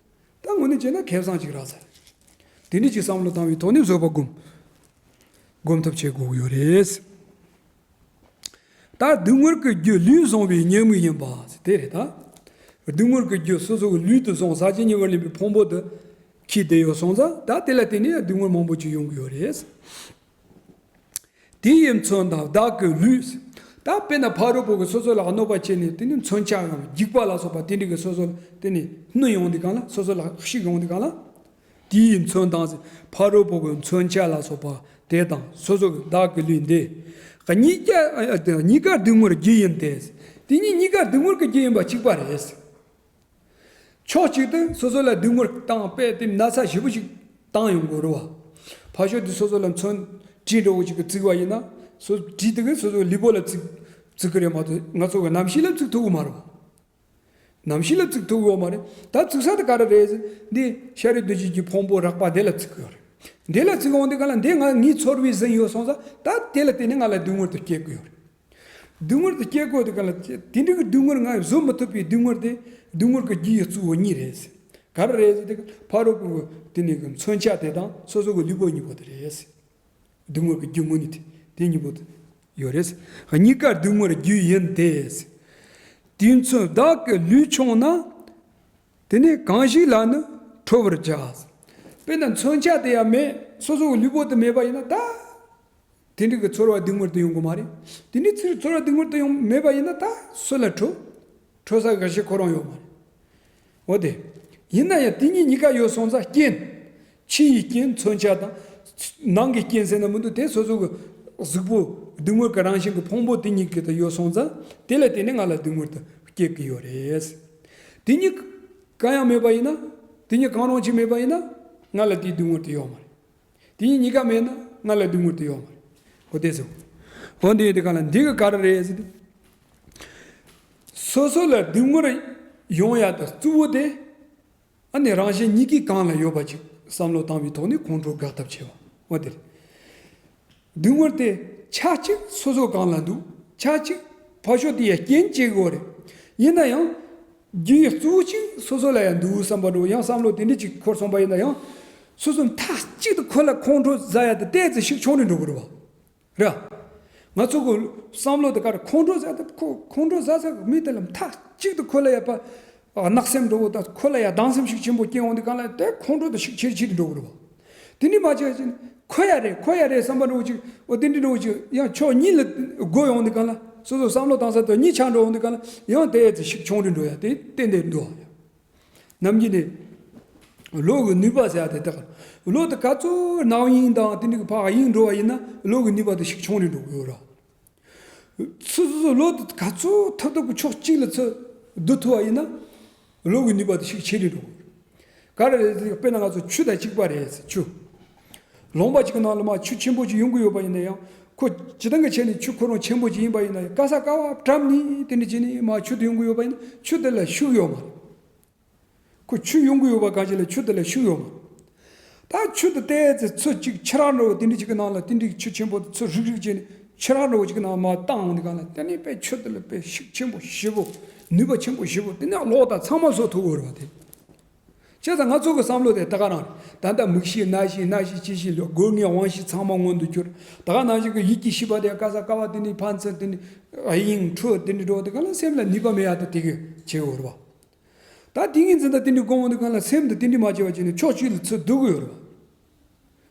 ད་དངོས་གནས་བྱས་ན་ཁེ་བཟང་ཅིག་རག་ཚར། དེ་འདྲ་ཅིག་བསམ་བློ་བཏང་བའི་ཐོག་ནས་བཟོད་པ་སྒོམ། སྒོམ་ཐབས་བྱེད་དགོས་ཀྱི་ཡོད་རེད། ད་སྡུག་བསྔལ་གྱི་རྒྱུ་ལུས་བཟུང་བའི་ཉེས་དམིགས་ཡིན་པ་དེ་རེད་ད། སྡུག་བསྔལ་གྱི་རྒྱུ་སོ་སོ་གི་ལུས་དེ་བཟུང་ཟག་བཅས་ཉེ་བར་ལེན་པའི་ཕུང་པོ་དེ་འཁྱེར་བསྡད་ཡོད་སོང་ཙང་ད་དེ་ལ་བརྟེན་ནས་སྡུག་བསྔལ་མང་པོ་ཅིག་ཡོང་གི་ཡོད་རེད། དེ་ཡི་མཚོན་དང་བདག་གི་ལུས། ད་དཔེར་ན་ཕ་རོལ་པོ་གིས་སོ་སོ་ལ་གནོད་པ་བྱས་ནས་དེ་ནི་མཚོན་ཆ་ངམ་རྒྱུག་པ་ལ་སོགས་པ་དེ་འདྲ་གིས་སོ་སོ་ལ་དེ་ནི་བསྣུན་ཡོང་དུས་སྒང་ལ། སོ་སོ་ལ་གཤིག་ཡོང་དུས་སྒང་ལ། དེ་ཡི་མཚོན་དང་ཟེར། ཕ་རོལ་པོ་གི་མཚོན་ཆ་ལ་སོགས་པ་དེ་དང་སོ་སོ་གི་བདག་གི་ལུས་འདི། གཉིས་ཀ་ཨ། གཉིས་ཀ་སྡུག་བསྔལ་རྒྱུ་ཡིན་ཏེ། དེ་གཉིས་གཉིས་ཀ་སྡུག་བསྔལ་གྱི་རྒྱུ་ཡིན་པ་གཅིག་པ་རེད། ཕྱོགས་གཅིག་ཏུ་སོ་སོ་ལ་སྡུག་བསྔལ་བཏང་བས་དེ་ན་ཚ་ཞེ་པོ་ཞིག་བཏང་ཡོང་གི་རེད་བ། ཕར་ཕྱོགས་དེ་སོ་སོ་ལ་མཚོན་གྲི་འདྲ་བོ་ཞིག་གིས་བཙུགས་པ་ཡིན་ན། སོ་གྲི་དེ་གིས་སོ་སོའི་ལུས་པོ་ལ་བཙུགས་བཙུགས་ཀྱི་རེད་མ་གཏོགས། ང་ཚོ་གི་རྣམ་ཤེས་ལ་བཙུགས་ཐུབ་ཀྱི་མ་རེད་བ། རྣམ་ཤེས་ལ་བཙུགས་ཐུབ་ཡོད་མ་རེད། ད་བཙུགས་ས་དེ་ག་རེ་རེད་ཟེར། འདི་ཤཱ་རིའི་བདུད་བཞི་གི་ཕུང་པོ་རགས་པ་འདི་ལ་བཙུགས་ཀྱི་ཡོད་རེད། འདི་ལ་བཙུགས་ཡོང་དུས་སྒང་ལ་འདི་ང་ངའི་ཚོར་བའི་ཟིན་ཡོད་སོང་ཙང་། ད་དེ་ལ་བརྟེན་ནས་ང་ལ་སྡུག་བསྔལ་དེ་སྐྱེ་གི་ཡོད་རེད། སྡུག་བསྔལ་དེ་སྐྱེ་དགོས་དུས་སྒང་ལ། དེ་འདྲ་གི་སྡུག་བསྔལ་ང་བཟོད་མི་ཐུབ་པའི་སྡུག་བསྔལ་དེ་སྡུག་བསྔལ་གྱི་རྒྱུ་ཡི་གཙོ་བོ་གཉིས་རེད། ག་རེ་རེད་ཟེར་དུས། ཕ་རོལ་པོ་གི་དེ་ནི་གི་མཚོན་ཆ་དེ་དང་སོ་སོ་གི་ལུས་པོ་གཉིས་པོ་དེ་རེད། སྡུག་བསྔལ་གྱི་རྒྱུ་དངོས་གཉིས་དེ་དེ་གཉིས་པོ་ཡོད་རེད། གཉིས་ཀ་སྡུག་བསྔལ་རྒྱུ་ཡིན་ཏེ། དེས་མཚོན་བདག་གི་ལུས་ཕྱུང་ན། དེ་ནི་གང་ཞིག་ལ་ནི་ཁྲོ་བར་བྱ། དཔེར་ན་མཚོན་ཆ་དེ་ཡང་མེད། སོ་སོ་གི་ལུས་པོ་དེ་མེད་པ་ཡིན་ན་ད། དེ་འདྲ་གི་ཚོར་བ་སྡུག་བསྔལ་དེ་ཡོང་གི་མ་རེད། དེ་འདྲའི་ཚོར་བ་སྡུག་བསྔལ་དེ་ཡང་མེད་པ་ཡིན་ན་ད་སུ་ལ་ཁྲོ། ཁྲོ་ས་གི་གཞི་ཁོ་རང་ཡོད་མ་རེད། འོ་དེ། ཡིན་ན་ཡང་དེ་གཉིས་གཉིས་ཀ་ཡོད་སོང་ཙང་། རྐྱེན། ཕྱི་ཡི་རྐྱེན་མཚོན་ཆ་དང་། ནང་གི་རྐྱེན་ཟེར་ན་མི་འདུག་དེ་སོ་སོ་གི་གཟུགས་པོ་སྡུག་བསྔལ་གྱི་རང་བཞིན་གྱི་ཕུང་པོ་དེ་གཉིས་ཀྱི་དེ་ཡོད་སོང་ཙང་། དེ་ལ་བརྟེན་ནས་ང་ལ་སྡུག་བསྔལ་དེ་སྐྱེ་གི་ཡོད་རེད། དེ་གཉིས་གང་ཡང་མེད་པ་ཡིན་ན། དེ་གཉིས་གང་རུང་གཅིག་མེད་པ་ཡིན་ན། ང་ལ་དེའི་སྡུག་བསྔལ་དེ་ཡོད་མ་རེད། དེ་གཉིས་གཉིས་ཀ་མེད་ན་ང་ལ་སྡུག་བསྔལ་དེ་ཡོད་མ་རེད། འོ་དེ་ཚོ། འོ་འདི་དེ་ག་ལ་འདི་གི་ག་རེ་རེད་ཟེར་ཏེ། སོ་སོ་ལ་སྡུག་བསྔལ་ཡོང་ཡ་དང་གཙོ་བོ་དེ། ཨ་ནི་རང་གཞན་གཉིས་ཀའི་སྒང་ལ་ཡོད་པ་ཅིག་བསམ་བློ་བཏང་བའི་ཐོག་ནས་ཁོང་ཁྲོ་དགག་ཐབས་བྱེད་པ། འོ་དེ་རེད། སྡུག་བསྔལ་དེ་ཆ་གཅིག་སོ་སོ་སྒང་ལ་འདུག་ཆ་གཅིག་ཕར་ཕྱོགས་དེ་ཡ་རྐྱེན་བྱེད་དགོས་རེད། ཡིན་ན་ཡང་། རྒྱུ་ཡི་གཙོ་བོ་གཅིག་སོ་སོ་ལ་ཡང་འདུག་བསམ་པ་འདྲ་བོ། ཡང་བསམ་བློ་དེ་འདྲ་ཅིག་འཁོར་སོང་པ་ཡིན་ན་ཡང་། སོ་སོ་མཐའ་གཅིག་ཏུ་ཁོ་ལ་ཁོང་ཁྲོ་ཟ་ཡ་དེ་ཏོག་ཙམ་ཤུགས་ཆུང་རུ་འགྲོ་གི་རེད་བ། རེད། ང་ཚོ་གི་བསམ་བློ་དེ་ག་རེ། ཁོང་ཁྲོ་ཟ་ཡ་དེ། ཁོ་ཁོང་ཁྲོ་ཟ་ས་གི་མི་དེ་ལ་མཐའ་གཅིག་ཏུ་ཁོ་ལ་ཡ་པ། ཨ། བརྣག་སེམས་འདྲ་བོ་དང་། ཁོ་ལ་ཡ་སྡང་སེམས་ཤུགས་ཆེན་པོ་སྐྱེ་ཡོང་དུས་སྒང་ལ། དེ་ཁོང་ཁྲོ་དེ་ཤུགས་ཆེ་རུ་ཆེ་རུ་འགྲོ་གི་རེད་བ། དེ་འདྲ་མ་བྱས་ཅིག་ཁོ་ཡ་རེད། ཁོ་ཡ་རེད་བསམ་པ་འདྲ་བོ་ཅིག་འོ་དེ་འདྲ་འདྲ་བོ་ཅིག་ཡང་ཕྱོགས་གཉིས་ལ་སྒོ་ཡོང་དུས་སྒང་ལ། སོ་སོ་བསམ་བློ་བཏང་ས་དེ་གཉིས་ཆགས་འགྲོ་ཡོང་དུས་སྒང་ལ། ཡང་དེ་ཡ་ཚེ་ཤུགས་ཆུང་རུ་འགྲོ་ཡ་དེ་ཏན་ཏན་འདུག་བ། ནམ་རྒྱུན་ནས་བློ་གི་ནུས་པ་ཟེར་ཡ་དེ་དག། བློ་དེ་ག་ཚོད་རྣ་བ་གཡེང་དང་དེ་འདྲ་གི་ཕར་གཡེང་འགྲོ་བ་ཡིན་ན། བློ་གི་ནུས་པ་དེ་ཤུགས་ཆུང་རུ་འགྲོ་གི་ཡོད་ར། སོ་སོ་སོ་བློ་དེ་ག་ཚོད་ཐུབ་ཐུབ་ཀྱི་ཕྱོགས་གཅིག་ལ་ཚུར་བསྡུ་ཐུབ་པ་ཡིན་ན། བློ་གི་ནུས་པ་དེ་ཤུགས་ཆེ་རུ་འགྲོ་གི། ག་རེ་རེད་ཟེར། དཔེར་ན་ང་ཚོ་ཆུ་དང་གཅིག་པ་རེད་ཟེར། ཆུ། ལུང་པ་གཅིག་གི་ནང་ལ་མར་ཆུ་ཆེན་པོ་ཅིག་ཡོང་གི་ཡོད་པ་ཡིན་ན་ཡང་། ཁོ་སྤྱིར་བཏང་གི་ཆ་ནས་ཆུ་ཁོ་རང་ཆེན་པོ་ཅིག་ཡིན་པ་ཡིན་ན་ཡང་། ག་ས་ག་བ་བཀྲམ་ནས་དེ་འདྲ་བྱས་ནས་མར་ཆུ་དེ་ཡོང་གི་ཡོད་པ་ཡིན་ན། ཆུ་དེ་ལ་ཤུགས་ཡོད་མ་རེད། ཁོ་ཆུ་ཡོང་གི་ཡོད་པ་གང་ཞིག་ལ་ཆུ་དེ་ལ་ཤུགས་ཡོད་མ་རེད། ད་ཆུ་དེ་ཏོག་ཙམ་ཚུར་ཅིག་ཆུ་རགས་འདྲ་བོ་དེ་འདྲ་ཅིག་གི་ནང་ལ། དེ་འདྲའི་ཆུ་ཆེན་པོ་དེ་ཚུར་རིག་རིག་བྱས་ནས་ཆུ་རགས་འདྲ་བོ་ཅིག་གི་ནང་མར་བཏང་འོང་དུས་སྒང་ལ། དེ་ནས་དཔེ་ཆུ་དེ་ལ་དཔེ་ཤུགས་ཆེན་པོ་ཞེ་པོ། ནུས་པ་ཆེན་པོ་ཞེ་པོ། དེ་ནས་གློག་དང་ཚང་མ་བཟོ་ཐུབ་ཀྱི་ཡོད་རེད་བ། དེ། བྱས་ཙང་ང་ཚོ་གི་བསམ་བློ་དེ་ད་ག་རང་རེད། ད་ལྟ་མིག་ཤེས་རྣ་ཤེས་སྣ་ཤེས་ལྕེ་ཤེས་ལ་སྒོ་ལྔའི་དབང་ཤེས་ཚང་མ་མངོན་དུ་གྱུར། ད་ག་ནང་བཞིན་གྱི་ཡིད་ཀྱི་ཤེས་པ་དེ་ག་ས་ག་བ་དེ་ནས་ཕན་ཚུན་དེ་ནས་གཡེང་འཕྲོ་དེ་འདྲ་འགྲོ་དུས་སྒང་ལ་སེམས་ལ་ནུས་པ་མེད་ཡ་དེ་དེ་གི་བྱེད་ཡོད་རེད་བ། ད་དེ་ངན་འཛིན་ད་དེ་འདྲ་སྒོམ་འོང་དུས་སྒང་ལ་སེམས་དེ་དེ་འདྲ་མ་བྱེད་པ་བྱས་ནས་ཕྱོགས་གཅིག་ལ་ཚུར་བསྡུ་གི་ཡོད་རེད་བ།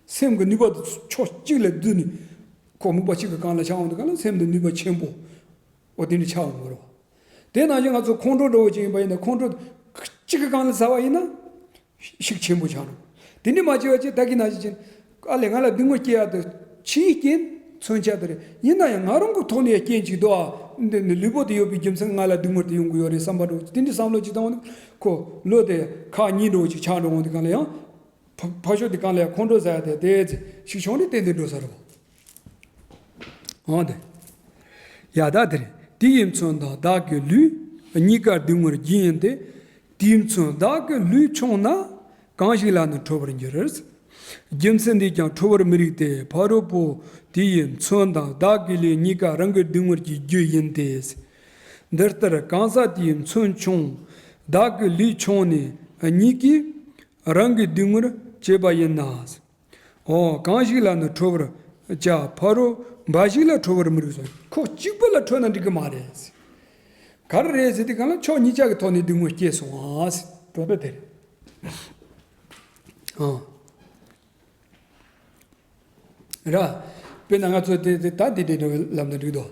སེམས་ཀྱི་ནུས་པ་དེ་ཕྱོགས་གཅིག་ལ་བསྡུས་ནས། ཁོ་མིག་པ་གཅིག་གི་སྒང་ལ་ཆགས་འོང་དུས་སྒང་ལ་སེམས་དེ་ནུས་པ་ཆེན་པོ། འོ་དེ་འདྲ་ཆགས་འོང་གི་རེད་བ། དེ་ནང་བཞིན་ང་ཚོ་ཁོང་ཁྲོ་འདྲ་བོ་ཅིག་ཡིན་པ་ཡིན་ན། ཁོང་ཁྲོ་གཅིག་གི་སྒང་ལ་ཟ་བ་ཡིན་ན་ཤུགས་ཆེན་པོ་ཆགས་འགྲོ། དེ་འདྲ་མ་བྱས་པ་བྱས། ད་གིན་ནང་བཞིན་བྱས། ཨ་ལས། ང་ལ་སྡུག་བསྔལ་སྐྱེ་ཡ་དེ་ཕྱིའི་རྐྱེན་མཚོན་ཆ་དེ་རེད། ཡིན་ན་ཡང་ང་རང་གི་ཐོག་ནས་རྐྱེན་ཅིག་འདུག་ཨ། འདི་ནི་ལུས་པོ་དེ་ཡོད་པའི་རྒྱུ་མཚན་ང་ལ་སྡུག་བསྔལ་དེ་ཡོང་གི་ཡོད་རེད་བསམ་པ་འདྲ་བོ། དེ་འདྲའི་བསམ་བློ་ཅིག་བཏང་བ་ནི། ཁོ་བློ་དེ་ཁག་གཉིས་འདྲ་བོ་ཅིག་ཆགས་འགྲོ་འོང་དུས་སྒང་ལ་ཡང་། ཕ་ཕར་ཕྱོགས་དེ་སྒང་ལ་ཡང་ཁོང་ཁྲོ་ཟ་ཡ་དེ་ཏོག་ཙམ་ཤུགས་ཆུང་རུ་ཏན་ཏན་འགྲོ་ས་རེད་བ། འོ་དེ། ཡ་ད་དེ་རེད། དེ་ཡི་མཚོན་དང་བདག་གི་ལུས། གཉིས་ཀ་སྡུག་བསྔལ་རྒྱུ་ཡིན་ཏེ། དེས་མཚོན་བདག་གི་ལུས་ཕྱུང་ན། གང་ཞིག་ལ་ནི་ཁྲོ་བར་འགྱུར། རྒྱུ་མཚན་འདིས་ཀྱང་ཁྲོ་བར་མི་རིགས་ཏེ། ཕ་རོལ་པོ་དེ་ཡི་མཚོན་དང་བདག་གི་ལུས། གཉིས་ཀ་རང་གི་སྡུག་བསྔལ་གྱི་རྒྱུ་ཡིན་ཏེ། འདི་ལྟར་གང་ཟག་དེའི་མཚོན་ཕྱུང་། བདག་གི་ལུས་ཕྱུང་ནས་གཉིས་ཀྱིས་རང་གི་སྡུག་བསྔལ་བྱེད་པ་ཡིན་ན། འོ། གང་ཞིག་ལ་ནི་ཁྲོ་བར་བྱ། ཕ་རོལ་འབའ་ཞིག་ལ་ཁྲོ་བར་མི་རིགས་སོ། ཁོ་གཅིག་པུ་ལ་ཁྲོ་ན་འགྲིག་གི་མ་རེད། ག་རེ་རེད་ཟེར་དུས་སྒང་ལ་ཕྱོགས་གཉིས་ཆ་གི་ཐོག་ནས་སྡུག་བསྔལ་སྐྱེས་སོང་ཨ་ཟེར། དོན་དག་དེ་རེད། ཨ། ར། དཔེར་ན་ང་ཚོ་དེ་དེ་ད་དེ་དེ་འདྲ་ལབ་ན་འགྲིག་འདུག་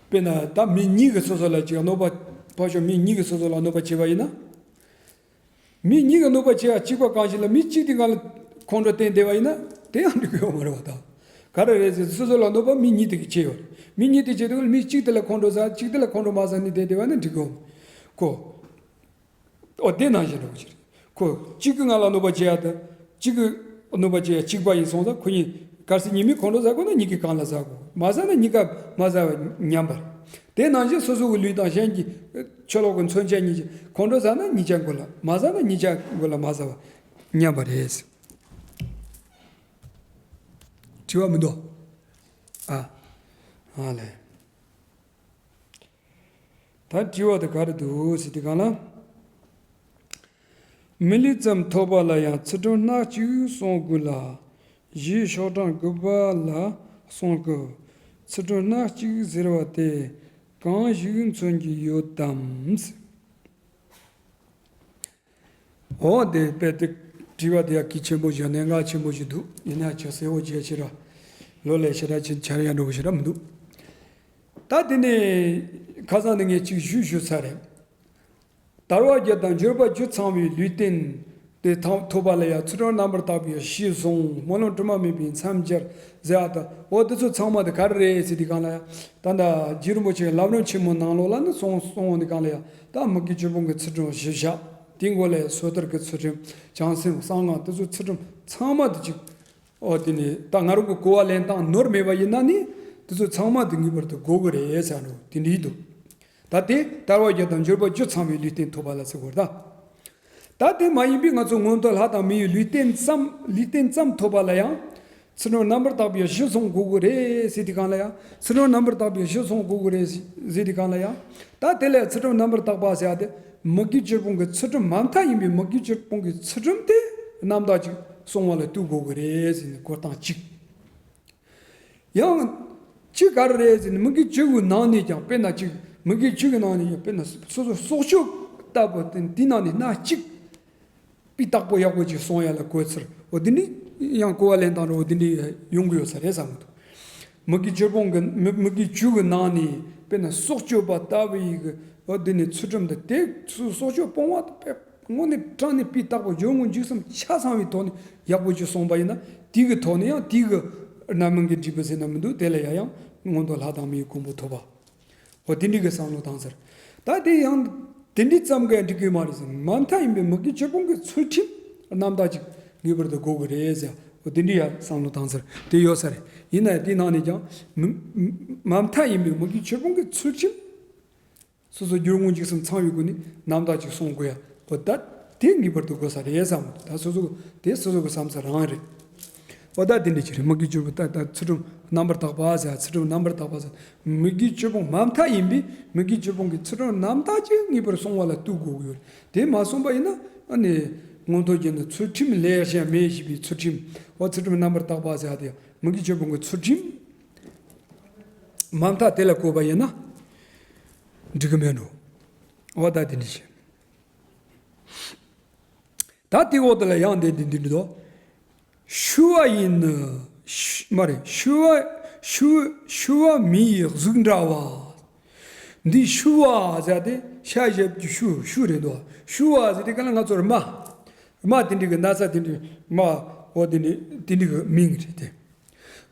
དཔེར་ན་ད་མི་གཉིས་ཀྱིས་སོ་སོ་ལ་ཅིག་གནོད་པ། ཕར་ཕྱོགས་མི་གཉིས་ཀྱིས་སོ་སོ་ལ་གནོད་པ་བྱས་པ་ཡིན་ན། མི་གཉིས་ཀྱིས་གནོད་པ་བྱེད་ཡ་གཅིག་པ་གང་ཞིག་ལ་མི་གཅིག་དེ་སྒང་ལ་ཁོང་ཁྲོ་བསྟན་བསྡད་པ་ཡིན་ན་དེ་ཡང་འགྲིག་གི་ཡོད་མ་རེད་པ། ད་ག་རེ་རེད་ཟེར་སོ་སོ་ལ་གནོད་པ་མི་གཉིས་དེ་གིས་བྱས་ཡོད་རེད། མི་གཉིས་དེ་བྱས་དུས་མི་གཅིག་དེ་ལ་ཁོང་ཁྲོ་ཟ། གཅིག་དེ་ལ་ཁོང་ཁྲོ་མ་ཟ་ནི་དེ་བསྡད་པ་ན་འགྲིག་གི་ཡོད་མ་རེད་ཁོ། ཨོ་དེ་ནང་བཞིན་འདྲ་པོ་ཅིག་རེད། ཁོ་གཅིག་གིས་ང་ལ་གནོད་པ་བྱེད་ཡ་དང་གཅིག་གིས་གནོད་པ་བྱེད་ཡ་གཅིག་པ་ཡིན་སོང་ཙང་ཁོ་གཉིས་གལ་སྲིད་གཉིས་མོས་ཁོང་ཁྲོ་ཟ་དགོས་ན་གཉིས་ཀས་གང་ལ་ཟ་དགོས། མ་ཟ་ན་གཉིས་ཀ་མ་ཟ་བ་མཉམ་པ་རེད། དེ་ནང་བཞིན་སོ་སོ་གི་ལུས་དང་གཞན་གྱི་ཆོས་ལོག་གི་མཚོན་བྱ་གཉིས་ཀྱིས་ཁོང་ཁྲོ་ཟ་ན་གཉིས་ཀ་མགོ་ལ། མ་ཟ་ན་གཉིས་ཀ་མགོ་ལ་མ་ཟ་བ་མཉམ་པ་རེད། དྲི་བ་མི་འདུག་ཨ། ཨ་ལས། ད་དྲི་བ་དེ་ག་རེ་འདུག་ཟེར་དུས་སྒང་ལ། མི་ལུས་ཙམ་ཐོབ་པ་ལ་ཡང་ཚུལ་ཁྲིམས་སྣ་གཅིག་སྲུང་དགོས་ལ། ཞེས་ཤོག་གྲངས་དགུ་པ་ལ་གསུངས་སྐབས་ཚུལ་ཁྲིམས་སྣ་གཅིག་ཟེར་བ་དེ་གང་ཞིག་མཚོན་གྱི་ཡོད་དམ། འོ་དེ་དཔེ་དེ་དྲི་བ་དེ་ཡང་གལ་ཆེན་པོ་ཞིག་གནད་འགག་ཆེན་པོ་ཞིག་འདུག་ཡིན་ན་ཅིག་གསལ་བོ་བྱས་ཕྱིར་ར། ལོ་ལས་ཞེ་དྲག་ཅིག་འཆར་ཡ་འགྲོ་བ་ཞེ་དྲག་མི་འདུག་ད་དེ་ནས་ཁ་སང་ནས་ངས་ཅིག་ཞུས་ཞུས་ཚར་རེད། དལ་བ་བརྒྱད་དང་འབྱོར་པ་བཅུ་ཚང་བའི་ལུས་རྟེན་དེ་ཐོབ་པ་ལ་ཡང་ཚུལ་ཁྲིམས་རྣམ་པར་དག་པའི་གཞི་བཟུང་། སྨོན་ལམ་དྲི་མ་མེད་པའི་མཚམས་སྦྱར་ཟེར་ཡ་དང་། འོ་དེ་ཚོ་ཚང་མ་དེ་ག་རེ་རེད་ཟེར་དུས་སྒང་ལ་ཡང་། ད་ལྟ་རྗེ་རིན་པོ་ཆེའི་བསླབ་རིམ་ཆེན་མོའི་ནང་ལོགས་ལ་ནི་གསུངས་གསུངས་འོང་དུས་སྒང་ལ་ཡང་། ད་མི་དགེ་བཅུ་སྤོང་གི་ཚུལ་ཁྲིམས་བཞི་བཞག་དེའི་མགོ་ལ་ཡང་སོ་ཐར་གྱི་ཚུལ་ཁྲིམས། བྱང་སེམས་གསང་སྔགས་དེ་ཚོ་ཚུལ་ཁྲིམས་ཚང་མ་དེ་གཅིག་ཨོ་དེ་ནི་ད་ང་རང་གི་གོ་བ་ལེན་སྟངས་ནོར་མེད་པ་ཡིན་ན་ནི་དེ་ཚོ་ཚང་མ་དེ་ངེས་པར་དུ་དགོས་ཀྱི་རེད་ཟེར་འགྲོ་དེ་འདྲའི་འདུག་ད་དེ་དལ་བ་བརྒྱད་དང་འབྱོར་པ་བཅུ་ཚང་བའི་ལུས་རྟེན་ཐོབ་པ་ལ་ཟེར་དགོས་རེད་ད། ད་དེ་མ་ཡིན་པའི་ང་ཚོ་མངོན་མཐོ་ལྷ་དང་མིའི་ལུས་རྟེན་ཙམ་ལུས་རྟེན་ཙམ་ཐོབ་པ་ལ་ཡང་ཚུལ་ཁྲིམས་རྣམ་པར་དག་པའི་གཞི་བཟུང་དགོས་ཀྱི་རེད་ཟེར་དུས་སྒང་ལ་ཡང་། ཚུལ་ཁྲིམས་རྣམ་པར་དག་པའི་གཞི་བཟུང་དགོས་ཀྱི་རེད་ཟེར་དུས་སྒང་ལ་ཡང་། ད་དེ་ལས་ཚུལ་ཁྲིམས་རྣམ་པར་དག་པ་ཟེར་ཡ་དེ་མི་དགེ་བཅུ་སྤོང་གི་ཚུལ་ཁྲིམས་མ་མཐའ་ཡིན་པའི་མི་དགེ་བཅུ་སྤོང་གི་ཚུལ་ཁྲིམས་དེ་རྣམ་དག་ཅིག་སྲུང་བ་ལ་གཏུག་དགོས་ཀྱི་རེད་ཟེར་ནས་གོ་སྟངས་གཅིག་ཡང་གཅིག་ག་རེ་རེད་ཟེར་ན། མི་དགེ་བཅུ་གི་ནང་ནས་ཀྱང་དཔེར་ན་ཅིག་མི་དགེ་བཅུ་གི་ནང་ནས་ཀྱང་དཔེར་ན་སོ་སོ་སྲོག་གཅོད་ལྟ་བུ་དེ་འདི་ནང་ནས་སྣ་གཅིག་སྤུས་དག་པོ་ཡག་པོ་ཅིག་སྲུང་ཡ་ལ་དགོས་ཚུལ། འོ་འདི་ནི་ཡང་གོ་བ་ལེན་སྟངས་རེ་འོ་འདི་འདྲ་ཡོང་གི་ཡོད་ས་རེད་བསམ་གི་འདུག་མི་དགེ་བཅུ་སྤོང་གི་མི་མི་དགེ་བཅུ་གི་ནང་ནས་དཔེར་ན་སྲོག་གཅོད་པ་ལྟ་བུ་ཡི་གི་འོ་འདི་ནི་ཚུལ་ཁྲིམས་དེ་དེ་སྲོག་གཅོད་སྤོང་བ་དེ་དཔེ་དངོས་གནས་དྲང་གནས་སྤུས་དག་པོ་སྦྱོར་དངོས་འཇུག་གསུམ་ཆ་ཚང་བའི་ཐོག་ནས་ཡག་པོ་ཅིག་སོང་པ་ཡིན་ན། དེ་གི་ཐོག་ནས་ཡང་དེ་གི་རྣམ་སྨིན་གྱི་འབྲས་བུ་ཟེར་ན་མི་འདུག་དེ་ལ་ཡང་ཡང་མངོན་མཐོ་ལྷ་དང་མིའི་གོ་འཕང་ཐོབ་པ། འོ་དེ་འདྲའི་གི་བསམ་བློ་བཏང་ཟེར། ད་དེ་ཡང་དེ་འདྲའི་ཙམ་གྱིས་འགྲིག་གི་མ་རེད་ཟེར། མ་མཐའ་ཡིན་པའི་མི་དགེ་བཅུ་སྤོང་གི་ཚུལ་ཁྲིམས་རྣམ་དག་ཅིག་ངེས་པར་དུ་དགོས་ཀྱི་རེད་ཟེར། འོ་དེ་འདྲའི་ཡང་བསམ་བློ་བཏང་ཟེར་དེ་ཡོད་ས་རེད། ཡིན་ན་ཡང་དེའི་ནང་ནས་ཀྱང་མི་མ་མཐའ་ཡིན་པའི་མི་དགེ་བཅུ་སྤོང་གི་ཚུལ་ཁྲིམས། སོ་སོ་སྦྱོར་དངོས་འཇུག་གསུམ་ཚང་བའི་སྒོ་ནས་རྣམ་དག་ཅིག་སྲུང་དགོས་ཡ། འོ་ད་དེ་ངེས་པར་དུ་དགོས་ས་རེད་བསམ། ད་སོ་སོ་དེ་སོ་སོ་གི་བསམ་ས་རང་རེད། འོ་ད་དེ་འདྲ་ཅིག་རེད། མི་དགེ་བཅུ་སྤོང་ད་ད་ཚུལ་ཁྲིམས་རྣམ་པར་དག་པ་ཟེར། ཚུལ་ཁྲིམས་རྣམ་པར་དག་པ་ཟེར། མི་དགེ་བཅུ་སྤོང་མ་མཐའ་ཡིན་པའི་མི་དགེ་བཅུ་སྤོང་གི་ཚུལ་ཁྲིམས་རྣམ་དག་ཅིག་ངེས་པར་སྲུང་བ་ལ་གཏུག་དགོས་ཀྱི་ཡོད་རེད། དེ་མ་སྲུང་པ་ཡིན་ན་ཨ་ནི་མངོན་མཐོ་རྒྱན་དུ་ཚུལ་ཁྲིམས་ལས་གཞན་མེད་ཞེས་པའི་ཚུལ་ཁྲིམས། འོ་ཚུལ་ཁྲིམས་རྣམ་པར་དག་པ་ཟེར་ཡ་དེ་མི་དགེ་བཅུ་སྤོང་གི་ཚུལ་ཁྲིམས་མ་མཐའ་དེ་ལ་གོ་བ་ཡིན་ན། འགྲིག་གི་མེད་འགྲོ། འོ་ད་དེ་འདྲ་བྱས། ད་དེའི་འོག་དེ་ལ་ཡང་འདི་འདི་འདི་འདི་དོ། ཞུ་བ་ཡིན་ནི། ཞུ་མ་རེད། ཞུ་བ་ཞུ་ཞུ་བ་མི་ཡི་གཟུགས་འདྲ་བ། འདི་ཞུ་བ་ཟེར་དེ་ཤ་ཞབས་ཀྱི་ཞུ་ཞུ་རེད་དོ། ཞུ་བ་ཟེར་དེ་ག་ལ་ང་ཚོར་རྨ། རྨ་དེ་འདྲ་གི་ན་ཚ་དེ་འདྲ་རྨ། འོ་དེ་འདྲ་དེ་འདྲ་གི་མིང་རེད་དེ།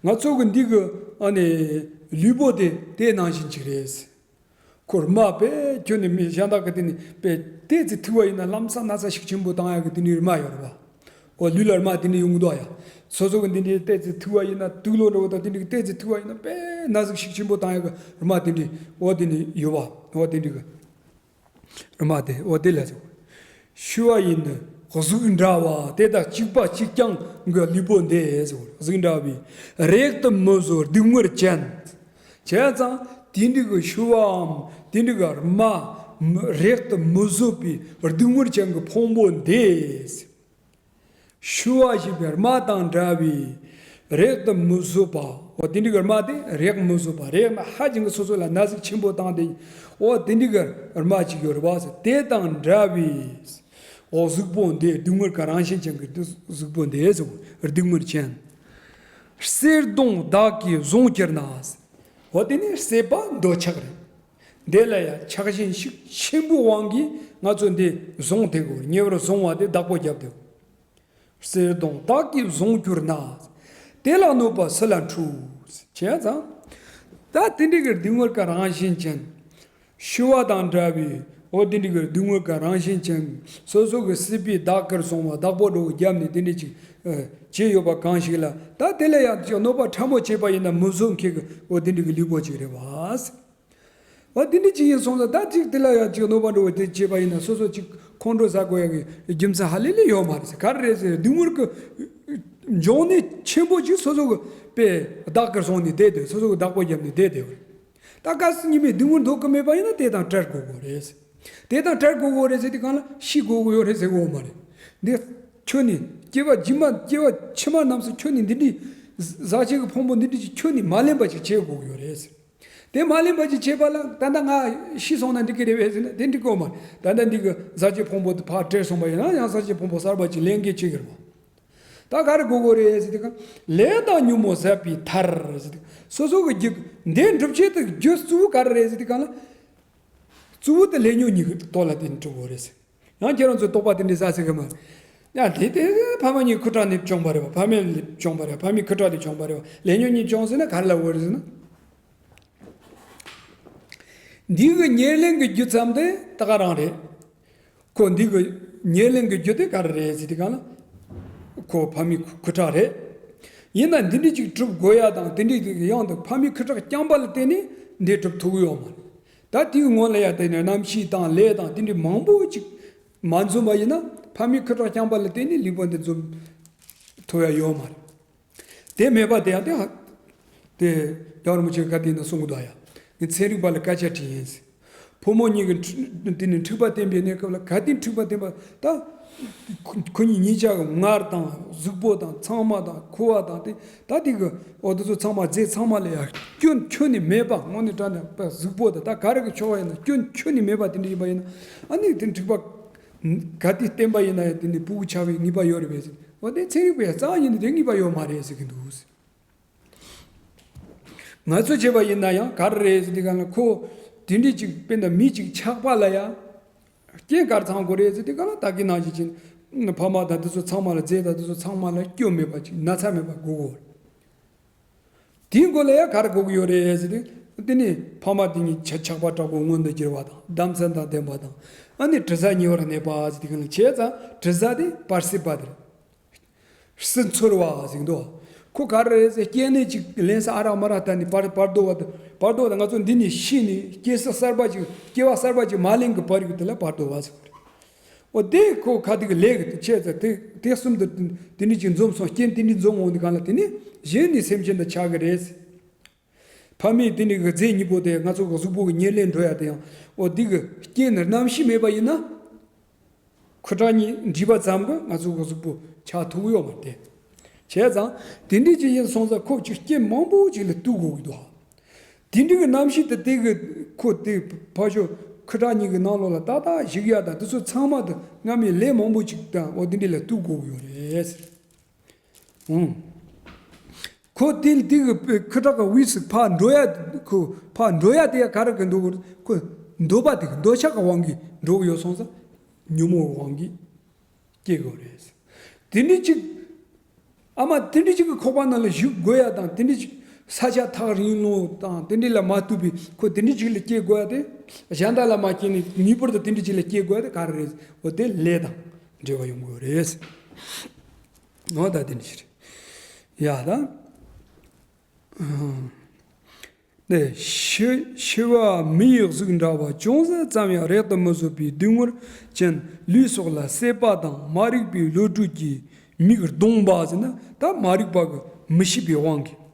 ང་ཚོ་གི་འདི་གི་ཨ་ནི་ལུས་པོ་དེ་དེ་ནང་བཞིན་ཅིག་རེད། ཁོ་རྨ་དཔེ་ཁྱོན་ནས་མི་གཞན་དག་གི་དེ་ནི་དཔེ་ཏོག་ཙམ་ཐུག་པ་ཡིན་ན་ལམ་སང་ན་ཚ་ཤུགས་ཆེན་པོ་བཏང་ཡག་གི་དེ་ནི་རྨ་ཡོད་རེད་པ། འོ་ལུས་ལ་རྨ་དེ་ནི་ཡོང་གི་འདུག་ཡ། སོ་སོ་གི་འདི་འདྲའི་ཏོག་ཙམ་ཐུག་པ་ཡིན་ན། དུག་ལོག་འདྲ་བོ་དང་དེ་འདྲའི་ཏོག་ཙམ་ཐུག་པ་ཡིན་ན་དཔེ་ན་ཟུག་ཤུགས་ཆེན་པོ་བཏང་ཡག་གི་རྨ་དེ་འདྲའི་འོ་དེ་ནི་ཡོད་པ། འོ་དེ་འདྲའི་གི་རྨ་དེ་འོ་དེ་ལ་ཟེར། ཞུ་བ་ཡིན་ནི་གཟུགས་འདྲ་བ་དེ་དང་གཅིག་པ་གཅིག་རྐྱང་གི་ལུས་པོ་འདི་ཟེར། གཟུགས་འདྲ་བའི་རེག་ཏུ་མི་བཟོད་སྡུག་བསྔལ་ཅན། བྱས་ཙང་དེ་འདྲ་གི་ཞུ་བའམ་དེ་འདྲ་གི་རྨ་རེག་ཏུ་མི་བཟོད་པའི་སྡུག་བསྔལ་ཅན་གྱི་ཕུང་པོ་འདི། ཞུ་བ་ཞེས་པའི་རྨ་དང་འདྲ་བའི་རེག་ཏུ་མི་བཟོད་པ། འོ་དེ་འདྲ་གི་རྨ་དེ་རེག་མི་བཟོད་པ། རེག་ན་ཧ་ཅང་གི་སོ་སོ་ལ་ན་ཟུག་ཆེན་པོ་བཏང་སྟེ། འོ་དེ་འདྲ་གི་རྨ་ཅིག་ཡོད་རེད་པ་ཟེར། དེ་དང་འདྲ་བའི་འོ་གཟུགས་པོ་འདི། སྡུག་བསྔལ་གྱི་རང་བཞིན་ཅན་གྱི་གཟུགས་པོ་འདི་ཟེར། སྡུག་བསྔལ་ཅན། གསེར་སྡོང་དག་གིས་བཟུང་གྱུར་ན། འོ་དེ་ནི་སྲེད་པ་འདོད་ཆགས་རེད། འདི་ལ་ཡང་ཆགས་ཞེན་ཤུགས་ཆེན་པོའི་དབང་གིས་ང་ཚོ་འདི་བཟུང་དེ་གོ། ཉེ་བར་བཟུང་བ་དེ་བདག་པོ་རྒྱབ་དེ་གོ། གསེར་སྡོང་བདག་གིས་བཟུང་གྱུར་ན། དེ་ལ་གནོད་པ་སུ་ལ་འཁྲུལ། བྱས་ཙང་། ད་དེ་འདྲ་གི་སྡུག་བསྔལ་གྱི་རང་བཞིན་ཅན། ཤི་བ་དང་འདྲ་བའི་འོ་དེ་འདྲ་གི་སྡུག་བསྔལ་གྱི་རང་བཞིན་ཅན། སོ་སོ་གི་སྲིད་པའི་བདག་གིར་སོང་བ་བདག་པོ་འགྲོ་བའི་རྒྱབ་ནས་དེ་འདྲ་ཅིག་བྱས་ཡོད་པ་གང་ཞིག་ལ། ད་དེ་ལ་ཡང་ཅིག་གནོད་པ་ཕྲ་མོ་བྱས་པ་ཡིན་ན་མི་བཟོད་མཁན་གྱི་འོ་དེ་འདྲ་གི་ལུས་པོ་ཅིག་རེད་བ། འོ་དེ་འདྲ་ཅིག་ཡིན་སོང་ཙང་ད་ཅིག་དེ་ལ་ཡང་ཅིག་གནོད་པ་འགྲོ་བ་དེ་བྱས་པ་ཡིན་ན་སོ་སོ་ཅིག་ཁོང་ཁྲོ་ཟ་དགོས་ཡ་གི་རྒྱུ་མཚན་ཧ་ལས་ལས་ཡོད་མ་རེད་ཟེར། ག་རེ་རེད་ཟེར། སྡུག་བསྔལ་གྱི་འབྱུང་གནས་ཆེན་པོ་ཅིག་སོ་སོ་གི་དཔེ་བདག་གིར་སོང་ནས་བསྡད་དེ། སོ་སོ་གི་བདག་པོ་རྒྱབ་ནས་བསྡད་དེ། ད་གལ་སྲིད་ཉི་མའི་སྡུག་བསྔལ་འདོད་ཀྱི་མེད་པ་ཡིན་ན་དེ་དང་བྲལ་དགོས་དགོས་རེད་ཟེར། དེ་དང་བྲལ་དགོས་དགོས་རེད་ཟེར་དུས་གང་ལ་ཤི་དགོས་དགོས་ཡོད་རེད་ཟེར་གོ་མ་རེད། འདི་ཁྱོད་ནི་སྐྱེ་བ་རྗེས་མ་སྐྱེ་བ་ཕྱི་མ་རྣམས་སུ་ཁྱོད་ནི་འདི་འདྲའི་ཟག་བཅས་ཀྱི་ཕུང་པོ་འདི་འདྲའི་ཅིག་ཁྱོད་ནི་མ་ལེན་པ་ཅིག་བྱེད་དགོས་ཀྱི་ཡོད་རེད་ཟེར། དེ་མ་ལེན་པ་ཅིག་བྱས་པ་ལ་ད་ལྟ་ང་ཤི་སོང་ན་འགྲིག་གི་རེད་པས་ཟེར་ན་དེ་འགྲིག་གི་ཡོད་མ་རེད། ད་ལྟ་འདི་གི་ཟག་བཅས་ཕུང་པོ་དེ་ཕར་བྲལ་སོང་པ་ཡིན་ན་ཡང་ཟག་བཅས་ཕུང་པོ་གསར་པ་ཅིག་ལེན་གི་བྱེད་ཀྱི་རེད་པ། ད་ག་རེ་དགོས་དགོས་རེད་ཟེར་དུས་གང་། ལས་དང་ཉོན་མོངས་ཟད་པའི་མཐར་ཟེར་དུས། སོ་སོ་གི་རྒྱུ་འདི་འགྲུབ་བྱེད་དུ་རྒྱུ་གཙོ་བོ་ག་རེ་རེད་ཟེར་དུས་གང་ལ། གཙོ་བོ་དེ་ལས་ཉོན་གཉིས་ཀྱི་ཐོག་ལ་དེ་འགྲུབ་དགོས་རེད་ཟེར། ཡང་ཁྱེད་རང་ཚོས་རྟོག་པ་དེ་འདྲའི་ཟ་ཟེར་གི་མ་རེད། ཡང་དེ་དེ་ཕ་མ་གཉིས་ཁུ་ཁྲག་ནས་བྱུང་བ་རེད་པ། ཕ་མ་ནས་བྱུང་བ་རེད། ཕ་མའི་ཁུ་ཁྲག་ལས་བྱུང་བ་རེད་པ། ལས་ཉོན་གཉིས་བྱུང་ཟེར་ན་ག་རེ་ལབ་དགོས་རེད་ཟེར་ན། འདི་གི་ཉེར་ལེན་གྱི་རྒྱུ་ཙམ་དེ་ད་ག་རང་རེད། ཁོ་འདི་གི་ཉེར་ལེན་གྱི་རྒྱུ་དེ་ག་རེ་རེད་ཟེར་དུས་གང་ལ། ཁོ་ཕ་མའི་ཁུ་ཁྲག་རེད། ཡིན་ན་འདི་འདྲ་ཅིག་གྲུབ་དགོས་ཡ་དང་དེ་འདྲའི་ཡང་དུ་ཕ་མའི་ཁུ་ཁྲག་རྐྱང་པ་ལ་བརྟེན་ནས་འདི་གྲུབ་ཐུབ་ཀྱི་ཡོད་མ་རེད། ད་དེའི་སྔོན་ལ་ཡ་དེ་ནས་རྣམ་ཤེས་དང་ལས་དང་དེ་འདྲའི་མང་པོ་ཅིག་མ་འཛོམས་པ་ཡིན་ན་ཕ་མའི་ཁུ་ཁྲག་རྐྱང་པ་ལ་བརྟེན་ནས་ལུས་པོ་འདི་འཛོམས་ཐུབ་ཡ་ཡོད་མ་རེད། དེ་མེད་པ་དེ་ཡང་དེ་ཧ། དེ་རྒྱལ་བ་རིན་པོ་ཆེ་ག་དེ་ཡིན་ན་གསུང་གི་འདུག་ཡ། ངས་ཚན་རིག་པ་ལ་སྐད་ཆ་དྲིས་ཡིན་ཟེར། ཕོ་མོ་གཉིས་ཀྱི་འཁྲི་དེ་ནི་འཁྲིག་པ་བསྟེན་པའི་གནས་སྐབས་ལ་ག་དེ་འཁྲིག་པ་བསྟེན་པ་ད། ཁོ་ཁོ་གཉིས་གཉིས་ཆ་གི་ངར་དང་གཟུགས་པོ་དང་ཚང་མ་དང་ཁུ་བ་དང་དེ་ད་དེ་གི་འོ་དེ་ཚོ་ཚང་མ་རྫས་ཚང་མ་ལ་ཡ་སྐྱོན་ཁྱོན་ནས་མེད་པ་དངོས་གནས་དྲང་གནས་པ་གཟུགས་པོ་དང་ད་ག་རེ་གི་ཆོ་བ་ཡིན་ན་སྐྱོན་ཁྱོན་ནས་མེད་པ་དེ་འདྲ་ཡིན་པ་ཡིན་ན་ཨ་ནི་དེ་འཁྲིག་པ་ག་དེ་བསྟེན་པ་ཡིན་ན་ཡང་དེ་ནི་ཕྲུ་གུ་ཆགས་པའི་ངེས་པ་ཡོད་རེད་པས་ཟེར། འོ་དེ་ཚན་རིག་པས་རྩ་བ་ཉིད་ནས་དེ་ངེས་པ་ཡོད་མ་རེད་ཟེར་གི་འདུག་ཟེར། ང་ཚོ་བྱས་པ་ཡིན་ན་ཡང་ག་རེ་རེད་ཟེར་དུས་གང་ལ་ཁོ་དེ་འདྲའི་ཅིག་དཔེར་ན་མི་ཅིག་ཆགས་པ་ལ་ཡང་རྐྱེན་ག་རེ་ཚང་དགོས་རེད་ཟེར་དུས་གང་ལ་ད་གིན་ནང་བཞིན་ཕ་མ་དང་དེ་ཚོ་ཚང་མ་ལ་རྫས་དང་དེ་ཚོ་ཚང་མ་ལ་སྐྱོན་མེད་པ་ཅིག་ན་ཚ་མེད་པ་དགོས་གོ། དེའི་མགོ་ལ་ཡང་ག་རེ་དགོས་ཀྱི་ཡོད་རེད་ཟེར་དུས་དེ་ནི་ཕ་མ་དེ་གཉིས་ཆ་ཆགས་པ་དྲག་པོ་མངོན་དུ་གྱུར་བ་དང་བདག་འཛིན་དང་ལྡན་པ་དང་ཨ་ནི་དྲི་ཟ་ཉེ་བར་གནས་པ་ཟེར་དུས་གང་ལ་བྱས་ཙང་དྲི་ཟ་དེ་བར་སྲིད་པ་དེ་རེད། སྲིད་འཚོལ་བ་ཟེར་འདུག་ཁོ་ག་རེ་རེད་ཟེར་སྐྱེ་གནས་ཅིག་ལེན་ས་ཨ་རག་མ་རག་ལྟ་ནས་བར་བར་དོ་བ་དང་བར་དོ་བ་དང་ང་ཚོ་འདི་ནས་ཤི་ནས་སྐྱེ་ས་གསར་པ་ཅིག་སྐྱེ་བ་གསར་པ་ཅིག་མ་ལེན་གི་བར་ཡོད་དེ་ལ་བར་དོ་བ་ཟེར་གོ་རེད། འོ་དེ་ཁོ་ཁ་ཐུག་གི་ལས་ཀྱི་ཆེད་དུ་དེ་དེ་གསུམ་དུ་དེ་འདྲ་ཅིག་འཛོམས་སོང་རྐྱེན་དེ་འདྲ་འཛོམས་འོང་དུས་གང་ལ་དེ་ནས་གཞན་ནི་སེམས་ཅན་དུ་ཆགས་ཀྱི་རེད། ཕ་མས་དེ་འདྲའི་གི་རྫས་གཉིས་པོ་དེ་ང་ཚོ་གི་གཟུགས་པོ་གི་ཉེར་ལེན་འགྲོ་ཡ་དེ་ཡང་འོ་འདི་གི་རྐྱེན་རྣམ་ཤེས་མེད་པ་ཡིན་ན། ཁུ་ཁྲག་གཉིས་འདྲེས་པ་ཙམ་གྱིས་ང་ཚོ་གི་གཟུགས་པོ་ཆགས་ཐུབ་ཀྱི་ཡོད་མ་རེད་དེ། བྱས་ཙང་དེ་འདྲའི་ཅིག་ཡིན་སོང་ཙང་ཁོ་ཅིག་རྐྱེན་མང་པོ་ཅིག་ལ་ལྟོས་དགོས་ཀྱི་འདུག་དེ་འདྲའི་གི་རྣམ་ཤེས་དེ་དེ་གི་ཁོ་དེ་ཕར་ཞོག་ཁུ་ཁྲག་གཉིས་ཀྱི་ནང་ལོགས་ལ་ཏག་ཏག་ཞུགས་ཡ་དང་དེ་ཚོ་ཚང་མ་དེ་སྔ་མའི་ལས་མང་པོ་ཅིག་དང་འོ་དེ་འདྲ་ལ་ལྟོས་དགོས་ཀྱི་ཡོད་རེད། ཨང་། ཁོ་དེ་དེ་གི་ཁུ་ཁྲག་གི་དབུས་སུ་ཕར་འགྲོ་ཡ་ཁོ་ཕར་འགྲོ་ཡ་དེ་ཡ་ག་རེ་གི་འགྲོ་གི་ཁོ་འདོད་པ་དེ་གི་འདོད་ཆགས་ཀྱི་དབང་གིས་འགྲོ་གི་ཡོད་སོང་ཙང་ཉོན་མོངས་དབང་གིས་སྐྱེ་དགོས་རེད། དེ་འདྲ་ཅིག་ཨ་མ་དེ་འདྲ་ཅིག་གི་ཁོག་པ་ནང་ལ་བཞུགས་དགོས་ཡ་དང་དེ་འདྲ་ཅིག་ས་ཆ་ཐག་རིང་ལོང་དང་དེ་འདྲ་ལ་མ་ལྟོས་པའི་ཁོ་དེ་འདྲ་ཅིག་ལ་སྐྱེ་དགོས་ཡ་དེ་གཞན་དག་ལ་མ་སྐྱེས་ནས་ངེས་པར་དུ་དེ་འདྲ་ཅིག་ལ་སྐྱེ་དགོས་ཡ་དེ་ག་རེ་རེད། འོ་དེ་ལས་དང་འབྲེལ་བ་ཡོང་དགོས་རེད། འོ་ད་དེ་འདྲ་ཞིག་རེད། ཡ་ད། ནས་ཤི་ཤི་བ་མི་ཡི་གཟུགས་འདྲ་བ་ཅུང་ཟད་ཙམ་ཡང་རེག་ཏུ་མི་བཟོད་པའི་སྡུག་བསྔལ་ཅན་ལུས་སོགས་ལ་སྲེད་པ་དང་མ་རིག་པའི་བློ་གྲོས་ཀྱི་མིག་གདུང་བ་ཟེར་ན་ད་མ་རིག་པ་གི་མི་ཤེས་པའི་དབང་གིས།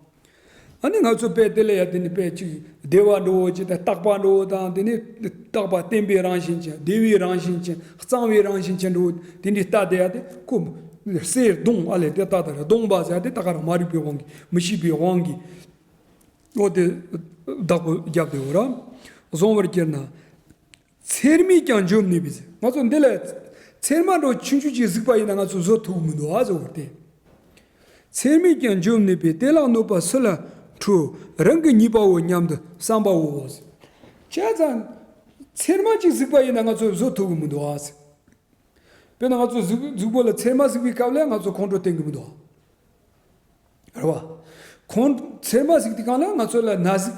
ཨ་ནི་ང་ཚོ་དཔེ་དེ་ལ་ཡ་དེ་ནི་དཔེ་ཅིག་བདེ་བ་འགྲོ་བོ་ཅིག་དང་རྟག་པ་འགྲོ་བོ་དང་དེ་ནི་རྟག་པ་བརྟན་པའི་རང་བཞིན་ཅན་བདེ་བའི་རང་བཞིན་ཅན་གཙང་བའི་རང་བཞིན་ཅན་འགྲོ་བོ་དེ་འདྲའི་ལྟ་དེ་ཡ་དེ་ཁོ་གསེར་གདུང་ཨ་ལས་དེ་ལྟ་དེ་ར་གདུང་བ་ཟེར་ཡ་དེ་ད་ག་རང་མ་རིག་པའི་དབང་གིས་མི་ཤེས་པའི་དབང་གིས་འོ་དེ་བདག་པོ་རྒྱབ་དེ་འོ་ར་བཟུང་བར་གྱུར་ན། ཚེར་མས་ཀྱང་འཇོམས་ནུས་པའི་ཟེར། ང་ཚོ་འདི་ལ་ཚེར་མ་འདྲ་ཆུང་ཆུང་ཅིག་གཟིགས་པ་ཡིན་ན་ང་ཚོ་བཟོད་ཐུབ་མི་འདུག་ཨ་ཟེར་བ་སྟེ། ཚེར་མས་ཀྱང་འཇོམས་ནུས་པའི་དེ་ལ་གནོད་པ་སུ་ལ་ འཁྲུལ། རང་གི་ཉེས་པའོ་སྙམ་དུ་བསམ་པའོ། བྱས་ཙང་ཚེར་མ་གཅིག་གཟིགས་པ་ཡིན་ན་ང་ཚོས་བཟོད་ཐུབ་ཀྱི་མི་འདུག་ཨ། དཔེར་ན་ང་ཚོ་གཟུགས་གཟུགས་པོ་ལ་ཚེར་མ་གཟིགས་པའི་སྐབས་ལ་ང་ཚོ་ཁོང་ཁྲོ་བསྟེན་གྱི་མི་འདུག་རེད་བ། ཁོང་ཚེར་མ་གཟིགས་དུས་སྒང་ལ་ང་ཚོ་ལ་ན་ཟུག་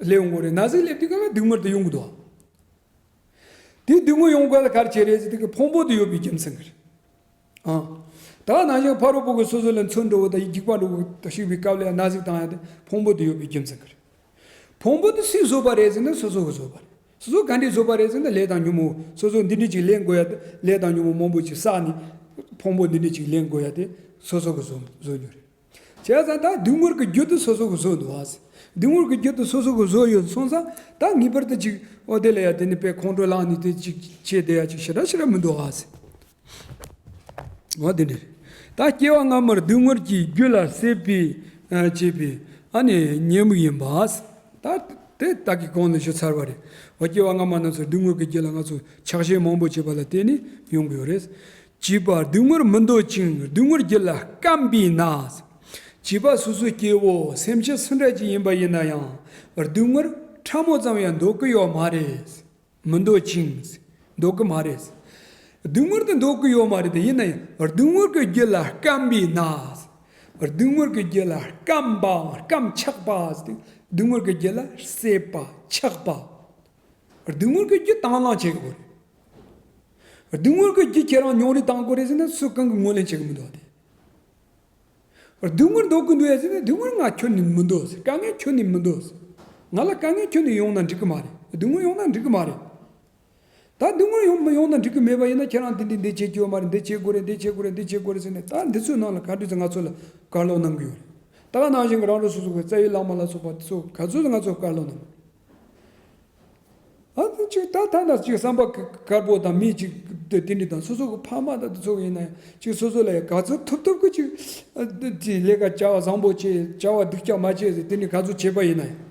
སླེབས་ཡོང་གི་རེད། ན་ཟུག་སླེབས་དུས་སྒང་ལ་སྡུག་བསྔལ་དེ་ཡོང་གི་འདུག་དེ་སྡུག་བསྔལ་ཡོང་དགོས་ལ་ག་རེ་བྱས་རེད་ཟེར་དུས་ཀྱི་ཕུང་པོ་དེ་ཡོད་པའི་རྒྱུ་མཚན་གྱིས་རེད། ཨང་། ད་ནང་བཞིན་ཕ་རོལ་པོ་གི་སོ་སོ་ལ་མཚོན་འགྲོ་བ་དང་རྒྱུག་པ་འགྲོ་བ་དང་ཞིག་པའི་སྐབས་ལ་ན་ཟུག་བཏང་ཡ་དེ་ཕུང་པོ་དེ་ཡོད་པའི་རྒྱུ་མཚན་གྱིས་རེད། ཕུང་པོ་དེ་སུས་བཟོས་པ་རེད་ཟེར་ན་སོ་སོ་གིས་བཟོས་པ་རེད། སོ་སོ་ག་འདྲས་བཟོས་པ་རེད་ཟེར་ན་ལས་དང་ཉོན་མོངས་སོ་སོ་འདི་འདྲས་ཅིག་ལེན་དགོས་ཡ་དེ་ལས་དང་ཉོན་མོངས་མང་པོ་ཅིག་བསགས་ནས་ཕུང་པོ་འདི་འདྲས་ཅིག་ལེན་དགོས་ཡ་དེ་སོ་སོ་གིས་བཟོ་བཟོ་རྒྱུ་རེད། བྱས་ཙང་ད་སྡུག་བསྔལ་གྱི་རྒྱུ་དེ་སོ་སོ་གིས་བཟོས་འདུག་ཨ། སྡུག་བསྔལ་གྱི་རྒྱུ་དེ་སོ་སོ་གིས་བཟོས་ཡོད་སོང་ཙང་ད་ངེས་པར་དུ་ཅིག་འོ་དེ་ལ་ཡ་དེ་ནི་དཔེ་ཁོང་ཁྲོ་ལངས་ནས་དེ་ཅིག་བྱས་བསྡད་ཡ་ཅིག་ཞེ་དྲག་ཞེ་དྲག་མི་འདུག་ཨ། འོ་དེ་འདྲ་རེད། ད་སྐྱེ་བ་སྔ་མར་སྡུག་བསྔལ་གྱི་རྒྱུ་ལ་སྲེད་པའི་ཨ་བྱས་པའི་ཨ་ནི་ཉེས་དམིགས་ཡིན་པ། ད་དེ་ད་གི་གོང་ལ་ཞུ་ཚར་བ་རེད། འོ་སྐྱེ་བ་སྔ་མ་རྣམས་སུ་སྡུག་བསྔལ་གྱི་རྒྱུ་ལ་ང་ཚོ་ཆགས་ཞེན་མང་པོ་བྱས་པ་ལ་བརྟེན་ནས་ཡོང་གི་ཡོད་རེད། བྱས་པ་སྡུག་བསྔལ་མི་འདོད་ཅིང་སྡུག་བསྔལ་རྒྱུ་ལ་བརྐམ་པས་ན། བྱས་པ་སོ་སོའི་སྐྱེ་བོ་སེམས་ཅན་སུ་འདྲ་ཅིག་ཡིན་པ་ཡིན་ན་ཡང་སྡུག་བསྔལ་ཕྲ་མོ་ཙམ་ཡང་འདོད་ཀྱི་ཡོད་མ་རེད། མི་འདོད་ཅིང་། འདོད་ཀྱི་མ་རེད། སྡུག་བསྔལ་དེ་འདོད་ཀྱི་ཡོད་མ་རེད་དེ་ཡིན་ན་ཡང་སྡུག་བསྔལ་གྱི་རྒྱུ་ལ་བརྐམ་པས་ན། སྡུག་བསྔལ་གྱི་རྒྱུ་ལ་བརྐམ་པའམ་བརྐམ་ཆགས་པ་ཟེར་ཏེ་སྡུག་བསྔལ་གྱི་རྒྱུ་ལ་སྲེད་པ་ཆགས་པ། སྡུག་བསྔལ་གྱི་རྒྱུ་དང་བླངས་བྱེད་དགོས་རེད། སྡུག་བསྔལ་གྱི་རྒྱུ་ཁྱེད་རང་མྱོང་རེས་བཏང་དགོས་རེད་ཟེར་ན་སུ་གང་གིས་ངོས་ལེན་བྱེད་ཀྱི་མི་འདུག་སྟེ། སྡུག་བསྔལ་འདོད་ཀྱི་འདུག་ཡ་ཟེར་ན་སྡུག་བསྔལ་ང་ཁྱོན་ནས་མི་འདོད་ཟེར། དཀའ་ངལ་ཁྱོན་ནས་མི་འདོད་ཟེར། ང་ལ་དཀའ་ངལ་ཁྱོན་ནས་ཡོང་ན་འགྲིག་གི་མ་རེད། སྡུག་བསྔལ་ཡོང་ན་འགྲིག་གི་མ་རེད། ད་སྡུག་བསྔལ་ཡོང་མི་ཡོང་ན་འགྲིག་གི་མེད་པ་ཡིན་ན་ཁྱེད་རང་འདི་འདི་འདི་བྱེད་རྒྱུ་ཡོད་མ་རེད། འདི་བྱེད་དགོས་རེད། འདི་བྱེད་དགོས་རེད། འདི་བྱེད་དགོས་རེད་ཟེར་ནས་ད་འདི་ཚོའི་ནང་ལ་ག་འདྲ་ཟེར་ང་ཚོ་ལ་བཀའ་སློབ་གནང་གི་ཡོད་རེད། ད་ག་ནང་བཞིན་གྱི་རང་རེ་སོ་སོ་གི་རྩ་བའི་བླ་མ་ལ་སོགས་པ་དེ་ཚོ་ག་ཚོད་ང་ཚོ་བཀའ་སློབ་གནང་གི་ཡོད་རེད། ཨ་ནི་ཅིག་ད་ཐ་ན་ཅིག་བསམ་པ་དཀར་པོ་དང་མི་ཅིག་དེ་དེ་འདྲ་དང་སོ་སོ་གི་ཕ་མ་དང་དེ་ཚོ་ཡིན་ན་ཡང་ཅིག་སོ་སོ་ལ་ཡང་ག་ཚོད་ཐུབ་ཐུབ་ཀྱི་ཅིག་ཨ་དེ་ཅིག་ལས་ཀ་བྱ་བ་བཟང་པོ་བྱེད། བྱ་བ་སྡུག་ཅག་མ་བྱེད་ཟེར་དེ་འདྲ་ག་ཚོད་བྱེད་པ་ཡིན་ན་ཡང་།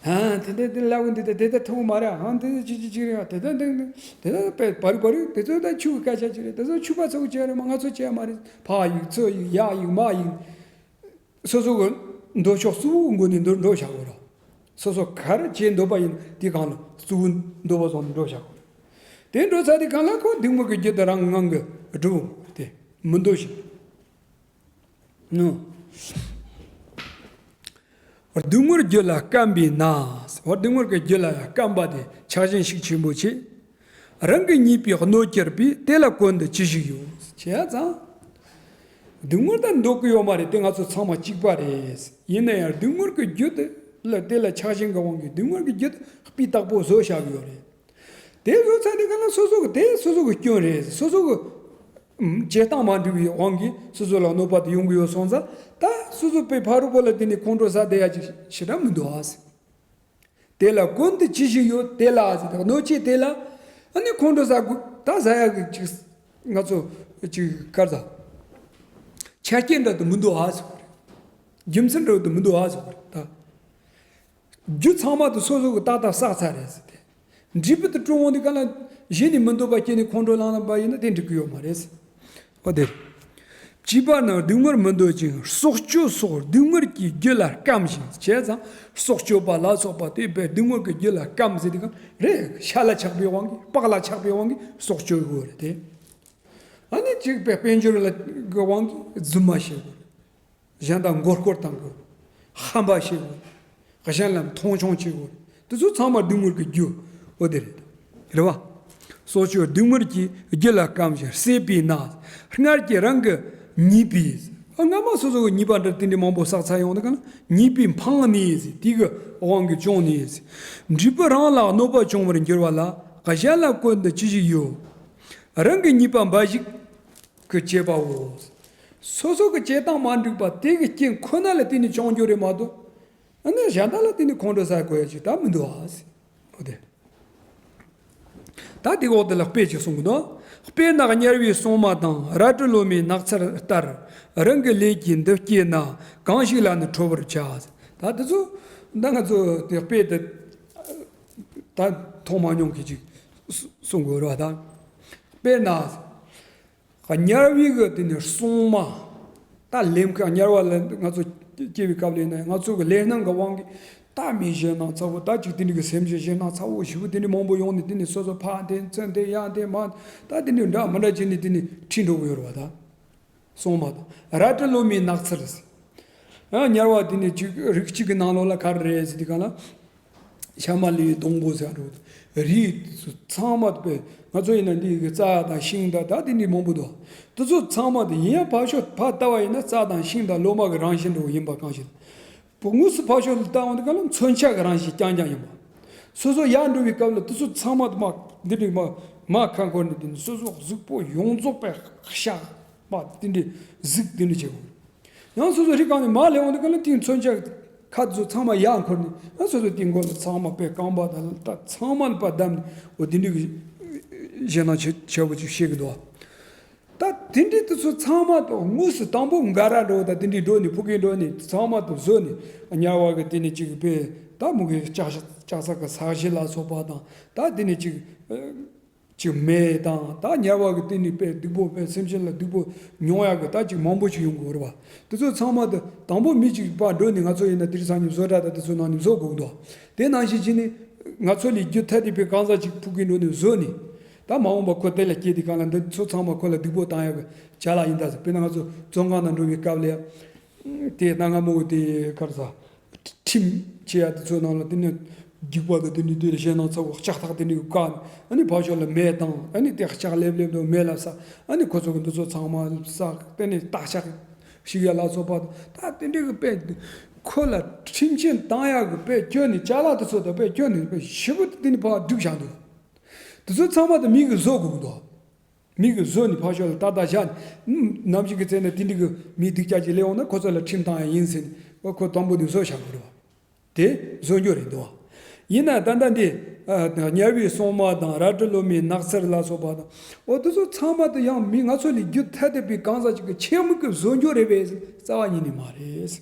ཨ་དེ་འདྲ་དེ་ལབ་གི་འདུག་ད་དེ་ལྟར་ཐུབ་ཀྱི་མ་རེད། ཨ་དེ་ཅིག་ཅིག་ཅིག་རེད། དེ་ལྟར་འདི་འདི་དེ་ལྟར་པ་རི་པ་རི་དེ་ཚོ་ད་ཆུ་གི་སྐད་ཆ་ཅིག་རེད། དེ་ཚོ་ཆུ་པ་ཚོ་གི་བྱས་རེད་མ། ང་ཚོ་བྱས་མ་རེད། ཕ་ཡིག་ཚོ་ཡིག་ཡ་ཡིག་མ་ཡིག་སོ་སོ་གི་འདོད་ཕྱོགས་གཙོ་བོ་གི་སྒོ་ནས་འགྲོ་འགྲོ་བྱ་དགོས་ར། སོ་སོ་ག་རེ་བྱེད་འདོད་པ་ཡིན་དེ་གང་ལ་གཙོ་བོ་འདོད་པ་བཟུང་ནས་འགྲོ་བྱ་དགོས་ར། དེ་འགྲོ་ཚར་དུས་གང་ལ་ཁོ་སྡུག་བསྔལ་གྱི་རྒྱུ་དེ་རང་ངང་གིས་འགྲུབ་འོང་དེ་མི་འདོད་ཞིང་། ནོ། སྡུག་བསྔལ་རྒྱུ་ལ་བརྐམ་པས་ན། སྡུག་བསྔལ་གྱི་རྒྱུ་ལ་ཡང་བརྐམ་པ་དེ་ཆགས་ཞེན་ཤུགས་ཆེན་པོ་ཆེ། རང་གི་ཉེས་པའི་གནོད་གྱུར་པས་དེ་ལ་གོན་དུ་ཅི་ཞིག་ཡོད། བྱས་ཙང་། སྡུག་བསྔལ་ད་འདོད་ཀྱི་ཡོད་མ་རེད། དེ་ང་ཚོ་ཚང་མ་གཅིག་པ་རེད། ཡིན་ན་ཡང་སྡུག་བསྔལ་གྱི་རྒྱུ་དེ་ལ་དེ་ལ་ཆགས་ཞེན་གྱི་དབང་གིས་སྡུག་བསྔལ་གྱི་རྒྱུ་དེ་སྤུས་དག་པོ་བཟོས་བཞག་གི་ཡོད་རེད། དེ་བཟོས་ཚར་དུས་གང་ལ་སོ་སོ་གི་དེ་སོ་སོ་གི་སྐྱོན་རེད། སོ་སོ་གི་བྱེད་སྟངས་མ་འགྲིག་པའི་དབང་གིས་སོ་སོ་ལ་གནོད་པ་དེ་ཡོང་གི་ཡོད་སོང་ཙང་ད་སོ་སོ་དཔེ་ཕ་རོལ་པོ་ལ་བརྟེན་ནས་ཁོང་ཁྲོ་ཟ་བསྡད་ཡ་ཅིག་ཞེ་དྲག་མི་འདུག་ཨ། དེ་ལ་གོན་དུ་ཅི་ཞིག་ཡོད། དེ་ལ་ཟེར་ད་གནོད་བྱེད་དེ་ལ་ཨ་ནི་ཁོང་ཁྲོ་ཟ་དགོས་ད་ཟ་ཡ་གི་ཅིག་ང་ཚོ་ཅིག་ག་རེ་ཟ། ཆ་རྐྱེན་འདྲ་དུ་མི་འདུག་ཨ་ཟེར་བ་རེད། རྒྱུ་མཚན་འདྲ་དུ་མི་འདུག་ཨ་ཟེར་བ་རེད་ད། རྒྱུ་ཚང་མ་དེ་སོ་སོ་གི་ཏག་ཏག་བསགས་ཚར་རེད་ཟེར་ཏེ། འབྲས་བུ་དེ་སྤྲོད་འོང་དུས་ག་ལ་གཞི་ནས་མི་འདོད་པ་སྐྱེས་ནས་ཁོང་ཁྲོ་ལངས་པ་ཡིན་ན་དེ་འགྲིག་གི་ཡོད་མ་རེད་ཟེར། འོ་དེ། བྱིས་པ་རྣམས་སྡུག་བསྔལ་མི་འདོད་ཅིང་སྲོག་གཅོད་སོགས་སྡུག་བསྔལ་གྱི་རྒྱུ་ལ་བརྐམ་ཞིང་། བྱས་ཙང་སྲོག་གཅོད་པ་ལ་སོགས་པ་དེ་བས་སྡུག་བསྔལ་གྱི་རྒྱུ་ལ་བརྐམ་ཟེར་དུས་ག་རེད། ཤ་ལ་ཆགས་པའི་དབང་གིས་སྤགས་ལ་ཆགས་པའི་དབང་གིས་སྲོག་གཅོད་དགོས་རེད་དེ། ཨ་ནི་གཅིག་པའི་དཔལ་འབྱོར་ལ་གི་དབང་གིས་རྫུན་མ་བཤད་དགོས་རེད། གཞན་དག་མགོ་སྐོར་བཏང་དགོས། ཧམ་པ་བཤད་དགོས། གཞན་ལ་མཐོང་ཆུང་བྱེད་དགོས། དེ་ཚོ་ཚང་མ་སྡུག་བསྔལ་གྱི་རྒྱུ་འོ་དེ་རེད། རེད་བ། སྲོག་གཅོད་སྡུག་བསྔལ་གྱི་རྒྱུ་ལ་བརྐམ་ཞིང་སྲེད་པས་ན། སྔར་གྱི་རང་གི་ཉེས་པས། སྔ་མ་སོ་སོ་གི་ཉེས་པ་འདྲ་དེ་འདྲའི་མང་པོ་བསགས་ཚར་ཡོང་དུས་ག་ལ་ཉེས་པས་འཕངས་ནས་དེ་གི་དབང་གིས་བྱུང་ནས། འབྲས་བུ་རང་ལ་གནོད་པ་བྱུང་བར་འགྱུར་བ་ལ་གཞན་ལ་གོན་དུ་ཅི་ཞིག་ཡོད། རང་གི་ཉེས་པ་འབའ་ཞིག་གི་བྱེད་པའོ། སོ་སོ་གི་བྱེད་སྟངས་མ་འགྲིག་པ་དེ་གི་རྐྱེན་ཁོ་ན་ལ་བརྟེན་ནས་བྱུང་རྒྱུ་རེད་མ་གཏོགས། ཨ་ནི་གཞན་དག་ལ་བརྟེན་ནས་ཁོང་ཁྲོ་ཟ་དགོས་ཡ་ཅིག་ད་མི་འདུག་ཨ་ཟེར། འོ་དེ། ད་དེ་འོག་དེ་ལ་དཔེ་ཅིག་གསུང་གི་འདུག་དཔེར་ན་དམྱལ་བའི་སྲུང་མ་དང་རལ་གྲི་ལོ་མའི་ནགས་ཚལ་ལྟར། རང་གི་ལས་ཀྱིས་འདི་སྐྱེས་ན་གང་ཞིག་ལ་ནི་ཁྲོ་བར་བྱ། ད་དེ་ཚོ་ད་ང་ཚོ་དེ་དཔེ་དེ་ད་མཐོང་མ་མྱོང་མཁན་ཅིག་གསུང་དགོས་རེད་བ་ད། དཔེར་ན། དམྱལ་བའི་གི་དེ་ནི་སྲུང་མ། ད་ལེན་མཁན་དམྱལ་བ་ལ་ང་ཚོ་ སྐྱེ་བའི་སྐབས་ལ་ཡིན་ན་ང་ཚོ་གི་ལས་སྣང་གི་དབང་གིས་ད་མི་ཞེད་སྣང་ཚ་བོ་ད་ཅིག་དེ་འདྲ་གི་སེམས་ཅན་ཞེད་སྣང་ཚ་བོ་ཞེ་པོ་དེ་འདྲ་མང་པོ་ཡོང་ནས་དེ་ནས་སོ་སོ་ཕར་འཐེན་ཚུར་འཐེན་ཡར་འཐེན་མར་ད་དེ་འདྲ་འདྲ་མི་འདྲ་བྱས་ནས་དེ་ནས་ཁྲིད་འགྲོ་གི་ཡོད་རེད་བ་ད། སྲུང་མ་དང་རལ་གྲི་ལོ་མའི་ནགས་ཚལ་ཟེར། ཡང་དམྱལ་བ་དེ་ནས་ཅིག་རིགས་གཅིག་གི་ནང་ལོགས་ལ་ག་རེ་རེད་ཟེར་དུས་གང་ལ། ཤ་མ་ལུས་སྡོང་པོ་ཟེར་འགྲོ། རིགས་ཚང་མ་དཔེ་ང་ཚོ་ཡིན་ན་འདི་གི་རྩྭ་དང་ཤིང་དང་ད་དེ་འདྲའི་མང་པོ་འདུག་དེ་ཚོ་ཚང་མ་དེ་ཡིན་ཡང་ཕར་ཕྱོགས་ཕར་ལྟ་བ་ཡིན་ན་རྩྭ་དང་ཤིང་དང་ལོ་མ་གི་རང་བཞིན་འདྲ་བོ་ཡིན་པ་གང་ཞིག་དངོས་སུ་ཕར་ཕྱོགས་ལ་ལྟ་འོང་དུས་གང་ལ་མཚོན་ཆ་གི་རང་བཞིན་རྐྱང་རྐྱང་ཡིན་པ། སོ་སོ་ཡར་འགྲོ་བའི་སྐབས་ལ་དེ་ཚོ་ཚང་མ་དེ་མ་འདི་འདྲའི་མ་མ་ཁ་འཁོར་ནས་དེ་ནི་སོ་སོ་གཟུགས་པོ་ཡོངས་རྫོགས་པའི་ཤ་མ་དེ་འདྲའི་གཟུགས་དེ་འདྲ་བྱེད་དགོས། ཡང་སོ་སོ་རི་སྒང་ནས་མར་སླེབས་འོང་དུས་གང་ལ་དེའི་མཚོན་ཆ་ཁ་ཚོ་ཚང་མ་ཡར་འཁོར་ནས་ཡང་སོ་སོ་དེའི་མགོ་ལ་ཚང་མ་དཔེ་རྐང་པ་དང་ལག་པ་ཚང་མ་ལ་པ་བསྡམས་ནས་འོ་དེ་འདྲའི་གི་ཞེད་སྣང་ཆེ་ཆེ་བོ་ཅིག་བཤད་གི་འདུག་ད་དེ་འདྲའི་དེ་ཚོ་ཚང་མ་དང་དངོས་སུ་དང་པོ་འགའ་ར་འགྲོ་ད་དེ་འདྲའི་འགྲོ་ནས་ཕུ་གུའི་འགྲོ་ནས་ཚང་མ་དང་བཟོས་ནས་དམྱལ་བ་གི་དེ་ནས་ཅིག་དཔེ་ད་མུ་གེ་ལྕགས་ལྕགས་ས་གི་ས་གཞི་ལ་སོགས་པ་དང་ད་དེ་ནས་ཅིག་ཅིག་མེ་དང་ད་དམྱལ་བ་གི་དེ་ནས་དཔེ་སྡུག་པོ་དཔེ་སེམས་ཅན་ལ་སྡུག་པོ་མྱོང་ཡག་གི་ད་ཅིག་མང་པོ་ཅིག་ཡོང་གི་ཡོད་རེད་བ། དེ་ཚོ་ཚང་མ་དང་དང་པོ་མི་ཅིག་པ་འགྲོ་ནས་ང་ཚོ་ཡིན་ན་དེ་རིང་སང་ཉིན་བཟོ་གྲྭ་དང་དེ་ཚོ་ནང་ནས་བཟོ་དགོས་ཀྱི་འདུག་དེ་ནང་བཞིན་བྱས་ནས་ང་ཚོ་ལས་རྒྱུ་ཐ་དད་པའི་གང་ཟག་ཅིག་ཕུག་གི་འགྲོ་ནས་བཟོས་ནས། ད་མ་འོངས་པ་ཁོ་དེ་ལ་སྐྱེས་དུས་གང་ལ་འདི་ཚོ་ཚང་མ་ཁོ་ལ་སྡུག་པོ་བཏང་ཡག་གི་ཅ་ལག་ཡིན་ད་ཟེར། དཔེར་ན་ང་ཚོ་བཙོན་ཁང་ནང་འགྲོ་བའི་སྐབས་ལ་ཡང་། དེ་སྣ་ང་མོ་གི་དེ་གར་ས། ཁྲིམས་བཅད་ཡག་དེ་ཚོའི་ནང་ལ་དེ་ནས་སྡིག་པ་དང་དེ་འདྲའི་དེ་ལ་ཞེད་སྣང་ཚ་བོ་ལྕགས་ཐག་དེ་འདྲའི་བཀག་ནས་ཨ་ནི་ཕར་ཕྱོགས་ལ་མེ་བཏང་ཨ་ནི་དེ་ལྕགས་ལེབ་ལེབ་དང་མེ་ལ་ས་ཨ་ནི་ཁོ་ཚོ་གི་འདི་ཚོ་ཚང་མ་ས་དེ་ནས་སྟག་ཤག་ཤིག་ཡ་ལ་སོགས་པ་ད་དེ་འདྲའི་གི་དཔེ་ཁོ་ལ་ཁྲིམས་ཆད་བཏང་ཡག་གི་དཔེ་སྐྱོན་ནས་ཅ་ལག་དེ་ཚོ་དང་དཔེ་སྐྱོན་ནས་དཔེ་ཞེ་པོ་དེ་ནས་ཕར་བསྒྲིགས་བཞག་འདུག་དེ་ཚོ་ཚང་མ་དེ་མི་གིས་བཟོ་དགོས་ཀྱི་འདུག་མི་གིས་བཟོས་ནས་ཕར་ཕྱོགས་ལ་ཏག་ཏག་བཞག་ནས་ནམ་ཞིག་གི་ཚེ་ན་དེ་འདྲ་གི་མི་སྡུག་ཅག་ཅིག་སླེབས་འོང་ན་ཁོ་ཚོ་ལ་ཁྲིམས་བཏང་ཡ་ཡིན་ཟེར་ནས་ཨོ་ཁོ་དང་པོ་ནས་བཟོས་བཞག་དགོས་རེད་བ། དེ་བཟོ་རྒྱུ་རེད་འདུག་བ། ཡིན་ན་ད་ལྟ་འདི་དམྱལ་བའི་སྲུང་མ་དང་རལ་གྲི་ལོ་མའི་ནགས་ཚལ་ལ་སོགས་པ་དང་ཨོ་དེ་ཚོ་ཚང་མ་དེ་ཡང་མི་ང་ཚོ་ལས་རྒྱུ་ཐ་དད་པའི་གང་ཟག་ཅིག་གི་ཆེད་དམིགས་ཀྱིས་བཟོ་རྒྱུ་རེད་པས་རྩ་བ་ཉིད་ནས་མ་རེད།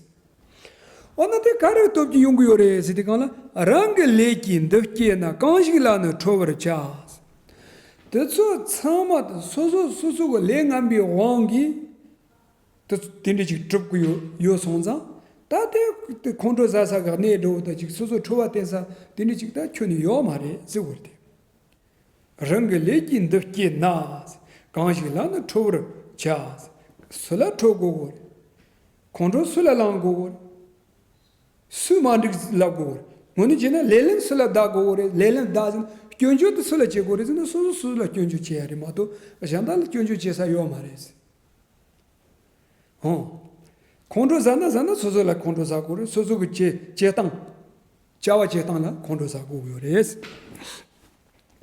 འོ་ན་དེ་ག་རེ་སྟོབས་ཀྱིས་ཡོང་གི་ཡོད་རེད་ཟེར་དུས་གང་ལ་རང་གི་ལས་ཀྱིས་འདི་སྐྱེས་ན་གང་ཞིག་ལ་ནི་ཁྲོ་བར་བྱ། དེ་ཚོ་ཚང་མ་དེ་སོ་སོ་སོ་སོ་གི་ལས་ངན་པའི་དབང་གིས་དེ་དེ་འདྲ་ཅིག་གྲུབ་ཀྱི་ཡོད་ཡོད་སོང་ཙང་ད་དེ་དེ་ཁོང་ཁྲོ་ཟ་ས་གི་གནས་འགྲོ་བ་དང་ཅིག་སོ་སོ་ཁྲོ་བ་བསྟེན་ས་དེ་འདྲ་ཅིག་ད་ཁྱོན་ནས་ཡོད་མ་རེད་ཟེར་བ་རེད། རང་གི་ལས་ཀྱིས་འདི་སྐྱེས་ན། གང་ཞིག་ལ་ནི་ཁྲོ་བར་བྱ། སུ་ལ་ཁྲོ་དགོས་གོ་རེད། ཁོང་ཁྲོ་སུ་ལ་ལངས་དགོས་གོ་རེད། སུས་མ་འགྲིག་ལབ་དགོས་གོ་རེད། དངོས་གནས་བྱས་ན་ལས་ལན་སུ་ལ་བདག་དགོས་གོ་རེད། ལས་ལན་བདག་ཟེར་ན་སྐྱོན་བརྗོད་དེ་སུ་ལ་བྱེད་དགོས་རེད་ཟེར་ན་སོ་སོ་སོ་སོ་ལ་སྐྱོན་བརྗོད་བྱེད་ཡ་རེད་མ་གཏོགས་གཞན་དག་ལ་སྐྱོན་བརྗོད་བྱེད་ས་ཡོད་མ་རེད། ཧོ། ཁོང་ཁྲོ་ཟ་ན་ཟ་ན་སོ་སོ་ལ་ཁོང་ཁྲོ་ཟ་དགོས་རེད། སོ་སོ་གི་བྱེད་བྱེད་སྟངས། བྱ་བ་བྱེད་སྟངས་ལ་ཁོང་ཁྲོ་ཟ་དགོས་ཀྱི་ཡོད་རེད།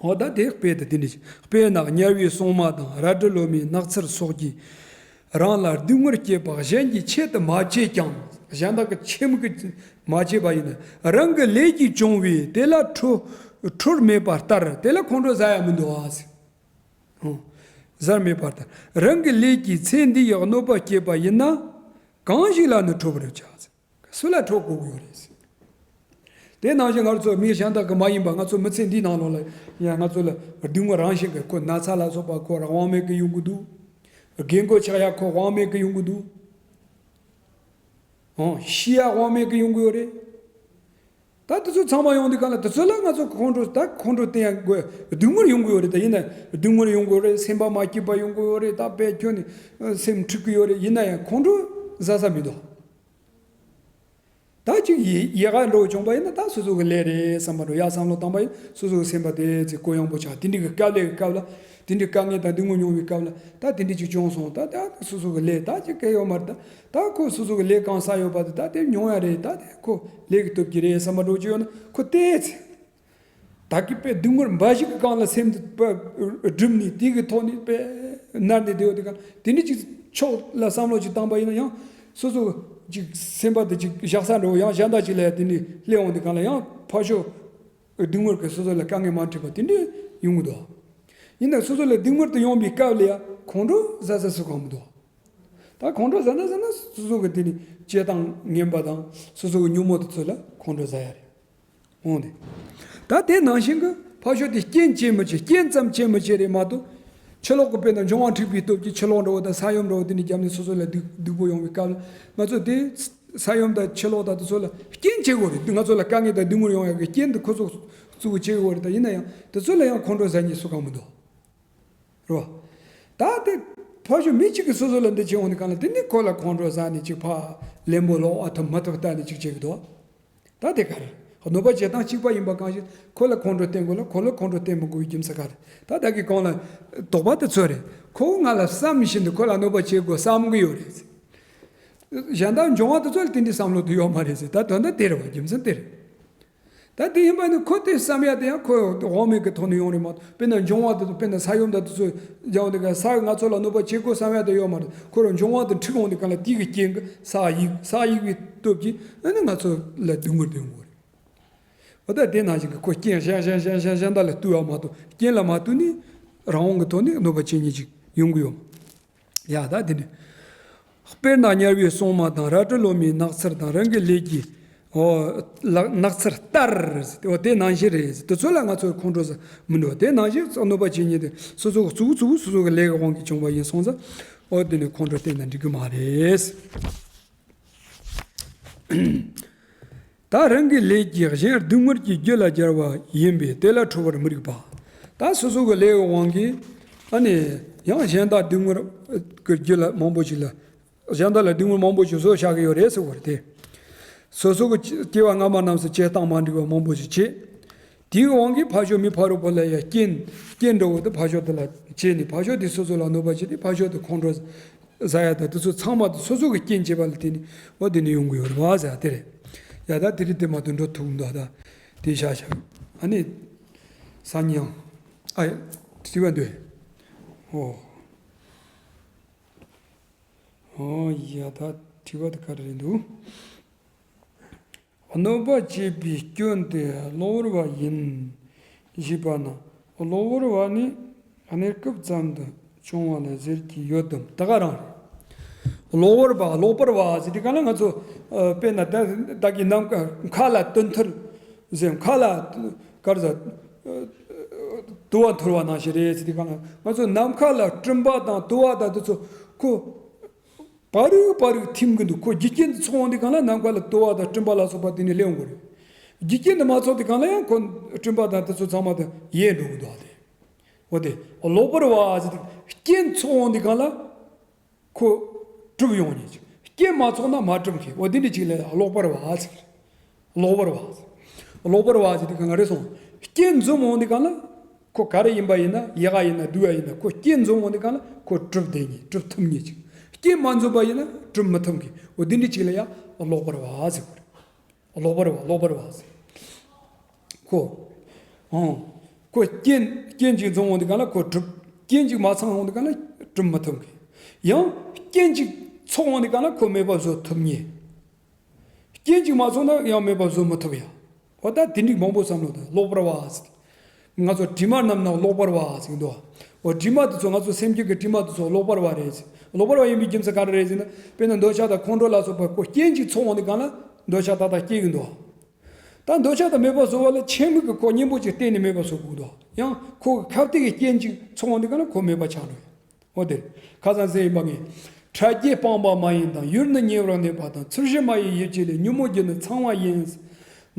ཧོ་ད་དེ་དཔེ་དེ་དེ་འདྲ་ཞིག་དཔེར་ན་དམྱལ་བའི་སྲུང་མ་དང་རལ་གྲི་ལོ་མའི་ནགས་ཚལ་སོགས་ཀྱིས་རང་ལ་སྡུག་བསྔལ་བསྐྱེད་པ་གཞན་གྱི་ཆེད་དུ་མ་བྱས་ཀྱང་གཞན་དག་གི་ཆེད་དམིགས་ཀྱིས་མ་བྱས་པ་ཡིན་ན་རང་གི་ལས་ཀྱིས་བྱུང་བས་དེ་ལ་ཁྲོ་ཁྲོར་མེད་པ་ལྟར་དེ་ལ་ཁོང་ཁྲོ་ཟ་ཡ་མི་འདུག་ཨ། ཟེར་མེད་པར་ལྟར་རང་གི་ལས་ཀྱིས་ཚེ་འདི་ཡི་གནོད་པ་བསྐྱེད་པ་ཡིན་ན་གང་ཞིག་ལ་ནི་ཁྲོ་བར་བྱ། སུ་ལ་ཁྲོ་དགོས་ཀྱི་ཡོད་རེད། དེ་ནང་བཞིན་ང་ཚོ་མི་གཞན་དག་གི་མ་ཡིན་པ་ང་ཚོ་མི་ཚེ་འདིའི་ནང་ལོགས་ལ་ཡང་ང་ཚོ་ལ་སྡུག་བསྔལ་རང་བཞིན་གྱི་ཁོ་ན་ཚ་ལ་སོགས་པ་ཁོ་རང་དབང་མེད་ཀྱི་ཡོང་གི་འདུག་རྒན་རྒོན་ཆགས་ཡ་ཁོ་དབང་མེད་ཀྱི་ཡོང་གི་འདུག་ཨོ་ཤི་ཡ་དབང་མེད་ཀྱི་ཡོང་གི་ཡོད་རེད། ད་དེ་ཚོ་ཚང་མ་ཡོང་དུས་གང་ལ་དེ་ཚོ་ལ་ང་ཚོ་ཁོང་ཁྲོ་ད་ཁོང་ཁྲོ་བསྟན་ཡ་དགོས་སྡུག་བསྔལ་ཡོང་གི་ཡོད་རེད། ད་ཡིན་ན་སྡུག་བསྔལ་ཡོང་གི་ཡོད་རེད། སེམས་པ་མ་སྐྱིད་པ་ཡོང་གི་ཡོད་རེད། ད་དཔེ་ཁྱོན་ནས་སེམས་འཁྲུག་གི་ཡོད་རེད། ཡིན་ན་ཡང་ཁོང་ཁྲོ་ཟ་ས་མི་འདུག་ད་ཅིག་ཡི་ཡི་ག་འགྲོ་བྱུང་པ་ཡིན་ན་ད་སོ་སོ་གི་ལས་རེད་བསམ་པ་འགྲོ་ཡ་བསམ་བློ་བཏང་པ་ཡིན་སོ་སོ་གི་སེམས་པ་དེ་ཚེ་གུ་ཡངས་པོ་ཆགས། དེ་འདྲ་གི་དཀའ་ལས་ཀྱི་སྐབས་ལ་དེ་འདྲ་དཀའ་ངལ་དང་སྡུག་བསྔལ་མྱོང་བའི་སྐབས་ལ་ད་དེ་འདྲ་ཅིག་བྱུང་སོང་། ད་ད་སོ་སོ་གི་ལས་ད་ཅིག་གལ་ཡོད་མ་རེད། ད་ད་ཁོ་སོ་སོ་གི་ལས་གང་ས་ཡོད་པ་དེ་ད་དེ་མྱོང་ཡ་རེད། ད་དེ་ཁོ་ལས་ཀྱི་སྟོབས་ཀྱིས་རེད་བསམ་པ་འགྲོ་གི་ཡོད་ན་ཁོ་བལྟས་ཚེ། ད་གི་དཔེ་སྡུག་བསྔལ་འབའ་ཞིག་གི་སྒང་ལ་སེམས་དེ་དཔེ་སྒྲིམ་ནས་དེ་གི་ཐོག་ནས་དཔེ་མནར་ནས་བསྡད་ཡོད་དེ་ག་དེ་འདྲ་ཅིག་ཕྱོགས་ལ་བསམ་བློ་ཅིག་བཏང་པ་ཡིན་ན་ཡང་སོ་སོ་ཅིག་སེམས་པ་དེ་ཅིག་བཞག་ས་འགྲོ་ཡང་གཞན་དག་ཅིག་ལ་ཡང་དེ་འདྲ་སླེབས་འོང་དེ་ག་ལ་ཡང་ཕར་ཕྱོགས་སྡུག་བསྔལ་གྱིས་སོ་སོ་ལ་དཀའ་ངལ་མ་འཕྲད་པ་དེ་འདྲ་ཡོང་གི་འདུག་ཡིན་ན་སོ་སོ་ལ་སྡུག་བསྔལ་དེ་ཡོང་བའི་སྐབས་ལ་ཡང་ཁོང་ཁྲོ་ཟ་ས་སུ་གང་མི་འདུག་ད་ཁོང་ཁྲོ་ཟ་ན་ཟ་ན་སོ་སོ་གི་དེ་ནི་སྤྱད་སྟངས་ངན་པ་དང་སོ་སོ་གི་ཉོན་མོངས་དེ་ཚོ་ལ་ཁོང་ཁྲོ་ཟ་ཡ་རེད། འོང་དེ། ད་དེ་ནང་བཞིན་གི་ཕར་ཕྱོགས་དེ་རྐྱེན་བྱེད་མི་བྱེད་རྐྱེན་ཙམ་བྱེད་མི་བྱེད་རེད་མ་གཏོགས། ཕྱི་ལོགས་གི་དཔེར་ན་འབྱུང་བ་འཁྲུགས་པའི་སྟོབས་ཀྱིས་ཕྱི་ལོགས་འགྲོ་བ་དང་ས་ཡོམ་འགྲོ་བ་དེ་ནི་རྒྱབ་ནས་སོ་སོ་ལ་སྡུག་སྡུག་པོ་ཡོང་བའི་སྐབས་ལ་ང་ཚོ་དེ་ ས་ཡོམ་དང་ཆུ་ལོག་དང་དེ་ཚོ་ལ་རྐྱེན་བྱེད་དགོས་རེད། ང་ཚོ་ལ་དཀའ་ངལ་དང་སྡུག་བསྔལ་ཡོང་ཡག་གི་རྐྱེན་དེ་ཁོ་ཚོ་གཙོ་བོ་བྱེད་དགོས་རེད། ད་ཡིན་ན་ཡང་དེ་ཚོ་ལ་ཡང་ཁོང་ཁྲོ་ཟ་མཁན་སུ་གང་མི་འདུག་རེད་བ། ད་དེ་ཕར་ཞོག་མི་གཅིག་གིས་སོ་སོ་ལ་འདི་བྱེད་འོང་དུས་གང་ལ་དེ་ནི་ཁོ་ལ་ཁོང་ཁྲོ་ཟ་ནས་ཅིག་ཕར་ལན་པོ་ལོག་ཨ་ཐུབ་མ་ཐུབ་ལྟ་ནས་ཅིག་བྱེད་ཀྱི་འདུག་ད་དེ་ག་རེད། གནོད་པ་བྱེད་སྟངས་གཅིག་པ་ཡིན་པ་གང་ཞིག་ཁོ་ལ་ཁོང་ཁྲོ་བསྟན་དགོས་ལ་ཁོ་ལ་ཁོང་ཁྲོ་བསྟན་མི་དགོས་པའི་རྒྱུ་མཚན་ག་རེད། ད་བདག་གིས་གང་ལ་དོགས་པ་དེ་ཚོ་རེད། ཁོ་ང་ལ་བསམ་བཞིན་དུ་ཁོ་ལ་གནོད་པ་བྱེད་དགོས་བསམ་གི་ཡོད་རེད། གཞན་དག་འབྱུང་བ་དེ་ཚོ་ལ་དེ་འདྲའི་བསམ་བློ་དེ་ཡོད་མ་རེད་ཟེར། ད་དོན་དག་དེ་རེད་བ། རྒྱུ་མཚན་དེ་རེད། ད་དེ་ཡིན་པ་ནི་ཁོ་དེ་བསམ་ཡ་དེ་ཡང་ཁོ་དབང་མེད་ཀྱི་ཐོག་ནས་ཡོང་རེད་མ་གཏོགས། དཔེར་ན་འབྱུང་བ་དེ་ཚོ་དཔེར་ན་ས་ཡོམ་དང་དེ་ཚོ་སྦྱང་བ་དེ་ག་ས་ང་ཚོ་ལ་གནོད་པ་བྱེད་དགོས་བསམ་ཡ་དེ་ཡོད་མ་རེད། ཁོ་རང་འབྱུང་བ་དེ་འཁྲུག་འོང་དེ་ག་ལ་དེ་གི་རྐྱེན་གྱིས་ས་གཡུག་ས་གཡུག་པའི་སྟོབས་ཀྱིས་ཨ་ནི་ང་ཚོ་ལ་སྡུག་བསྔལ་དེ་ཡོང་གི་རེད། འོ་ད་དེ་ནང་བཞིན་གྱི་ཁོ་རྐྱེན་གཞན་གཞན་གཞན་གཞན་གཞན་དག་ལ་ལྟོས་པ་མ་གཏོགས་རྐྱེན་ལ་མ་ལྟོས་ནས་རང་དབང་གི་ཐོག་ནས་གནོད་པ་བྱེད་མཁན་ཅིག་ཡོང་གི་ཡོད། ཡ་ད་དེ་ནས། དཔེར་ན་དམྱལ་བའི་སྲུང་མ་དང་རལ་གྲི་ལོ་མའི་ནགས་ཚལ་དང་རང་གི་ལས་ཀྱི་ཨོ་ལག་ནགས་ཚལ་ལྟར། འོ་དེ་ནང་བཞིན་རེད། དེ་ཚོ་ལ་ང་ཚོས་ཁོང་ཁྲོ་ཟ་མི་འགྲོ། དེ་ནང་བཞིན་གནོད་པ་བྱེད་མཁན་དེ་སོ་སོ་གཙོ་བོ་གཙོ་བོ་སོ་སོ་གི་ལས་ཀྱི་དབང་གིས་བྱུང་བ་ཡིན་སོང་ཙང་། འོ་དེ་ནི་ཁོང་ཁྲོ་བསྟན་ན་འགྲིག་གི་མ་རེད། ད་རང་གི་ལས་ཀྱིས་གཞན་སྡུག་བསྔལ་གྱི་རྒྱུ་ལ་སྦྱར་བ་ཡིན་པས་དེ་ལ་ཁྲོ་བར་མི་རིགས་པ། ད་སོ་སོ་གི་ལས་ཀྱི་དབང་གིས་ཨ་ནི་ཡང་གཞན་དག་སྡུག་བསྔལ་གྱི་རྒྱུ་ལ་མང་པོ་ཞིག་ལ་གཞན་དག་ལ་སྡུག་བསྔལ་མང་པོ་ཞིག་བཟོ་བཞག་གི་ཡོད་རེད་ཟེར་བ་རེད་དེ། སོ་སོ་གི་སྐྱེ་བ་སྔ་མ་རྣམས་སུ་བྱེད་སྟངས་མ་འགྲིག་པ་མང་པོ་ཞིག་བྱེད། དེའི་དབང་གིས་ཕར་ཕྱོགས་མི་ཕ་རོལ་པོ་ལ་ཡང་རྐྱེན་རྐྱེན་འདྲ་བོ་དེ་ཕར་ཕྱོགས་དེ་ལ་བྱས་ནས་ཕར་ཕྱོགས་དེ་སོ་སོ་ལ་གནོད་པ་བྱས་ཏེ་ཕར་ཕྱོགས་དེ་ཁོང་ཁྲོ་ཟ་ཡ་དང་དེ་ཚོ་ཚང་མ་དེ་སོ་སོ་གི་རྐྱེན་བྱས་པ་ལ་བརྟེན་ནས་འོ་དེ་ནས་ཡོང་གི་ཡོད་རེད་བ་ཟེར་ཡ་དེ་རེད། ཡ་ད་དེ་རིང་དེ་མ་གཏོགས་འགྲོ་ཐུབ་མདོག་ད་དེ་ཤ་ཤ་ཨ་ནི་སང་ཉིན་ཨ་ཡ་དྲི་བ་འདུག་ཨོ་ཨོ་ཡ་ད་དྲི་བ་དེ་ག་རེ་རེད་འདུག་གནོད་པ་བྱེད་པའི་སྐྱོན་དེ་གློ་བུར་བ་ཡིན། ཞེས་པ་ན་གློ་བུར་བ་ནི་གནས་སྐབས་ཙམ་དུ་བྱུང་བ་ལ་ཟེར་གྱི་ཡོད་དམ། ད་ག་རང་རེད། གློ་བུར་བ་གློ་བུར་བ་ཟེར་དུས་ག་ལ་ང་ཚོ་ཨ་དཔེར་ན་ད་ད་གི་ནམ་མཁའ་ལ་དུས་མཐར་ཟེར་མཁའ་ལ་ག་རེ་ཟེར་དུ་བ་འཐོར་བ་ནང་བཞིན་རེད་ཟེར་དུས་ག་ལ་ང་ཚོ་ནམ་མཁའ་ལ་སྤྲིན་པ་དང་དུ་བ་དང་དེ་ཚོ་ཁོ། པ་རིག་པ་རིག་ཐིམ་གི་འདུག་ཁོ་རྒྱུ་རྐྱེན་དེ་ཚོགས་འོང་དུས་གང་ལ་ནམ་མཁའ་ལ་དུ་བ་དང་སྤྲིན་པ་ལ་སོགས་པ་དེ་ནི་སླེབས་འོང་གི་རེད། རྒྱུ་རྐྱེན་དེ་མ་ཚོགས་དུས་གང་ལ་ཡང་ཁོ་སྤྲིན་པ་དང་དེ་ཚོ་ཚང་མ་དེ་ཡལ་འགྲོ་གི་འདུག་ཨ་དེ། འོ་དེ་གློ་བུར་བ་ཟེར་དུས་རྐྱེན་ཚོགས་འོང་དུས་གང་ལ་ཁོ་གྲུབ་ཡོང་ནི་ཅིག་རྐྱེན་མ་ཚོགས་ན་མ་གྲུབ་མཁན་འོ་དེ་འདྲ་ཅིག་ལ་གློ་བུར་བ་ཟེར། གློ་བུར་བ། གློ་བུར་བ་ཟེར་དུས་གང་རེད་སོང་། རྐྱེན་འཛོམས་འོང་དུས་གང་ལ། ཁོ་ག་རེ་ཡིན་པ་ཡིན་ན་ཡག་ག་ཡིན་ན་སྡུག་ག་ཡིན་ན་ཁོ་རྐྱེན་འཛོམས་འོང་དུས་གང་ལ་ཁོ་གྲུབ་བསྡད་ཉེ་གྲུབ་ཐུབ་ཉེ་ཅིག་རྐྱེན་མ་འཛོམས་པ་ཡིན་ན་གྲུབ་མི་ཐུབ་མཁན་འོ་དེ་འདྲ་ཅིག་ལ་ཡང་གློ་བུར་བ་ཟེར་གི་རེད། གློ་བུར་བ་གློ་བུར་བ་ཟེར། ཁོ། ཨང་། ཁོ་རྐྱེན་རྐྱེན་ཅིག་འཛོམས་འོང་དུས་གང་ལ་ཁོ་གྲུབ། རྐྱེན་ཅིག་མ་ཚང་འོང་དུས་གང་ལ་གྲུབ་མི་ཐུབ་མཁན། ཡང་རྐྱེན་ཅིག་ཚོགས་འོང་དུས་གང་ལ་ཁོ་མེད་པ་བཟོ་ཐུབ་ཉེ། རྐྱེན་གཅིག་མ་ཚོགས་ན་ཡང་མེད་པ་བཟོ་མི་ཐུབ་ཡ། འོ་ད་དེ་འགྲིག་མང་པོ་བསམ་བློ་དང་གློ་བུར་བ་ཟེར། ང་ཚོ་དྲི་མ་རྣམས་ན་གློ་བུར་བ་ཟེར་གྱི་འདུག་འོ་དྲི་མ་དེ་ཚོ་ང་ཚོ་སེམས་རྒྱུད་ཀྱི་དྲི་མ་དེ་ཚོ་གློ་བུར་བ་རེད་ཟེར། གློ་བུར་བ་ཡིན་པའི་རྒྱུ་མཚན་ག་རེ་རེད་ཟེར་ན་དཔེར་ན་འདོད་ཆགས་དང་ཁོང་ཁྲོ་ལ་སོགས་པ་ཁོ་རྐྱེན་གཅིག་ཚོགས་འོང་དུས་གང་ལ་འདོད་ཆགས་ཏག་ཏག་སྐྱེ་གི་འདུག་ད་འདོད་ཆགས་དང་མེད་པ་བཟོ་བ་ལ་ཆེན་མོ་གི་ཁོ་གཉེན་པོ་ཅིག་བསྟེན་ནས་མེད་པ་བཟོ་དགོས་འདུག་ཡང་ཁོ་གི་ཁ་གཏད་ཀྱི་རྐྱེན་གཅིག་ཚོགས་འོང་དུས་གང་ལ་ཁོ་མེད་པ་ཆགས་འགྲོ་ཡ། འོ་དེ། ཁ་སང་ཟེར་ཡིན་པ་ངས། ཕྲ་རྒྱས་སྤངས་པ་མ་ཡིན་དང་ཡུལ་ནི་ཉེ་བར་གནས་པ་དང་ཚུལ་བཞི་མ་ཡིན་ཡིད་བྱེད་ལས་ཉོན་མོངས་རྒྱུ་ནི་ཚང་བ་ཡིན།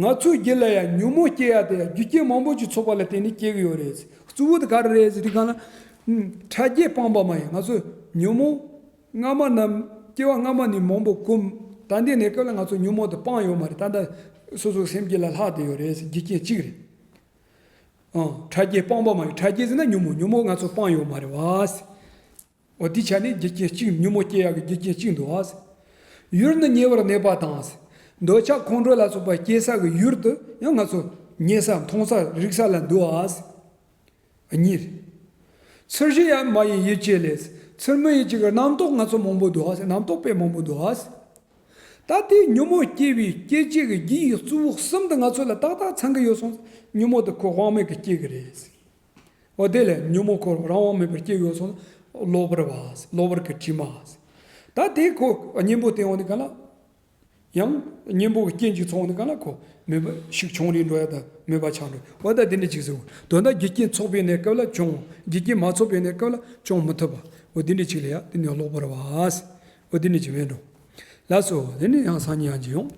ང་ཚོའི་རྒྱུད་ལ་ཡང་ཉོན་མོངས་སྐྱེ་ཡ་དེ་ཡང་རྒྱུ་རྐྱེན་མང་པོ་ཅིག་ཚོགས་པ་ལ་བརྟེན་ནས་སྐྱེ་གི་ཡོད་རེད། གཙོ་བོ་དེ་ག་རེ་རེད་ཟེར་དུས་གང་ལ། ཕྲ་རྒྱས་སྤངས་པ་མ་ཡིན་ང་ཚོས་ཉོན་མོངས་སྔ་མ་རྣམས་སྐྱེ་བ་སྔ་མ་ནས་མང་པོ་གོམས་ད་ལྟའི་གནས་སྐབས་ལ་ང་ཚོ་ཉོན་མོངས་དེ་སྤངས་ཡོད་མ་རེད། ད་ལྟ་སོ་སོའི་སེམས་རྒྱུད་ལ་ལྷག་བསྡད་ཡོད་རེད་ཟེར་རྒྱུ་རྐྱེན་གཅིག་རེད། ཨང་། ཕྲ་རྒྱས་སྤངས་པ་མ་ཡིན། ཕྲ་རྒྱས་ཟེར་ན་ཉོན་མོངས། ཉོན་མོངས་ང་ཚོ་སྤངས་ཡོད་མ་རེད་བ། འོ་དེའི་ཆ་ནས་རྒྱུ་རྐྱེན་གཅིག་ཉོན་མོངས་སྐྱེ་ཡག་གི་རྒྱུ་རྐྱེན་གཅིག་འདུག་བ། ཡུལ་ནི་ཉེ་བར་གནས་པ་དང་། འདོད་ཆགས་ཁོང་ཁྲོ་ལ་སོགས་པ་སྐྱེ་ས་གི་ཡུལ་དུ་ཡང་ང་ཚོ་ཉེ་ས་མཐོང་ས་རིག་ས་ལ་འདུག་བ། གཉིས་རེད། ཚུལ་བཞི་ཡང་མ་ཡིན་ཡིད་བྱེད་ལས། ཚུལ་མིན་ཡིད་བྱེད་ཀྱི་རྣམ་རྟོག་ང་ཚོ་མང་པོ་འདུག་བ། རྣམ་རྟོག་དཔེ་མང་པོ་འདུག་བ། ད་དེ་ཉོན་མོངས་སྐྱེ་བའི་སྐྱེད་བྱེད་ཀྱི་རྒྱུ་ཡི་གཙོ་བོ་གསུམ་དེ་ང་ཚོ་ལ་ཏག་ཏག་ཚང་གི་ཡོད་སོང་། ཉོན་མོངས་དེ་ཁོ་དབང་མེད་ཀྱི་སྐྱེ་གི་རེད། འོ་དེ་ལས་ཉོན་མོངས་ཁོ་རང་དབང་མེད་པར་སྐྱེ་གི་ཡོད་སོང་ན་གློ་བུར་བ། གློ་བུར་གྱི་དྲི་མ། ད་དེ་ཁོ་གཉེན་པོ་བསྟེན་འོང་དུས་གང་ལ། ཡང་གཉེན་པོ་གི་རྐྱེན་གཅིག་ཚོགས་འོང་དུས་གང་ལ་ཁོ་མོས་པ་ཤུགས་ཆུང་རུ་འགྲོ་ཡ་དང་མོས་པ་ཆགས་འགྲོ། འོ་ད་དེ་འདྲ་ཅིག་ཟེར། དོན་དག་རྒྱུ་རྐྱེན་ཚོགས་པའི་གནས་སྐབས་ལ་བྱུང་། རྒྱུ་རྐྱེན་མ་ཚོགས་པའི་གནས་སྐབས་ལ་བྱུང་མི་ཐུབ་པ། འོ་དེ་འདྲ་ཅིག་ལ་ཡ་དེ་ནི་གློ་བུར་བ། འོ་དེ་འདྲ་ཅིག་མེད་འགྲོ། ལགས་སོ། དེ་ནས་ཡང་སང་ཉིན་ཡང་མཇལ་ཡོང་།